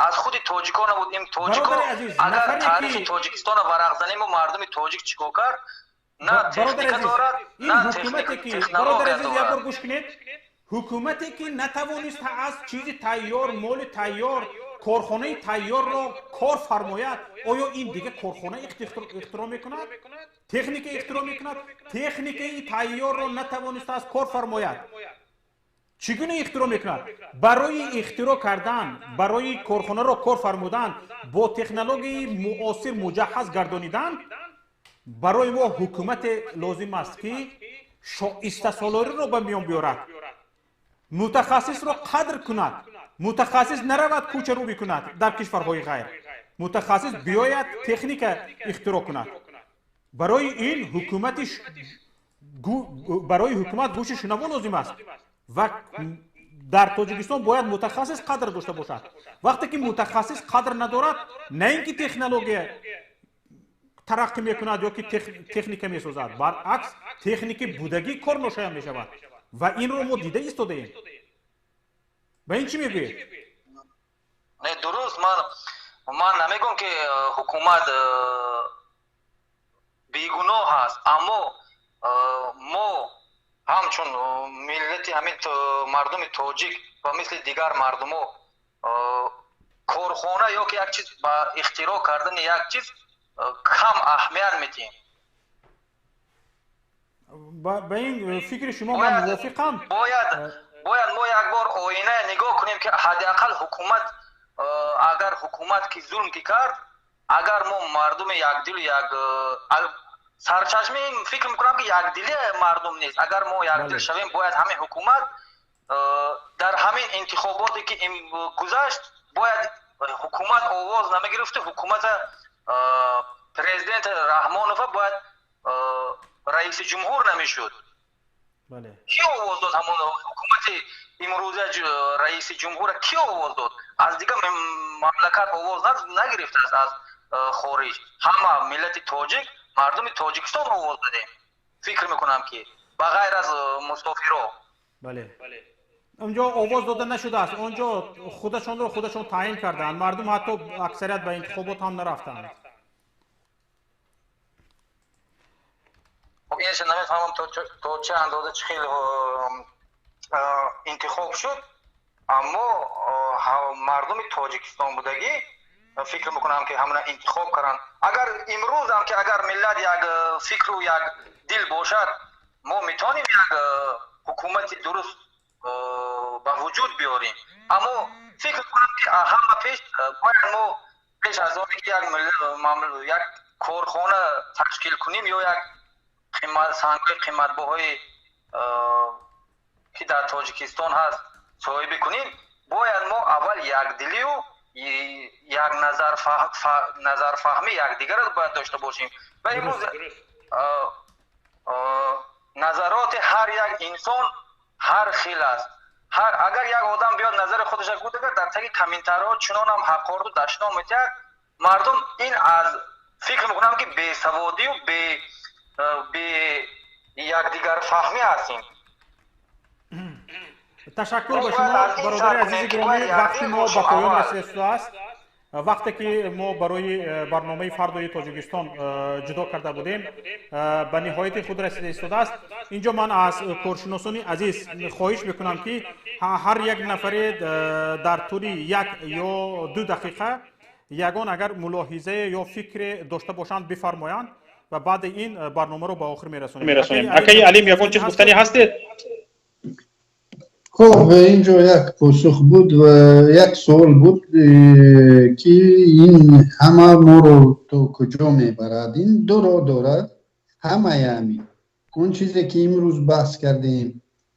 Аз худи тоҷико набуд? Ин тоҷико Бародари азиз, агар нафаре таърихи ки Тоҷикистонро варақ занему, мардуми тоҷик чӣ кор кард? На бародари техника азиз, дорад, ин на ҳукумате ки, бародари технология азиз, як бор дорад. гӯш кунед. Ҳукумате ки натавонист аз чизи тайёр, моли тайёр, корхонаи тайёрро кор фармояд, оё ин дига корхона ихтироъ мекунад, техника ихтироъ мекунад? Техникаи тайёрро натавонистааст кор фармояд, чӣ гуна ихтироъ мекунад? Барои ихтироъ кардан, барои корхонаро кор фармудан, бо технологияи муосир муҷаҳҳаз гардонидан, барои мо ҳукумате лозим аст, ки шоистасолориро ба миён биёрад, мутахассисро қадр кунад. Мутахассис наравад кӯчарӯ бикунад дар кишварҳои ғайр, мутахассис биёяд, техника ихтироъ кунад. Барои ин ҳукумати барои ҳукумат гӯши шунаво лозим аст ва дар Тоҷикистон бояд мутахассис қадр дошта бошад. Вақте ки мутахассис қадр надорад, на ин ки технология тараққӣ мекунад ё ки техника месозад, баръакс, техники будагӣ кор ношоям мешавад ва инро мо дида истодаем. Ба ин чӣ мегӯед? Не, дуруст, ман намегӯям, ки ҳукумат бегуноҳ аст, аммо мо ҳамчун миллати ҳамин мардуми тоҷик ва мисли дигар мардумо корхона ё ки як чиз ба ихтироъ кардани як чиз кам аҳамият медиҳем. Ба ин фикри шумо ман мувофиқам. Бояд мо як бор оина нигоҳ кунем, ки ҳадди ақал ҳукумат, агар ҳукумат ки зулм ки кард, агар мо мардуми якдилу як сарчашми фикр мекунам, ки якдили мардум нест. Агар мо якдил шавем, бояд ҳамин ҳукумат дар ҳамин интихоботе ки гузашт, бояд ҳукумат овоз намегирифту ҳукумата президент Раҳмонова бояд раиси ҷумҳур намешуд. Кӣ овоз дод ҳамон ҳукумати имрӯза раиси ҷумҳура? Кӣ овоз дод? Аз дигар мамлакат овоз нагирифтааст, аз хориҷ. Ҳама миллати тоҷик, мардуми Тоҷикистон овоз додем, фикр мекунам, ки ба ғайр аз мусофиро. Бале, онҷо овоз дода нашудааст, онҷо худашонро худашон таъин кардаанд. Мардум ҳатто аксарият ба интихобот ҳам нарафтаанд. Хоб, инша намефаҳмам, то чӣ андоза, чӣ хел интихоб шуд, аммо мардуми Тоҷикистон будагӣ, фикр мекунам, ки ҳамона интихоб карданд. Агар имрӯзам ки агар миллат як фикру як дил бошад, мо метавонем як ҳукумати дуруст ба вуҷуд биёрем. Аммо фикр мекунам, ки ҳама пеш бояд мо пеш аз оне ки як корхона ташкил кунем ё як сангҳои қиматбаҳои ки дар Тоҷикистон ҳаст соҳибӣ кунем, бояд мо аввал якдилию як назарфаҳмӣ якдигарро бояд дошта бошем. Ва имрӯз назароти ҳар як инсон ҳар хел аст. Ҳар агар як одам биёд, назари худашро гӯяд, дар таги комментарҳо чунонам ҳақорду дашном медиҳад мардум. Ин аз фикр мекунам, ки бесаводию бе якдигарфаҳмӣ ҳастем. Ташаккур ба шумо, бародари азизи гиромӣ. Вақти мо ба поён расидааст. Вақте ки мо барои барномаи фардои Тоҷикистон ҷудо карда будем, ба ниҳояти худ расида истодааст. Инҷо ман аз коршиносони азиз хоҳиш мекунам, ки ҳар як нафаре дар тӯли як ё ду дақиқа ягон агар мулоҳизае ё фикре дошта бошанд, бифармоянд ва баъди ин барномаро ба охир мерасонем. Акаи Алим, ягон чиз гуфтанӣ ҳастед? Хуб, инҷо як посух буд ва як суол буд, ки ин ҳама моро то куҷо мебарад. Ин ду роҳ дорад. Ҳамаи ҳамин он чизе ки имрӯз баҳс кардем,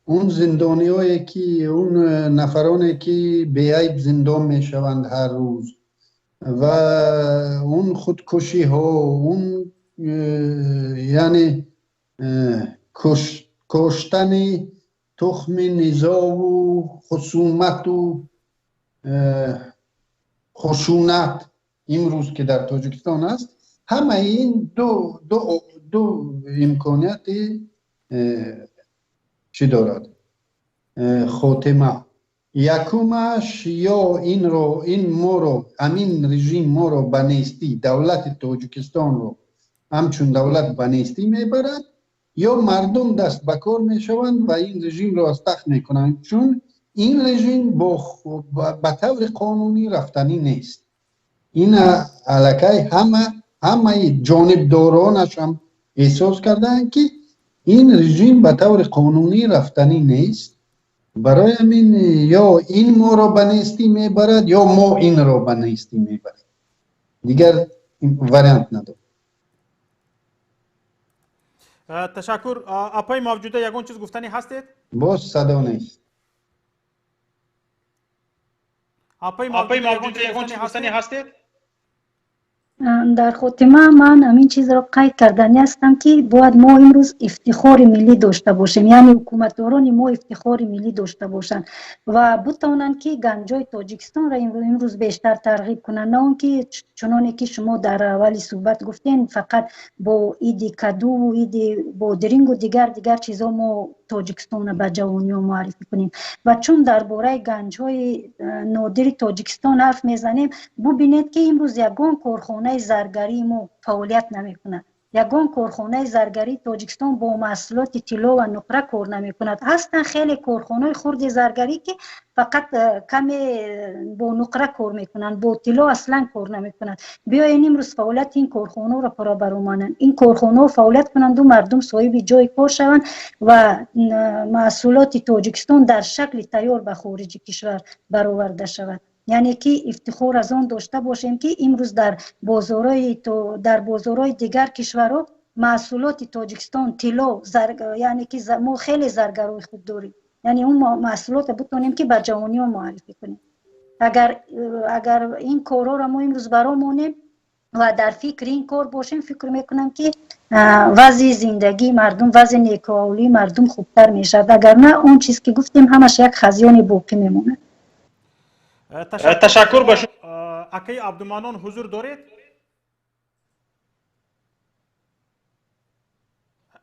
он зиндониҳое ки, он нафароне ки беайб зиндон мешаванд ҳар рӯз, ва он худкушиҳо, он яъне коштани тухми низову хусумату хушунат имрӯз ки дар Тоҷикистон аст, ҳамаи ин ду имконияти чӣ дорад хотима. Якумаш, ё инро, ин моро, ҳамин режим моро ба нестӣ, давлати Тоҷикистонро ҳамчун давлат ба нестӣ мебарад, ё мардум даст ба кор мешаванд ва ин режимро аз тахт мекунанд, чун ин режим ба таври қонунӣ рафтанӣ нест. Ин аллакай ҳамаи ҷонибдоронаш ҳам эҳсос кардаанд, ки ин режим ба таври қонунӣ рафтанӣ нест. Барои ҳамин ё ин моро ба нестӣ мебарад, ё мо инро ба нестӣ мебарем, дигар вариант надорад. Ташаккур. Апаи Мавҷуда, ягон чиз гуфтанӣ ҳастед? Боз садо нест. Апаи Мавҷуда, ягон чиз гуфтанӣ ҳастед? Дар хотима ман ҳамин чизро қайд карданӣ ҳастам, ки бояд мо имрӯз ифтихори миллӣ дошта бошем, яъне ҳукуматдорони мо ифтихори миллӣ дошта бошанд ва бутавонанд, ки ганҷои Тоҷикистонро имрӯз бештар тарғиб кунанд, на он ки чуноне ки шумо дар аввали суҳбат гуфтем, фақат бо иди кадуву иди бодирингу дигар дигар чизҳо мо Тоҷикистонро ба ҷавониҳо муаррифӣ кунем. Ва чун дар бораи ганҷҳои нодири Тоҷикистон ҳарф мезанем, бубинед, ки имрӯз ягон корхонаи заргарии мо фаъолият намекунад, ягон корхонаи заргарии Тоҷикистон бо маҳсулоти тилло ва нуқра кор намекунад. Ҳастанд хеле корхонаҳои хурди заргарӣ, ки фақат каме бо нуқра кор мекунанд, бо тилло аслан кор намекунанд. Биёен имрӯз фаъолияти ин корхонаҳоро пурра баромананд, ин корхонаҳо фаъолият кунанду мардум соҳиби ҷои кор шаванд ва маҳсулоти Тоҷикистон дар шакли тайёр ба хориҷи кишвар бароварда шавад. Яъне ки ифтихор аз он дошта бошем, ки имрӯз дар бозорҳои дигар кишварҳо маҳсулоти Тоҷикистон, тилло, яъне ки мо хеле заргарои хуб дорем, яъне он маҳсулотро битонем, ки ба ҷавониҳо муаррифӣ кунем. Агар ин корҳоро мо имрӯз баро монем ва дар фикри ин кор бошем, фикр мекунам, ки вазъи зиндагии мардум, вазъи некӯаҳволии мардум хубтар мешавад. Агар на, он чиз ки гуфтем, ҳамаш як хазёне боқӣ мемонад. Ташаккур ба шумо. Акаи Абдуманнон, ҳузур доред?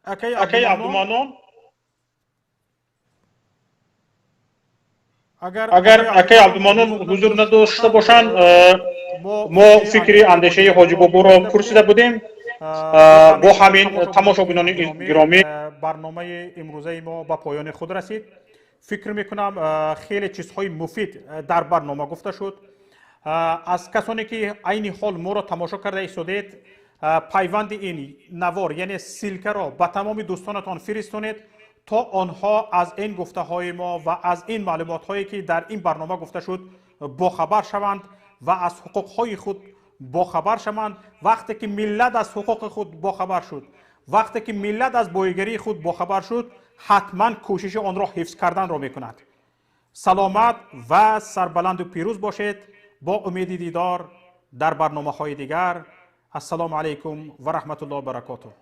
Акаи Абдуманнон, агар акаи Абдуманнон ҳузур надошта бошанд, мо фикри андешаи Ҳоҷибоборо пурсида будем. Бо ҳамин, тамошобинони гиромӣ, барномаи имрӯзаи мо ба поёни худ расид. Фикр мекунам, хеле чизҳои муфид дар барнома гуфта шуд. Аз касоне ки айни ҳол моро тамошо карда истодед, пайванди ин навор, яъне ссылка ро ба тамоми дӯстонатон фиристонед, то онҳо аз ин гуфтаҳои мо ва аз ин маълумотҳое ки дар ин барнома гуфта шуд, бохабар шаванд ва аз ҳуқуқҳои худ бохабар шаванд. Вақте ки миллат аз ҳуқуқи худ бохабар шуд, вақте ки миллат аз боигарии худ бохабар шуд, ҳатман кӯшиши онро ҳифз карданро мекунад. Саломат ва сарбаланду пирӯз бошед. Бо умеди дидор дар барномаҳои дигар. Ассалому алайкум ва раҳматуллоҳ баракотуҳ.